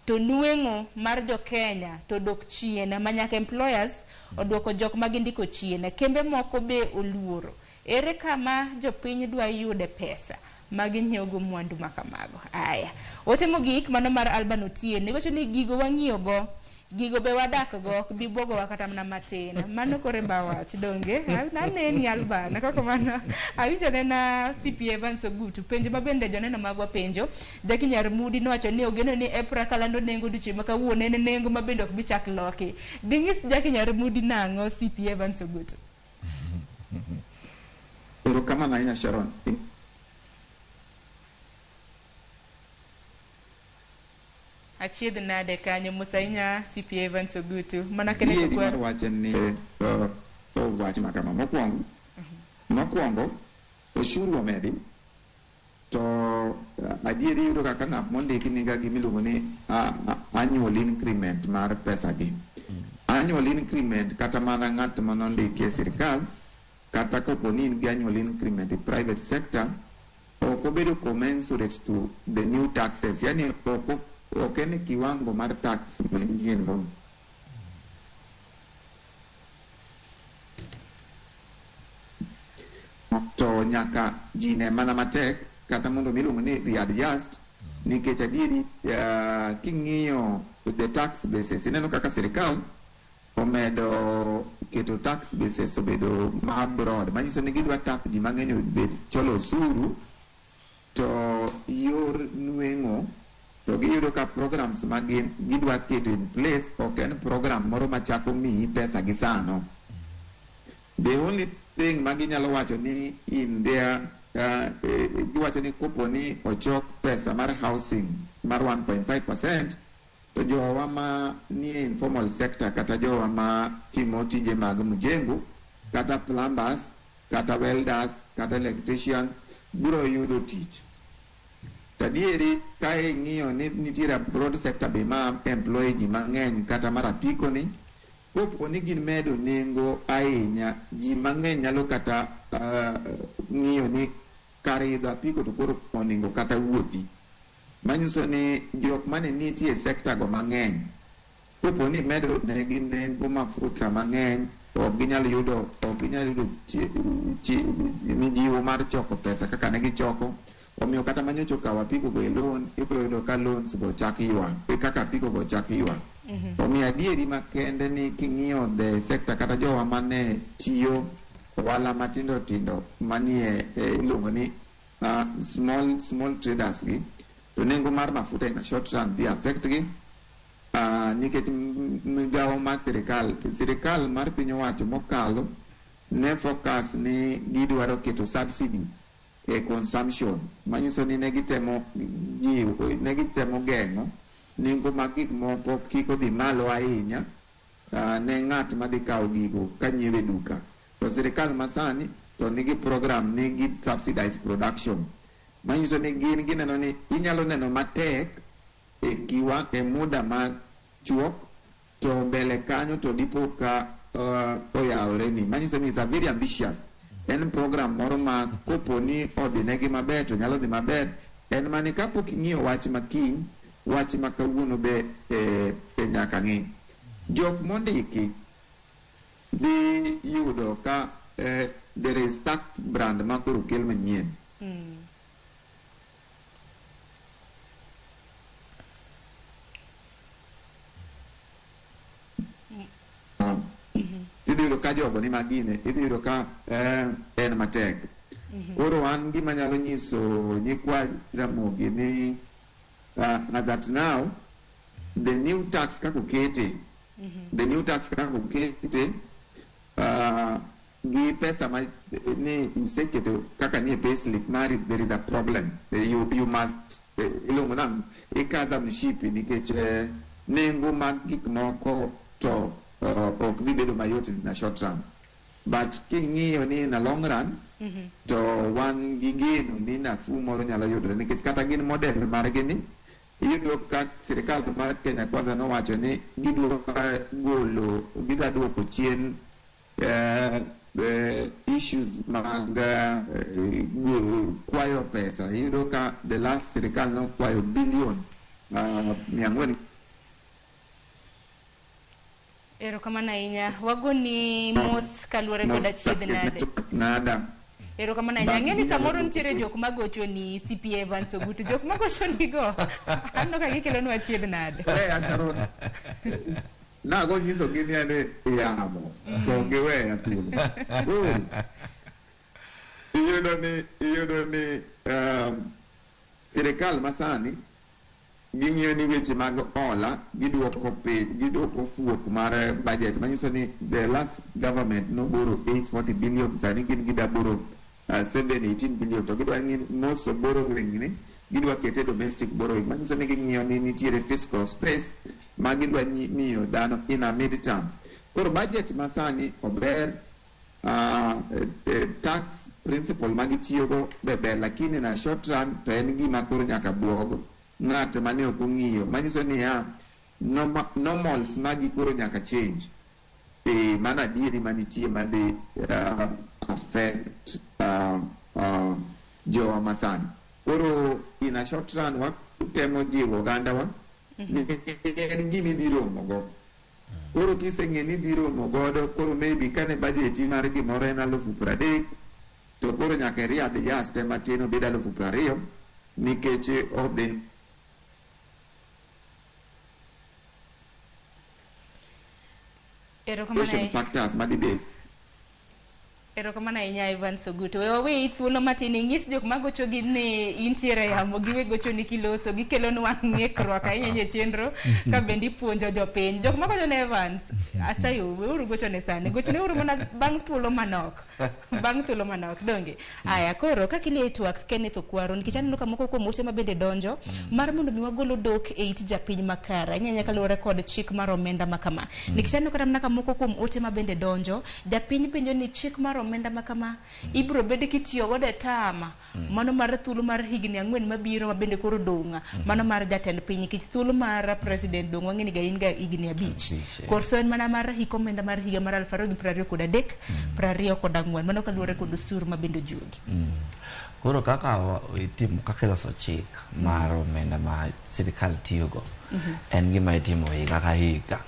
to nweng'o mar jo Kenya to dok chien ma nyaka employers oduoko jok ma gindiko chien. Kembe moko be oluoro. Ere kama jopiny dwa yude pesa ma ginyiewogo mwandu ma kamago? Aya. Ote mogik mano mar Alban Otieno iwacho ni gigo wang'iyo go gigo be wadak go ok bi bwogowa kata mana matin. Mano koro ema wach donge? Aneni Alban. Koko mano awinjo nena CPA Evans Ogutu penjo ma bende joneno magwa penjo. Jackie Nyar Mudi nowacho ni ogeno ni EPRA kalando nengo odiochieng' ma kawuono en nengo ma bende ok bi chak loki. Ding'is Jackie Nyar Mudi nang'o CPA Evans Ogutu? Erokamano ahinya Sharon. Achiedh nade kanyo mos ahinya CPA Evans Ogutu. Mana Kenneth Adieri mar Okwaro. wach en ni wach ma kama mokwongo mokwongo osuru omedi to adieri iyudo kaka ng'at mondiki niga gimiluongo ni annual increment mar pesa gi. Annual increment kata mana ng'at manondiki e sirikal kata kopo ni in gi annual increment e private sector ok obedo commensurate to the new taxes, yani ok en kiwango mar tax manyien mo to nyaka ji ne mana matek kata mondo miluongo ni readjust nikech adieri king'iyo the tax basis ineno kaka sirikal omedo keto tax basis obedo ma broad manyiso ni gidwa tap ji mang'eny obed cholo osuru to yor nweng'o to giyudo ka programs ma gin gidwa keto in place ok en program moro machako miyi pesa gi sano. The only thing ma ginyalo wacho ni in their giwacho ni kopo ni ochok pesa mar housing mar 1.5% to jowa ma nie informal sector kata jowa ma timo tije mag mjengo kata plumbers kata welders kata electrician biro yudo tich. To adieri ka ing'iyo ni nitiere broad sector be ma employ ji mang'eny kata mar apiko ni kopo ni gin medo nengo ahinya ji mang'eny nyalo kata ng'iyo ni kar idho apiko to koro oningo kata wuothi. Manyiso ni jok mane nitie e sector go mang'eny kopo ni medo negi nengo mafuta mang'eny ok ginyal yudo mijiwo mar choko pesa kaka ne gichoko. Omiyo kata manyocha okawo apiko go e loan ibiro yudo ka loans go chak ywak kaka apiko go chak ywak. Omiyo adieri makende ni king'iyo the sector kata jowa mane tiyo ohala matindo tindo manie iluongo ni small traders gi to nengo mar mafuta in a short run dhi affect gi nikech migawo mar sirikal mar piny owacho mokalo ne focus ni gidwaro keto subsidy e consumption manyiso ni ne gitemo geng'o nengo mag gik moko kik odhi malo ahinya ne ng'at madhi kawo gigo kanyiewo e duka. To sirikal masani to nigi program nigi subsidized production manyiso ni gin gineno ni inyalo neno matek e kiwa e muda machuok to mbele kanyo to dipo ka oyawore ni manyiso ni it's a very ambitious en program moro ma kopo ni odhi negi maber to nyalo dhi maber en mani kapok ing'iyo wach ma kiny wach ma kawuono be nyaka ng'i. Jok mondiki dhi yudo ka there is tax brand ma koro kel manyien. Idhi yudo ka jogo ni magine, idhi yudo ka en matek. Koro an gima nyalo nyiso nyikwa Ramogi ni that now the new tax kaka okete, the new tax kaka okete gi pesa ma ni iseketo kaka nie payslip mari, there is a problem. You must iluongo nang'o, ikaza mshipi nikech nengo mag gik moko to Ok dhi bedo mayot in a short run, but king'iyo ni in a long run, to wan gi geno ni nafuu moro nyalo yudore, nikech kata gin model margi ni iyudo ka sirikal mar Kenya Kwanza nowacho ni gidwa golo, gidwa duoko chien issues mag kwayo pesa. Iyudo ka the last sirikal nokwayo billion 400. Erokamano ahinya. Wagoni mos kaluwore koda chiedh nade. Nada. Erokamano ahinya. Ang'e ni samoro nitiere jok magocho ni CPA Evans Ogutu. Jok magocho ni go. Aneno ka gikelonwa chiedh nade. Weya Sharon. Nago nyisogi ni ane yamo to giweya thuolo. Koro iyudo ni sirikal masani ging'iyo ni weche mag hola giduoko piny, giduoko fuok mar budget, manyiso ni the last government noboro 840 billion, sani gin gida boro 718 billion, to gidwa ni most of borrowing ni gidwa kete domestic borrowing, manyiso ni ging'iyo ni nitiere fiscal space ma gidwa miyo dhano in a mid term. Koro budget masani ober, tax principle ma gitiyogo be ber, lakini na short run to en gima koro nyaka buog ng'at mane ok ong'iyo, manyiso niya normals magi koro nyaka change. Mano adieri manitie madhi affect jowa masani. Koro in a short run watemo jiwo ogandawa ni en gima idhi romogo. Koro kiseng'e ni idhi romo godo, koro maybe kane budget mar gimoro en 30,000, to koro nyaka i readjust matin obed 20,000 nikech of the Erokamano inflation factors madhi bet. Erokamano ahinya, Evans Ogutu. We waweyi thuolo matin inyis jok magochogi ni intiere yamo, giwe gochoni kiloso, gikelonwa ng'ikruok ahinya e chenro ka bende ipuonjo jopiny. Jok magocho ne Evans, asayo weuru gochone sani, gochone uru mana bang' thuolo manok. Bang' thuolo manok, donge? Aya, koro kaka ilie twak Kenneth Okwaro, nikech aneno ka moko kuom ote ma bende donjo mar mondo mi wagol odok e it japiny makare, ahinya ahinya kaluwore kod chik mar omenda ma kama. Nikech aneno kata mana ka moko kuom ote ma bende donjo, japiny penjo ni chik mar omenda ma kama ibiro bed kitiyo godo e term mano mar thuolo mar higni 4 mabiro ma bende koro dong' mano mar jatend piny, nikech thuolo mar president dong' wang'e ni ga in ga higni 5. Koso en mana mar hik omenda mar higa mar 2023 24 mano kaluwore kod osuru ma bende ojuogi. Koro kaka itimo, kaka iloso chik mar omenda ma sirikal tiyogo en gima itimo higa ka higa.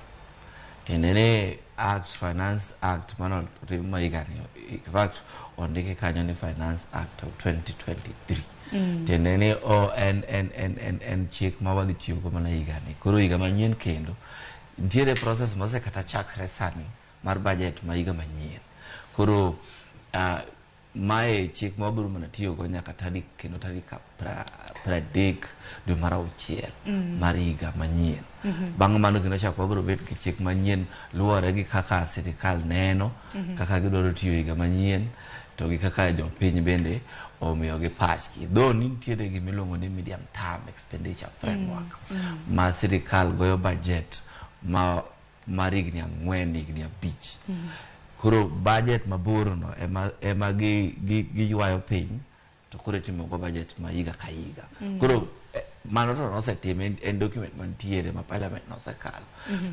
Tiende ni Act, Finance Act mano otim ma higani, in fact ondiki kanyo ni Finance Act of 2023. Tiende ni o en chik ma wadhi tiyogo mana higani. Koro higa manyien kendo nitiere process mosekata chakre sani mar budget ma higa manyien. Koro mae chik ma wabiro mana tiyogo nyaka tarik kendo tarik 30 dwe mar auchiel mar higa manyien. Bang' mano kendo chak wabiro bet gi chik manyien luwore gi kaka sirikal neno kaka gidwaro tiyo higa manyien to gi kaka jopiny bende omiyogi pachgi. Though ni nitiere gima iluongo ni medium term expenditure framework ma sirikal goyo budget ma mar higni 4, higni 5. Koro budget mabor no ema giywayo piny to koro itimo go budget ma higa ka higa. Koro mano to nosetim, en document mantiere ma parliament nosekalo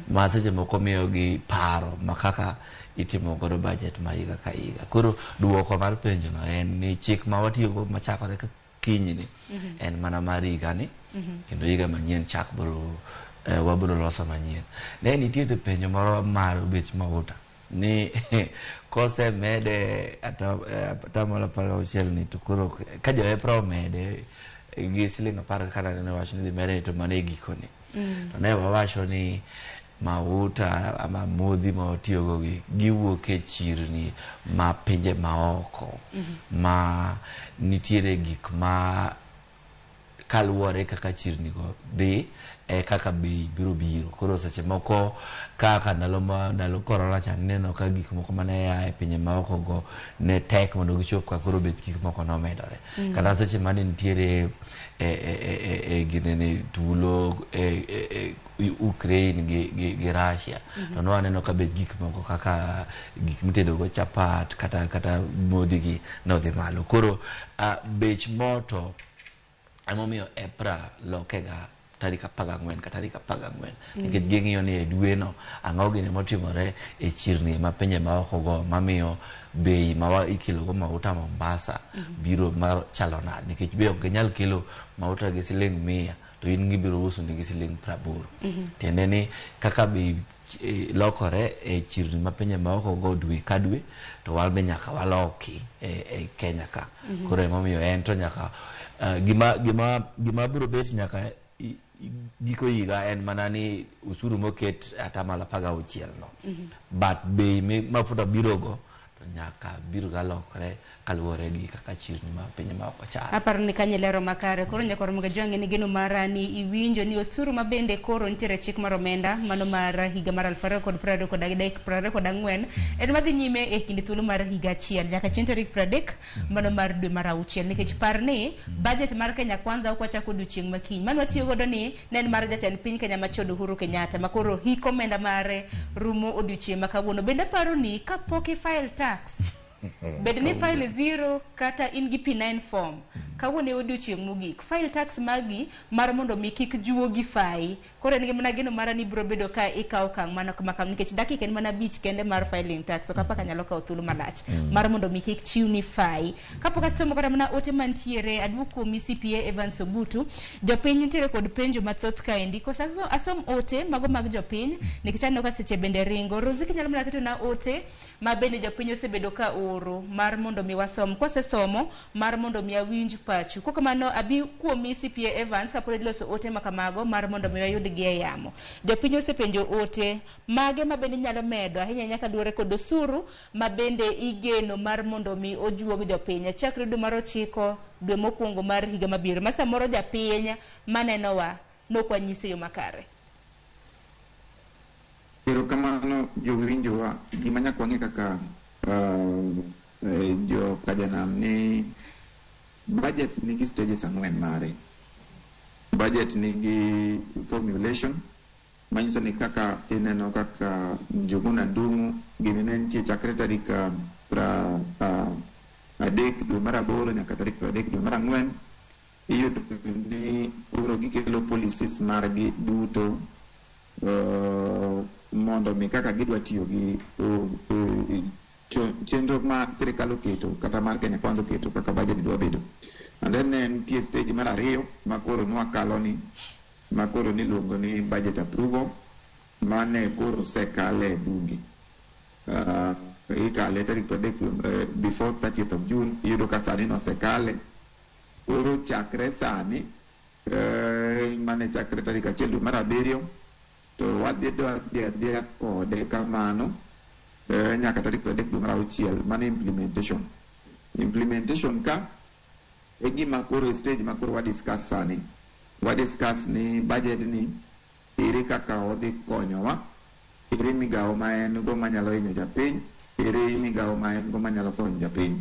ma seche moko miyogi paro ma kaka itimo godo budget ma higa ka higa. Koro duoko mar penjo no en ni chik ma watiyogo machakore ka kinyni en mana mar higani kendo higa manyien chak biro wabiro loso manyien. Ne nitie penjo moro mar bech mauta ni kosemede 16% ni to koro ka jo EPRA omede gi siling 10 kaka nene wacho ni dhi mede to mano e gikone. To ne wawacho ni mauta ama modhi ma watiyogo gi giwuok e chirni ma pinje maoko ma nitiere gik ma kaluwore kaka chirni go dhi e kaka bei biro biro. Koro seche moko kaka ndalo corona cha ineno ka gik moko mane a e pinje maoko go ne tek mondo gichop ka, koro bech gik moko nomedore. Kata seche mane nitiere e ginene tulo e Ukraine gi Russia to nwaneno ka bech gik moko kaka gik mitedo go chapat kata modhi gi nodhi malo. Koro bech mo to emomiyo EPRA lokega tarik 14 ka tarik 14 nikech ging'iyo ni e dweno ang'o gini motimore e chirni ma pinje maoko go mamiyo bei ma ikelo go mauta Mombasa biro mar chalo nade, nikech be ok ginyal kelo mauta gi siling 100 to in gibiro uso ni gi siling 80. Tiende ni kaka bei lokore e chirni ma pinje maoko go dwe ka dwe to wan be nyaka waloki e Kenya ka. Koro emomiyo en to nyaka gima biro bet nyaka giko higa en mana ni usuru moket 16% no. But bei mafuta biro go to nyaka biro ga lokre kaluwore gi kaka chirni ma piny ma oko chalo. Aparo ni kanyo lero makare. Koro nyaka romo ga jwang'e ni geno mara ni iwinjo ni osuru ma bende koro nitiere chik mar omenda mano mar higa mar 2024 en madhi nyime e kind thuolo mar higa achiel nyaka chieng' tarik 30 mano mar dwe mar auchiel, nikech par ni budget mar Kenya Kwanza ok wachako odiochieng' makiny mano watiyo godo ni ne en mar jatend piny Kenya machon Uhuru Kenyatta ma koro hik omenda mare rumo odiochieng' ma kawuono. Bende aparo ni kapok i file tax, bed ni file 0 kata in gi P9 form, kawuono e odiochieng' mogik file tax magi mar mondo mi kik juogi fai. Koro en gi mana geno mara ni biro bedo ka ikawo okang' mano kama kam, nikech dakika en mana 5 kende mar filing tax, ok apaka nyalo kawo thuolo malach mar mondo mi kik chiwni fai. Kapok asomo kata mana ote mantiere, aduok kuomi CPA Evans Ogutu. Jopiny nitiere kod penjo mathoth kaendi, koso asom ote mago mag jopiny nikech aneno ka seche bende ringo. Rosie, kinyalo mana ketona ote ma bende jopiny osebedo ka oro mar mondo mi wasom, kwasesomo mar mondo mi awinj pachu. Kokamano abi kuomi CPA Evans kapod iloso ote makamago mar mondo mi wayud gi e yamo. Jopiny osepenjo ote mage ma bende nyalo medo ahinya ahinya kaluwore kod osuru ma bende igeno mar mondo mi ojuog jopiny chakre dwe mar 9 dwe mokwongo mar higa mabiro, ma samoro japiny manenowa nokwanyise yo makare. Erokamano jowinjowa. Gima nyaka wang'e kaka jo kajanam ni budget nigi stages 4 mare. Budget nigi formulation manyiso ni kaka ineno kaka Njuguna Ndung'u gini ne nitie chakre tarik 3 dwe mar 8 nyaka tarik 30 dwe mar 4. Iyudo ni koro gikelo policies margi duto mondo mi kaka gidwa tiyo gi chenro ma sirikal oketo kata mar Kenya Kwanza oketo kaka budget dwa bedo. And then nitie stage mar 2 ma koro nwakalo ni ma koro niluongo ni budget approval mane koro osekale e bunge. Ikale tarik 30 before 30th of June, iyudo ka sani nosekale. Koro chakre sani mane chakre tarik 1 dwe mar 7 to wadhi adhiya kode kamano nyaka tarik 30 dwe mar 6 mane implementation. Implementation ka e gima koro e stage ma koro wadiscuss sani. Wadiscuss ni budget ni ere kaka odhi konyowa, ere migawo ma en go manyalo hinyo japiny, ere migawo ma en go manyalo konyo japiny.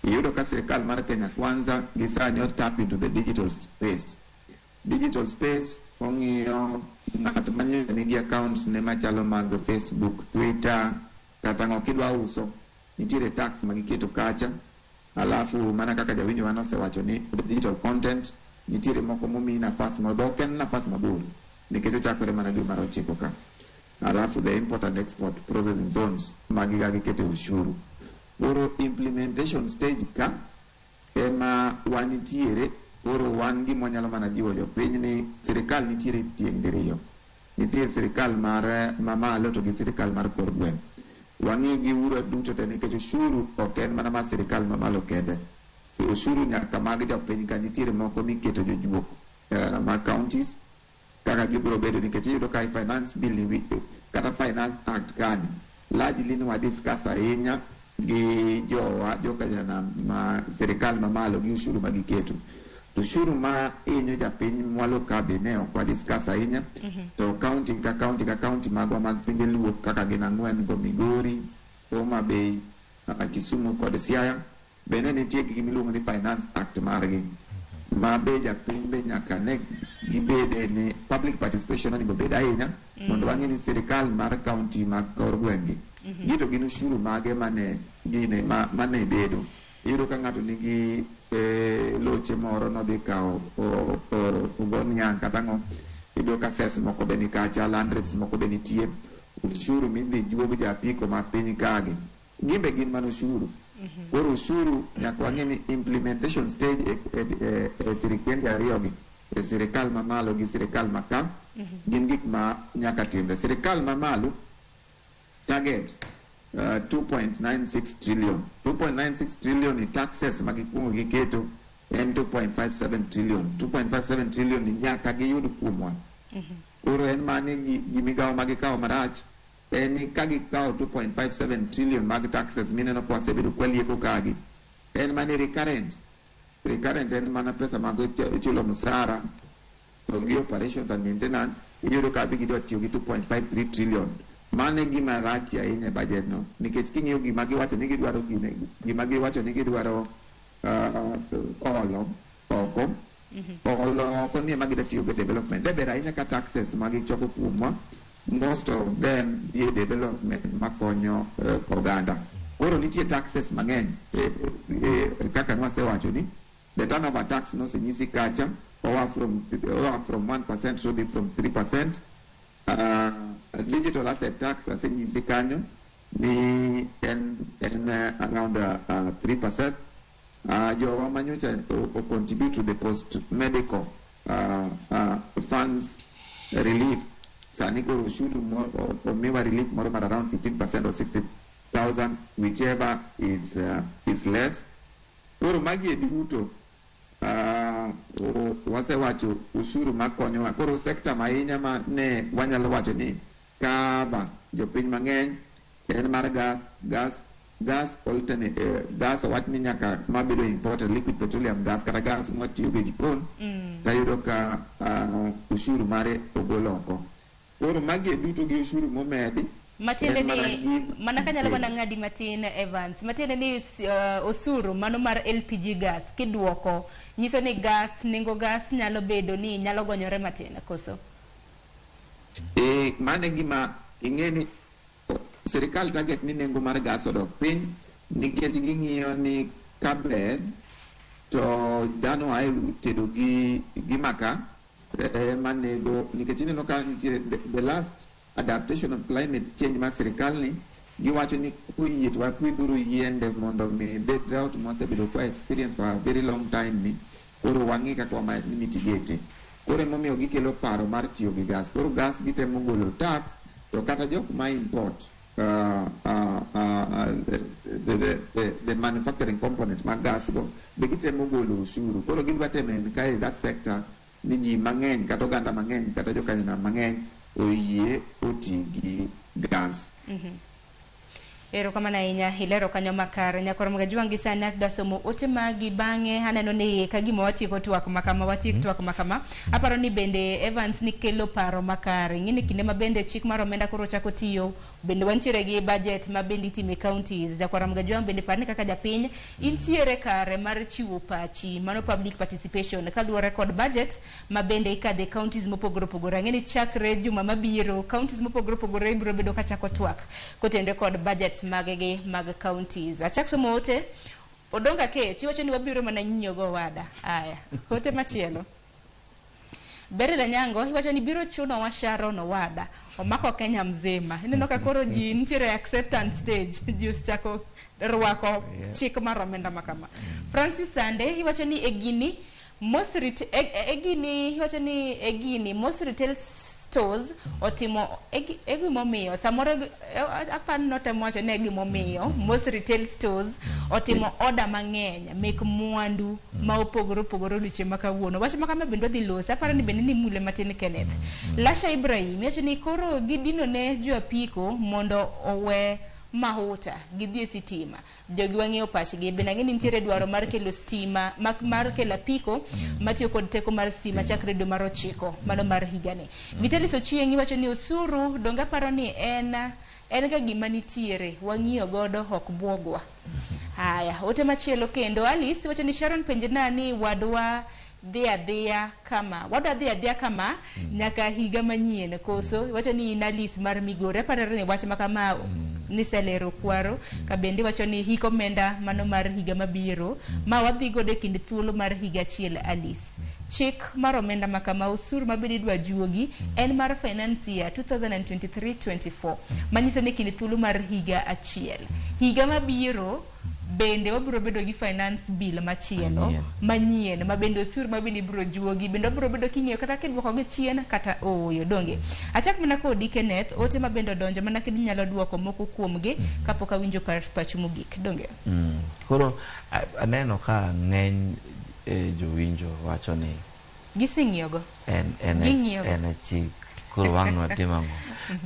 Iyudo ka sirikal mar Kenya Kwanza gi sani o tap into the digital space. Digital space ong'iyo ng'at manyo nigi accounts ne machalo mag Facebook, Twitter, kata ng'o kidwa uso, nitiere tax ma giketo kacha. Alafu mana kaka jawinjo wa nosewacho ni digital content nitiere moko momiyi nafas ma ok en nafas mabor nikech ochakore mana dwe mar 9 ka. Alafu the import and export processing zones magi ga gikete ushuru. Koro implementation stage ka ema wanitiere. Koro wan gima wanyalo mana jiwo jopiny ni sirikal nitiere tieng' diriyo. Nitie sirikal mar mamalo to gi sirikal mar kor gweng'. Wang'i gi uro duto te nikech ushuru ok en mana mar sirikal mamalo kende. Ushuru nyaka mag jopiny ka nitiere moko miketo jojuok mag counties kaka gibiro bedo, nikech iyudo ka finance bill kata finance act kani largely ne wadiscuss ahinya gi jowa jokanyanam ma sirikal mamalo gi ushuru ma giketo. To ushuru ma hinyo japiny mwalo ka be ne ok wadiscuss ahinya. To county ka county ka county magwa mag pinje Luo kaka gin 4 go, Migori, Homa Bay, Kisumu kod Siaya, bende nitie gi gimiluongo ni finance act margi ma be japiny be nyaka ne gibede ni public participation onego bed ahinya mondo wang'e ni sirikal mar county mag kor gweng'gi gito gin ushuru mage mane gine ma, mane bedo. Iyudo ka ng'ato nigi loche moro nodhi kawo ogo niang' kata ang'o, iyudo ka cess moko be nikacha, land rates moko be nitie, ushuru midhi juog jo apiko ma piny kagi gin be gin mana ushuru. Koro ushuru nyaka wang'e ni implementation stage e sirikende ariyogi, e sirikal mamalo gi sirikal maka, gin gik ma nyaka timre. Sirikal mamalo target 2.96 trillion. 2.96 trillion ni taxes ma gikuongo giketo en 2.57 trillion. 2.57 trillion ni nyaka giyud kuomwa. Koro en mani gi migawo ma gikawo marach en ni ka gikawo 2.57 trillion mag taxes mineno ka wasebedo kwalieko kagi, en mani recurrent. Recurrent en mana pesa mag chulo msara to gi operations and maintenance, iyudo ka gidwa tiyo gi 2.53 trillion. Mano e gima rach ahinya e budget no, nikech king'iyo gima giwacho ni gidwaro gine, gima giwacho ni gidwaro olo oko, olo oko ni ema gidwa tiyo go e development. De ber ahinya ka taxes ma gichoko kuomwa, most of them dhi e development makonyo oganda. Koro nitie taxes mang'eny kaka nwasewacho ni the turnover tax nosenyisi kacha oa from 1% to dhi from 3%. Digital asset tax asenyisi kanyo ni en around 3%. Jowa manyocha o contribute to the post medical funds relief, sani koro ushuru omiwa relief moro mar around 15% or 60,000, whichever is less. Koro magi e duto wasewacho ushuru makonyowa. Koro sector mahinya ma ne wanyalo wacho ni kava jopiny mang'eny en mar gas alternate, gas owach ni nyaka mabedo imported liquid petroleum gas kata gas mwatiyogo e jikon, tayudo ka ushuru mare ogol oko. Koro magi e duto gi ushuru momedi. Matiende en mana ni mana kanyalo mana ng'adi matin, Evans, matiende ni osuru mano mar LPG gas kiduoko nyiso ni gas, nengo gas nyalo bedo ni nyalo gonyore matin koso? E, mano e gima ing'e ni sirikal target ni nengo mar gas odok piny nikech ging'iyo ni kaber to dhano ae tedo gi maka ema nego, nikech ineno ka nitiere the last adaptation of climate change mar sirikal ni giwacho ni koyie to wapidhuru yiende mondo mi the drought mwasebedo kwa experience for a very long time ni koro wang'i kaka wama mitigate. Koro emomiyo gikelo paro mar tiyo gi gas. Koro gas gitemo golo tax to kata jok ma import the manufacturing component mag gas go be gitemo golo ushuru. Koro gidwa temo encourage that sector ni ji mang'eny kata oganda mang'eny kata jokanyanam mang'eny oyie oti gi gas. Erokamano ahinya, ilero kanyo makare. Nyakoro Magajwang' gi sani adwa somo ote magi, bang'e aneno ni ka gima watieko twak makama, watiek twak makama. Aparo ni bende Evans ni kelo paro makare. Ing'e ni kinde ma bende chik mar omenda koro chako tiyo, bende wantiere gi budget ma bende itimo e counties. Jakwara Magajwang' bende par ni kaka japiny intiere kare mar chiwo pachi, mano public participation kaluwore kod budget ma bende ikadhe e counties mopogore opogore. Ang'e ni chakre juma mabiro, counties mopogore opogore ibiro bedo kachako twak kotenore kod budget maggi mag counties. Achak somo ote. Odonga Kech iwacho ni wabiro mana nyinyo go owada. Aya, ote machielo. Beryl Anyango iwacho ni biro chunowa Sharon owada. Omako Kenya mzima. Ineno ka koro ji nitiere acceptance stage. Ji osechako rwako chik mar omenda ma kama. Francis Sande iwacho ni e gini most e gini iwacho ni e gini most retail stores otimo e gimomiyo samoro aparo ni notemo wacho ni e gimomiyo most retail stores otimo order mang'eny mek mwandu ma opogore opogore odiochieng' ma kawuono. Wach ma kama bende wadhi lose, aparo ni bende nimule matin. Kenneth Lasha Ibrahim iwacho ni koro gidino ne jo apiko mondo owe mahuta gidhi e sitima. Jogi wang'eyo pachgi bende. Ang'e ni nitiere dwaro mar kelo stima mar kelo apiko matiyo kod teko mar stima chakre dwe mar 9 mano mar higani. Vitalis Ochieng' iwacho ni osuru donge aparo ni en ga gima nitiere wang'iyo godo ok buogwa. Haya, ote machielo kendo. Alice wacho ni Sharon penjna ni wadwa dhi adhiya kama wadwa dhi adhiya kama nyaka higa manyien koso iwacho ni in Alice mar Migori aparo ni wach ma kama niselero kwaro ka bende iwacho ni hik omenda mano mar higa mabiro ma wadhi godo e kind thuolo mar higa achiel Alice chik mar omenda ma kama osuru ma bende idwa juogi en mar finance year 2023-24 manyiso ni kind thuolo mar higa achiel higa mabiro bende wabiro bedo gi finance bill machielo manyien ma bende osuru ma bende ibiro juogi bende wabiro bedo king'iyo kata kidwoko gi chien kata ooyo donge achak mana kodi Kenneth ote ma bende odonjo mana kendo inyalo duoko moko kuomgi kapok awinjo pachu mogik donge. Koro aneno ka ng'eny jowinjo wacho ni giseng'iyogo en e chik koro wang' watimo ang'o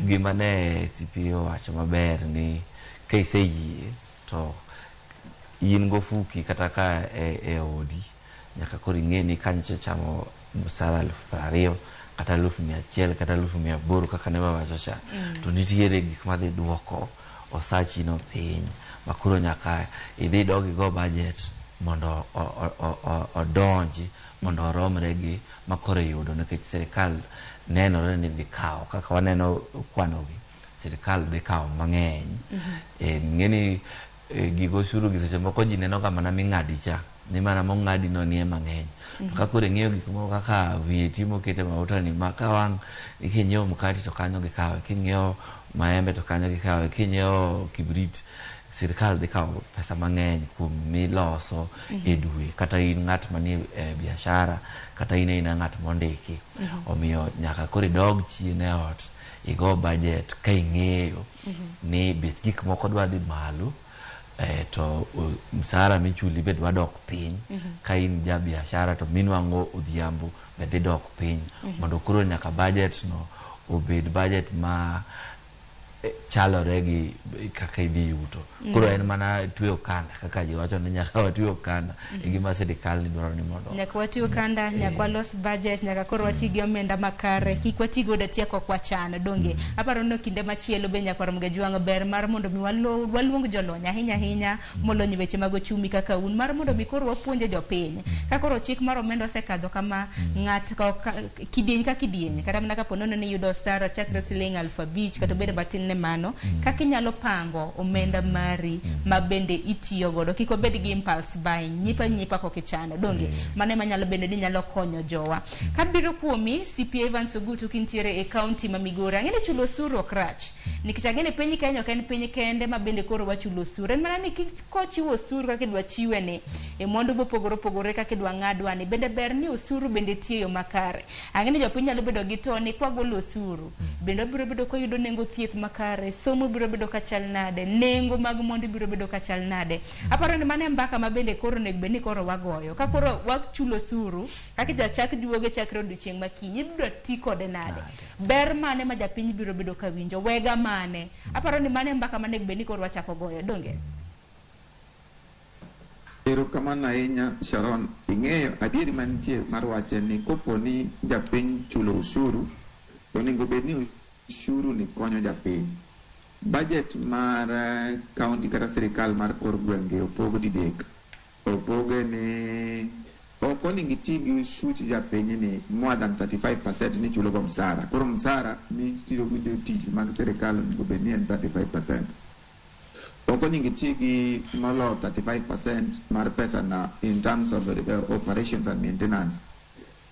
gima ne CPA owacho maber ni ka iseyie to in gofuki kata ka e odi nyaka koro ing'e ni kanyo chamo msara 20,000 kata 100,000 kata 800,000 kaka ne wawacho cha to nitiere gik madhi duoko osachi no piny ma koro nyaka idhi dog igo budget mondo odonji mondo oromre gi ma koro iyudo nikech sirikal nenore ni dhi kawo kaka waneno kwanogi sirikal dhi kawo mang'eny. Ng'eni gigo osuru gi seche moko ji neno ga mana ming'adi cha ni mana mong'adi no nie mang'eny to ka koro ing'iyo gik moko kaka VAT mokete mauta ni ma ka wang' kinyiewo mkati to kanyo gikawe, kinyiewo maembe to kanyo gikawe, kinyiewo kibrit sirikal dhi kawo pesa mang'eny kuom miloso e dwe kata in ng'at manie biashara kata in aina ng'at mondiki. Omiyo nyaka koro idog chien e ot igo budget ka ing'eyo ni bech gik moko dwa dhi malo to msara michuli be dwa dok piny ka in ja biashara to minwang'o odhiambo be dhi dok piny mondo koro nyaka budget no obed budget ma chalore gi kaka idhi yuto. Koro en mana twe okanda kaka ji wacho ni nyaka watwe okanda e gima sirikal ni dwaro ni mondo nyaka wati okanda, nyaka walos budget, nyaka koro wati gi omenda makare, kik wati godo atieko kwa chano donge. Aparo ni kinde machielo be nyaka warom ga jwang'o ber mar mondo mi waluong jolony ahinya ahinya molony weche mag ochumi kaka un mar mondo mi koro wapuonje jopiny ka koro chik mar omenda osekadho kama ng'at kidieny ka kidieny kata mana kapo nono ni yudo osara chakre siling 5,000 kata obed matin ne mano kaka inyalo pango omenda mari ma bende itiyo godo kik obed gi impulse buying nyipa nyipa kokichano donge mano ema nyalo bende ni nyalo konyo jowa. Kabiro kuomi CPA Evans Ogutu kintiere e county ma Migori ang'e ni chulo osuru ok rach nikech ang'e ni piny Kenya ok en piny kende ma bende koro wachulo osuru en mana ni kochiwo osuru kaka idwa chiwe ni e mwandu mopogore opogore kaka idwa ng'adwa ni bende ber ni osuru bende tiyo yo makare. Ang'e ni jopiny nyalo bedo gi to ni kwagolo osuru bende wabiro bedo kwayudo nengo thieth makare, somo biro bedo kachal nade, nengo mag mwandu biro bedo kachal nade. Aparo ni mano e mbaka ma bende koro onego bed ni koro wagoyo ka koro wachulo osuru kaka jachak juoge chakre odiochieng' ma kiny ibiro ti kode nade, ber mane ma japiny biro bedo ka winjo, wega mane. Aparo ni mano e mbaka ma onego bed ni koro wachako goyo donge. Erokamano ahinya Sharon. Ing'eyo adieri mantie mar wache ni kopo ni japiny chulo osuru onego bed ni osuru ni konyo japiny. Budget mar county kata sirikal mar kor gwenge opog didek. Opoge ni ok onego iti gi osuch japiny ni more than 35% ni chulo go msara. Koro msara mitiyo go jotich mag sirikal onego bed ni en 35%. Ok onego iti gi moloyo 35% mar pesa na in terms of operations and maintenance.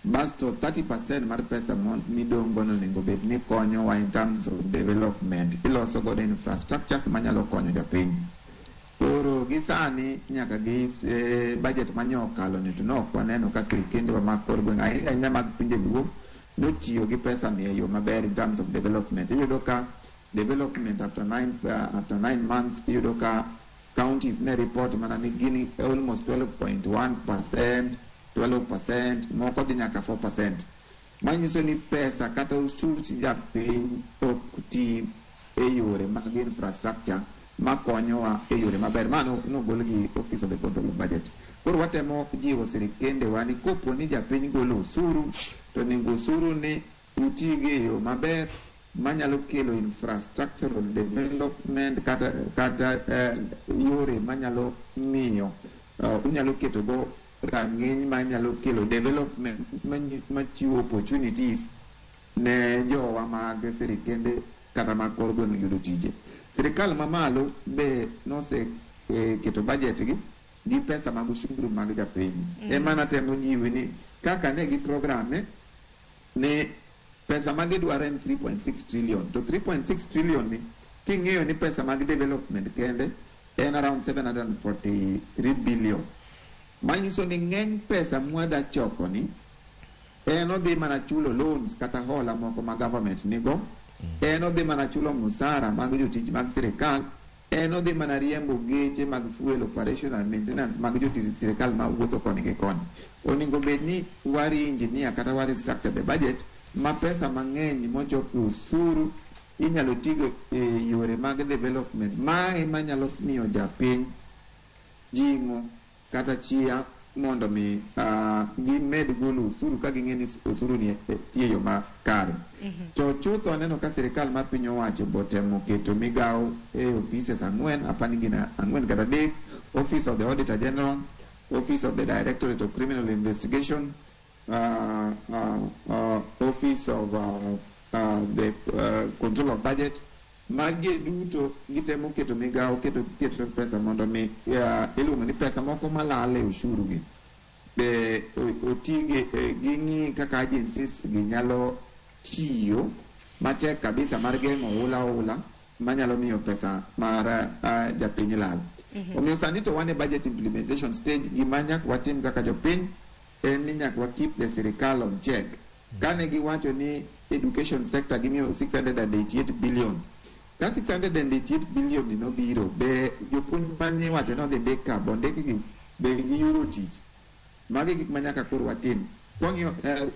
Basto 30% mar pesa midong' gono onego bed ni konyowa in terms of development. Iloso godo infrastructures manyalo konyo japiny. Koro gi sani nyaka gi budget manyo okalo ni to nok waneno ka sirikendewa mag kor gweng' ahinya ahinya mag pinje luo notiyo gi pesa ni e yo maber in terms of development. Iyudo ka development after 9 months iyudo ka counties ne report mana ni gin almost 12.1%, 12%, moko dhi nyaka 4%. Manyiso ni pesa kata osuch japiny ok ti e yore mag infrastructure makonyowa e yore maber. Mano nogol gi Office of the Control of Budget. Koro watemo jiwo sirikendewa ni kopo ni japiny golo osuru to onego osuru ni utige e yo maber manyalo kelo infrastructural development kata yore manyalo miyo unyalo keto go rang'iny manyalo kelo development machiwo opportunities ne jowa mag sirikende kata mag kor gweng' yudo tije. Sirikal mamalo be nose keto budget gi pesa mag osuru mag japiny. Ema natemo jiwi ni kaka ne gi programe ne pesa ma gidwaro en 3.6 trillion, to 3.6 trillion ni king'iyo ni pesa mag development kende en around 743 billion, manyiso ni ng'eny pesa mwada choko ni en odhi mana chulo loans kata hola moko ma government nigo, en odhi mana chulo musara mag jotich mag sirikal, en odhi mana riembo geche mag fuel, operational maintenance mag jotich sirikal ma wuotho koni gi koni. Onego bed ni wa re-engineer kata wa restructure the budget ma pesa mang'eny mochok e osuru inyalo tigo e yore mag development ma ema nyalo miyo japiny jing'o kata chia mondo mi gimed golo osuru ka ging'e ni osuru ni tiyo e yo makare. To chutho aneno ka sirikal ma piny owacho botemo keto migawo e offices 4, apani gin 4 kata 3: Office of the Auditor General, Office of the Directorate of Criminal Investigation, Office of the Control of Budget. Magi duto gitemo keto migawo, keto pesa mondo mi iluongo ni pesa moko malal e osuru gi be otigi ging'i kaka agencies gi nyalo tiyo matek kabisa mar geng'o oula manyalo miyo pesa mar japiny lal. Omiyo sani to wan e budget implementation stage. Gima nyaka watim kaka jopiny en ni nyaka wa keep the sirikal on check. Kane giwacho ni education sector gimiyo 688 billion, ka 688 billion ni nobiro, be jopuonj mane iwacho ni odhi ndik ka bondikgi, be giyudo tich? Magi gik ma nyaka koro watim. Kwang'iyo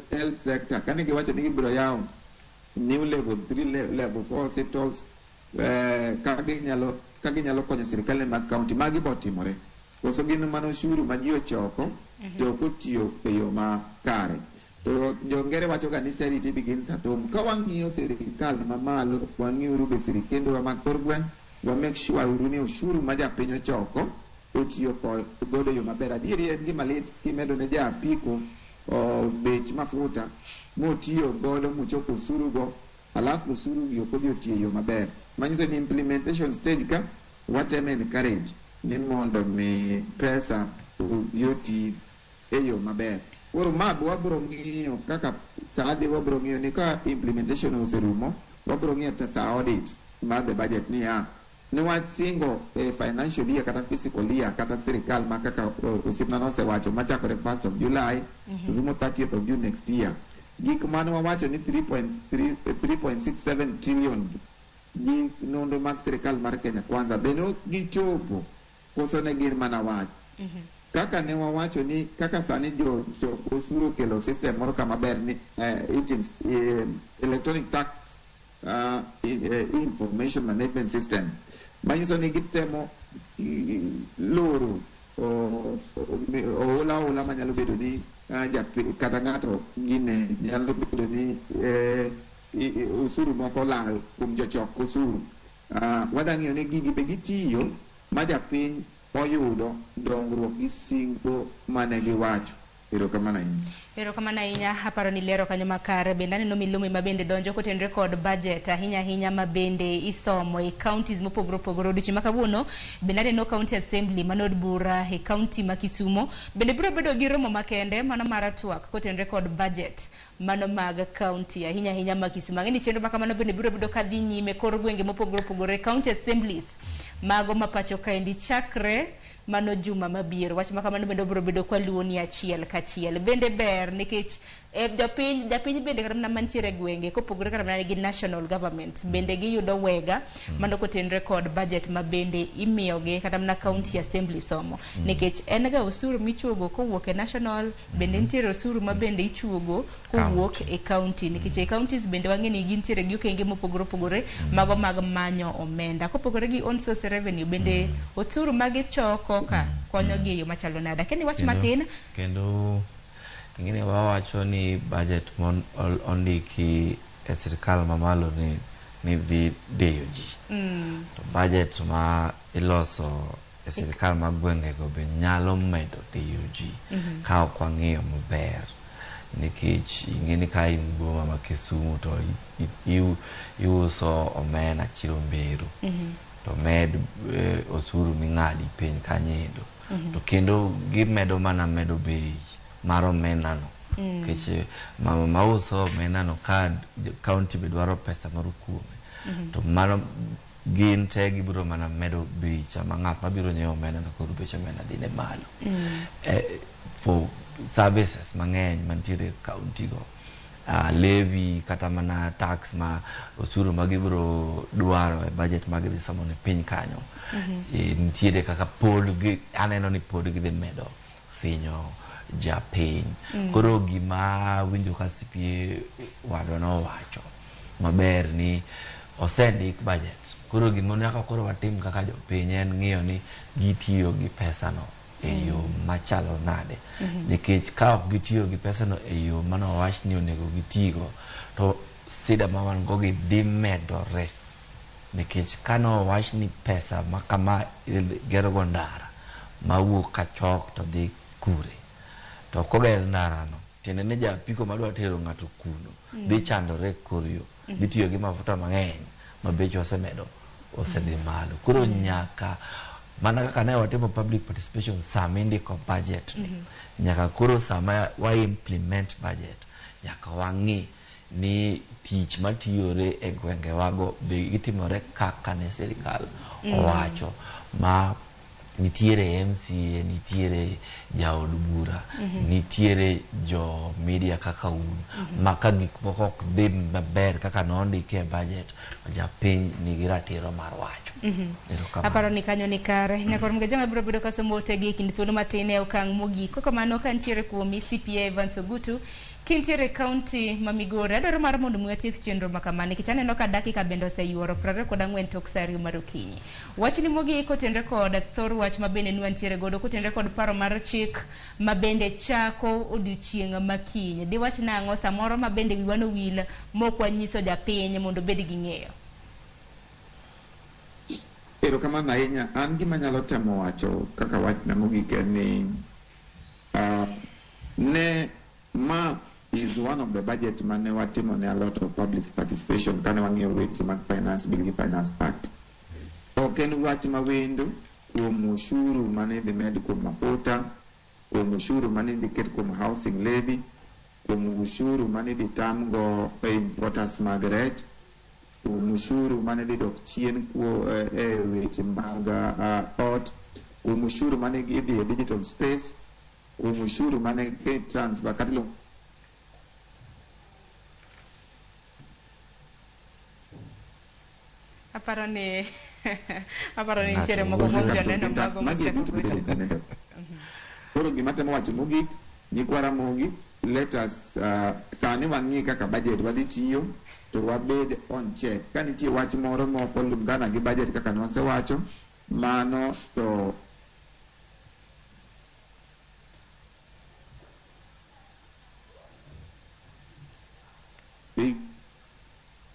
health sector, kane giwacho ni gibiro yawo new level 3, level 4 hospitals, ka ginyalo konyo sirikal mag county, magi botimore koso gin mana osuru ma ji ochoko to ok otiyo e yo makare? To jongere wacho ga ni charity begins at home. Ka wang'iyo sirikal mamalo, wang'iuru be sirikendewa mag kor gweng', wa make sure uru ni osuru ma japiny ochoko otiyo godo yo maber. Adieri en gima lit kimedo ne ja apiko bech mafuta motiyo godo mochoko osuru go, alafu osuru gi ok odhi otiyo e yo maber. Manyiso ni implementation stage ka watemo encourage ni mondo mi pesa odhi oti e yo maber. Koro ma wabiro ng'iyo kaka sa dhi, wabiro ng'iyo ni ka implementation oserumo, wabiro ng'iyo sa audit mar the budget niya niwach singo e financial year kata fiscal year kata sirikal ma kaka osiepna nosewacho machakore 1st of July to rumo 30th of June next year. Gik mane wawacho ni 3.3 3.67 trillion gi nonro mag sirikal mar Kenya Kwanza, be ne gichopo koso ne gin mana wach? Kaka ne wawacho ni kaka sani jo chok osuru okelo system moro kama ber ni electronic tax information management system, manyiso ni gitemo loro oula oula manyalo bedo ni kata ng'ato gine nyalo bedo ni osuru moko lal kuom jochok osuru. Wadwa ng'iyo ni gigi be gitiyo ma japiny oyudo dongruok gi singo mane giwacho. Erokamano ahinya. Erokamano ahinya, aparo ni lero kanyo makare. Bende aneno milome ma bende donjo kotenore kod budget ahinya ahinya ma bende isomo e counties mopogore opogore odiochieng' ma kawuono. Bende aneno county assembly mano od bura e county ma Kisumo bende biro bedo gi romo makende mano mar twak kotenore kod budget mano mag county ahinya ahinya ma Kisumo. Ang'e ni chenro ma kamano bende biro bedo kadhi nyime kor gwenge mopogore opogore, county assemblies mago ma pacho kaendi chakre mano juma mabiro. Wach ma kamano bende obiro bedo kwaluwo ni achiel kachiel. Bende ber nikech japiny bende kata mana mantiere e gwenge kopogore kata mana gi national government bende giyudo wega mano kotenore kod budget ma bende imiyogi kata mana county assembly somo, nikech en ga osuru michuogo kowuok e national, bende nitiere osuru ma bende ichuogo kowuok e county, nikech e counties bende wang'e ni gintiere gi okenge mopogore opogore mago mag manyo omenda kopogore gi own source revenue. Bende osuru ma gichoko ka konyogi e yo machalo nade? Akia ni wach matin. Kendo ing'eni wawacho ni budget mon ondiki e sirikal mamalo ni dhi diyo ji. To budget ma iloso e sirikal mag gwengego be nyalo medo diyo ji ka ok wang'iyo maber, nikech ing'e ni ka in boma ma Kisumu to iuso omena chiro Mberu, to med osuru ming'adi piny kanyendo, to kendo gimedo mana medo bei mar omena no, nikech mama mauso omena no ka county be dwaro pesa moro kuome, to mano gin te gibiro mana medo bei cha ma ng'at mabiro nyiewo omena no koro bech omena dhi ne malo. For services mang'eny mantiere e county go, levy kata mana tax ma osuru ma gibiro dwaro e budget ma gidhi somo ne piny kanyo, nitiere kaka pod gi aneno ni pod gidhi medo finyo japiny. Koro gima winjo ka CPA wadwa nowacho maber ni osendik budget, koro gima nyaka koro watim kaka jopiny en ng'iyo ni gitiyo gi pesa no e yo machalo nade, nikech ka ok gitiyo gi pesa no e yo manowach ni onego gitigo, to sida ma wan go gi dhi medore, nikech kanowach ni pesa ma kama gero go ndara mawuok Kachok to dhi kure, to koger ndara no tiende ni japiko madwa tero ng'ato kuno dhi chandore kor yo, dhi tiyo gi mafuta mang'eny ma beche osemedo osedhi malo. Koro nyaka mana kaka ne watimo public participation sama indiko budget ni, nyaka koro sama wa implement budget nyaka wang'i ni tich matiyore e gwengewago be gitimore kaka ne sirikal owacho, ma nitiere MCA, nitiere jaod bura, nitiere jo media kaka un, ma ka gik moko ok dhi maber kaka nondiki e budget, japiny nigi ratiro mar wacho. Erokamano. Aparo ni kanyo ni kare. Nyakor Mgajama biro bedo kasomo otegi e kind thuolo matin e okang' mogik. Kokamano ka nitiere kuomi CPA Evans Ogutu, kintiere county ma Migori, adwaro mar mondo mi watiek chenro ma kama nikech aneno ka dakika bende oseyuoro 24 tok sa 2 mar okinyi. Wachni mogik kotenre kod thor wach ma bende nwantiere godo kotenre kod paro mar chik ma bende chako odiochieng' ma kiny. Diwach nang'o samoro ma bende wiwa nowil mok wanyiso japiny mondo obed gi ng'eyo? Erokamano ahinya. An gima anyalo temo wacho kaka wachna mogik en ni ne ma is one of the budget mane watimo ne a lot of public participation kane wang'iyo weche mag Finance Bill gi Finance Act. Ok en wach mawendo kuom ushuru mane idhi med kuom mafuta, kuom ushuru mane idhi ket kuom housing levy, kuom ushuru mane idhi tamgo importers mag rech, kuom ushuru mane dhi dok chien e weche mag ot, kuom ushuru mane idhi e digital space, kuom ushuru mane transfer kata aparo ni nitiere moko kuom joneno mago mosechako gocho. Koro gima temo wacho mogik, nyikwa Ramogi, let us sani wang'i kaka budget wadhi tiyo to wabed on check. Ka nitie wach moro moko lungana gi budget kaka nwasewacho, mano to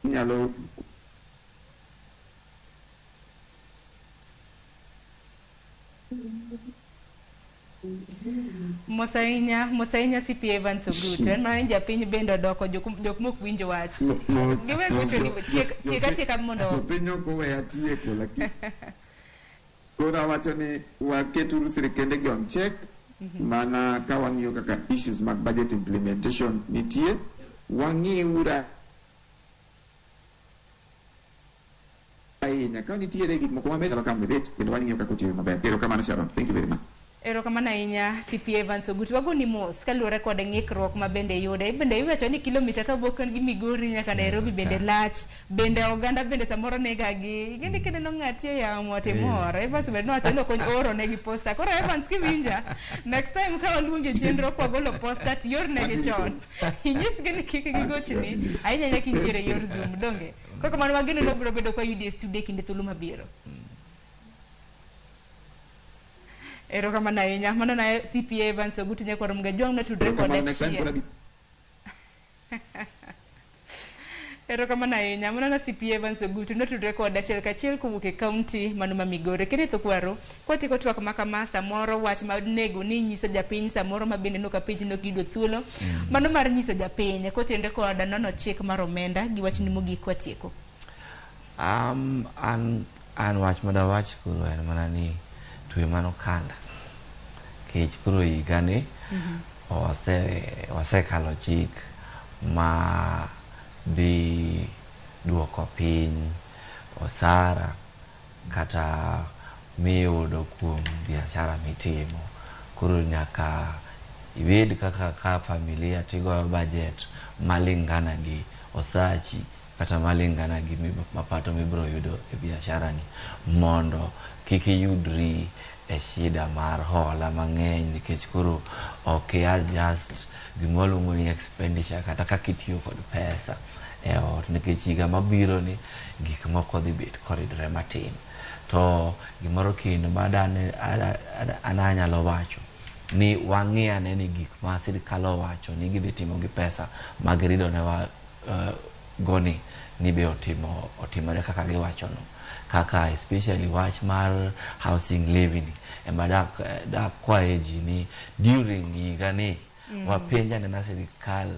inyalo Mosainya CPA Evans Ogutu. En mana ni japiny bende odoko jok mok winjo wach. Giwe gocho ni tiek mondo jopiny ok oweya tieko, lakini koro awacho ni waketuru sirikende gi on check, mana ka wang'iyo kaka issues mag budget implementation nitie, wang'iura ahinya ka nitiere gik moko maber come with it, kendo wang'iyo kaka otiyo maber. Erokamano Sharon, thank you very much. Erokamano ahinya CPA Evans Ogutu. Wagoni mos kaluwore kod ng'ikruok ma bende yude. Bende iwacho ni kilomita kawuok gi Migori nyaka Nairobi bende lach. Bende oganda bende samoro nega gi. Ing'e ni kineno ng'ati e yamo to imor. Evans bende nowacho ni ok ooro negi posta. Koro Evans kiwinja, next time ka waluongi e chenro kwagolo posta to iornegi chon. Inyisgi ni kik gigochni. Ahinya ahinya kintiere e yor Zoom, donge? Koro kamano wageno ni wabiro bedo kwa yudi e studio e kinde thuolo mabiro. Erokamano ahinya. Mano na CPA Evans Ogutu nyakwar Mgajwang' notudre kod achiel. Erokamano ahinya. Mano na CP Evans Ogutu notudre kod achiel kachiel kowuok e kaunti mano ma Migori. Kenneth Okwaro, kwatieko twak ma kama, samoro wach ma nego ni nyiso japiny samoro ma bende noka penj nok yudo thuolo. Mano mar nyiso japiny kotenre kod nono chik mar omenda gi wachni mogik kwatieko. An wach madawach koro en mana ni twe mano kanda. Kech koro higani wasekalo chik ma dhi duoko piny osara kata miyudo kuom biashara mitimo. Koro nyaka ibed kaka ka familia tigoyo budget malingana gi osachi kata malingana gi mapato mibiro yudo e biashara ni mondo kik iyudri e shida mar hola mang'eny nikech koro ok i adjust gima waluongo ni expenditure kata kaka itiyo kod pesa e ot nikech higa mabiro ni gik moko dhi bet koridore matin. To gimoro kendo ma an anyalo wacho ni wang'i ane ni gik ma sirikal owacho ni gidhi timo gi pesa ma girido ne wa goni ni be otimore kaka giwachono. Kaka especially wach mar housing levy ni ema dak kwaye ji ni during higa ni wapenj anena sirikal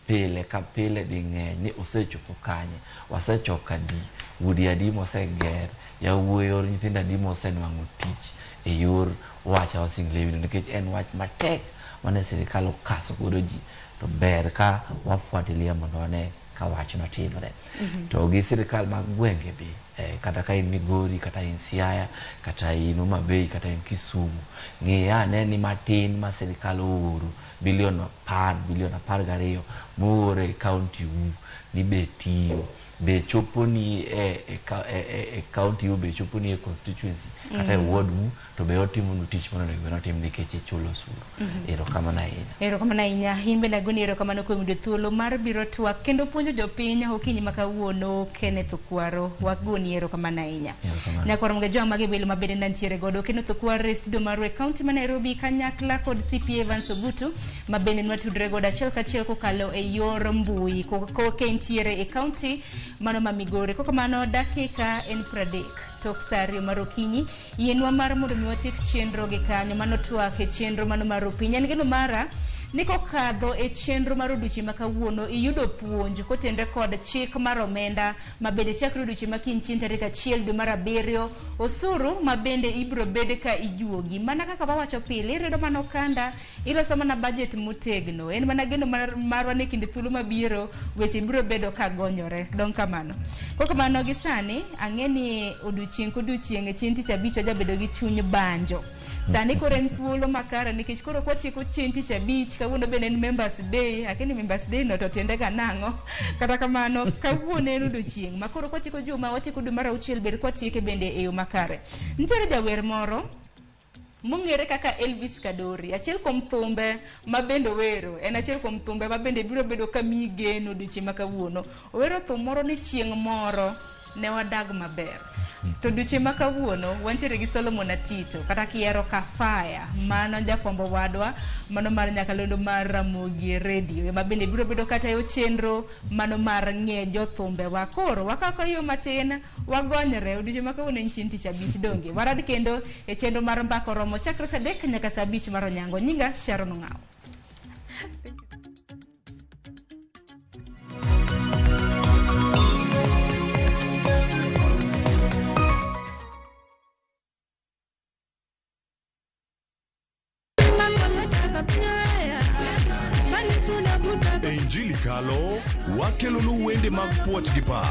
pile ka pile ding'eny ni osechopo kanye, wasechoko adi, udi adi moseger, yawuoyi or nyithindo adi mosenwang'o tich e yor wach housing levy ni nikech en wach matek mane sirikal okaso godo ji to ber ka wafuatilia mondo wane ka wachno timre. To gi sirikal mag gwenge be kata ka in Migori, kata in Siaya, kata in Homa Bay, kata in Kisumu, ng'i ane ni matin ma sirikal ooro bilion 10, bilion 12 mooro e kaunti u ni be tiyo, be chopo ni e kaunti u, be chopo ni e constituency kata e ward u, to be otimo nu tich monego bed ni otimo nikech ichulo osuru. Erokamano ahinya. Erokamano ahinya. In bende agoni erokamano kuom yudo thuolo mar biro twak kendo puonjo jopiny okinyi ma kawuono. Kenneth Okwaro, wagoni erokamano ahinya. Nyakwar Mgajwang' mage welo ma bende nantiere godo Kenneth Okwaro e studio marwa e kaunti ma Nairobi kanyakla kod CP Evans Ogutu ma bende nwatudre godo achiel kachiel kokalo e yor mbui koka entiere e kaunti mano ma Migori. Kokamano dakika en 30 tok sa 2 mar okinyi. Yienwa mar mondo mi watiek chenro gi kanyo mano twak e chenro mano mar opiny. En geno mara ni kokadho e chenro mar odiochieng' ma kawuono iyudo puonj kotenre kod chik mar omenda ma bende chakre odiochieng' ma kiny chieng' tarik 1 dwe mar 7 osuru ma bende ibiro bed ka ijuogi. Mana kaka wawacho pile, iriedo mana okanda, iloso mana budget motegno. En mana geno marwa ni kinde thuolo mabiro weche biro bedo ka gonyore. Dong kamano. Kokamano gi sani ang'e ni odiochieng' kodiochieng' e chieng' tich abich wajabedo gi chuny banjo. Sani koro en thuolo makare nikech koro kwatieko chieng' tich abich kawuono bende en Members Day, akia ni Members Day no to tiende ga nang'o. Kata kamano kawuono en odiochieng' ma koro kwatieko juma watieko dwe mar 6 ber kwatieke bende e yo makare. Nitiere jawer moro mong'ere kaka Elvis Kadori, achiel kuom thumbe ma bende owero, en achiel kuom thumbe ma bende biro bedo ka miyi geno odiochieng' ma kawuono. Owero thum moro ni chieng' moro ne wadag maber. To odiochieng' ma kawuono wantiere gi Solomon Atito kata kihero Kafaya, mano jafwambo wadwa mano mar nyakalondo mar Ramogi Radio ema bende biro bedo kata e chenro mano mar ng'e jothumbewa. Koro wakako yo matin wagonyre odiochieng' ma kawuono en chieng' tich abich donge. Warad kendo e chenro mar mbaka oromo chakre saa 3 nyaka saa 5 mar onyango. Nyinga Sharon Ong'awo. Injili kalo wakelonu wende mag puoch gi pak.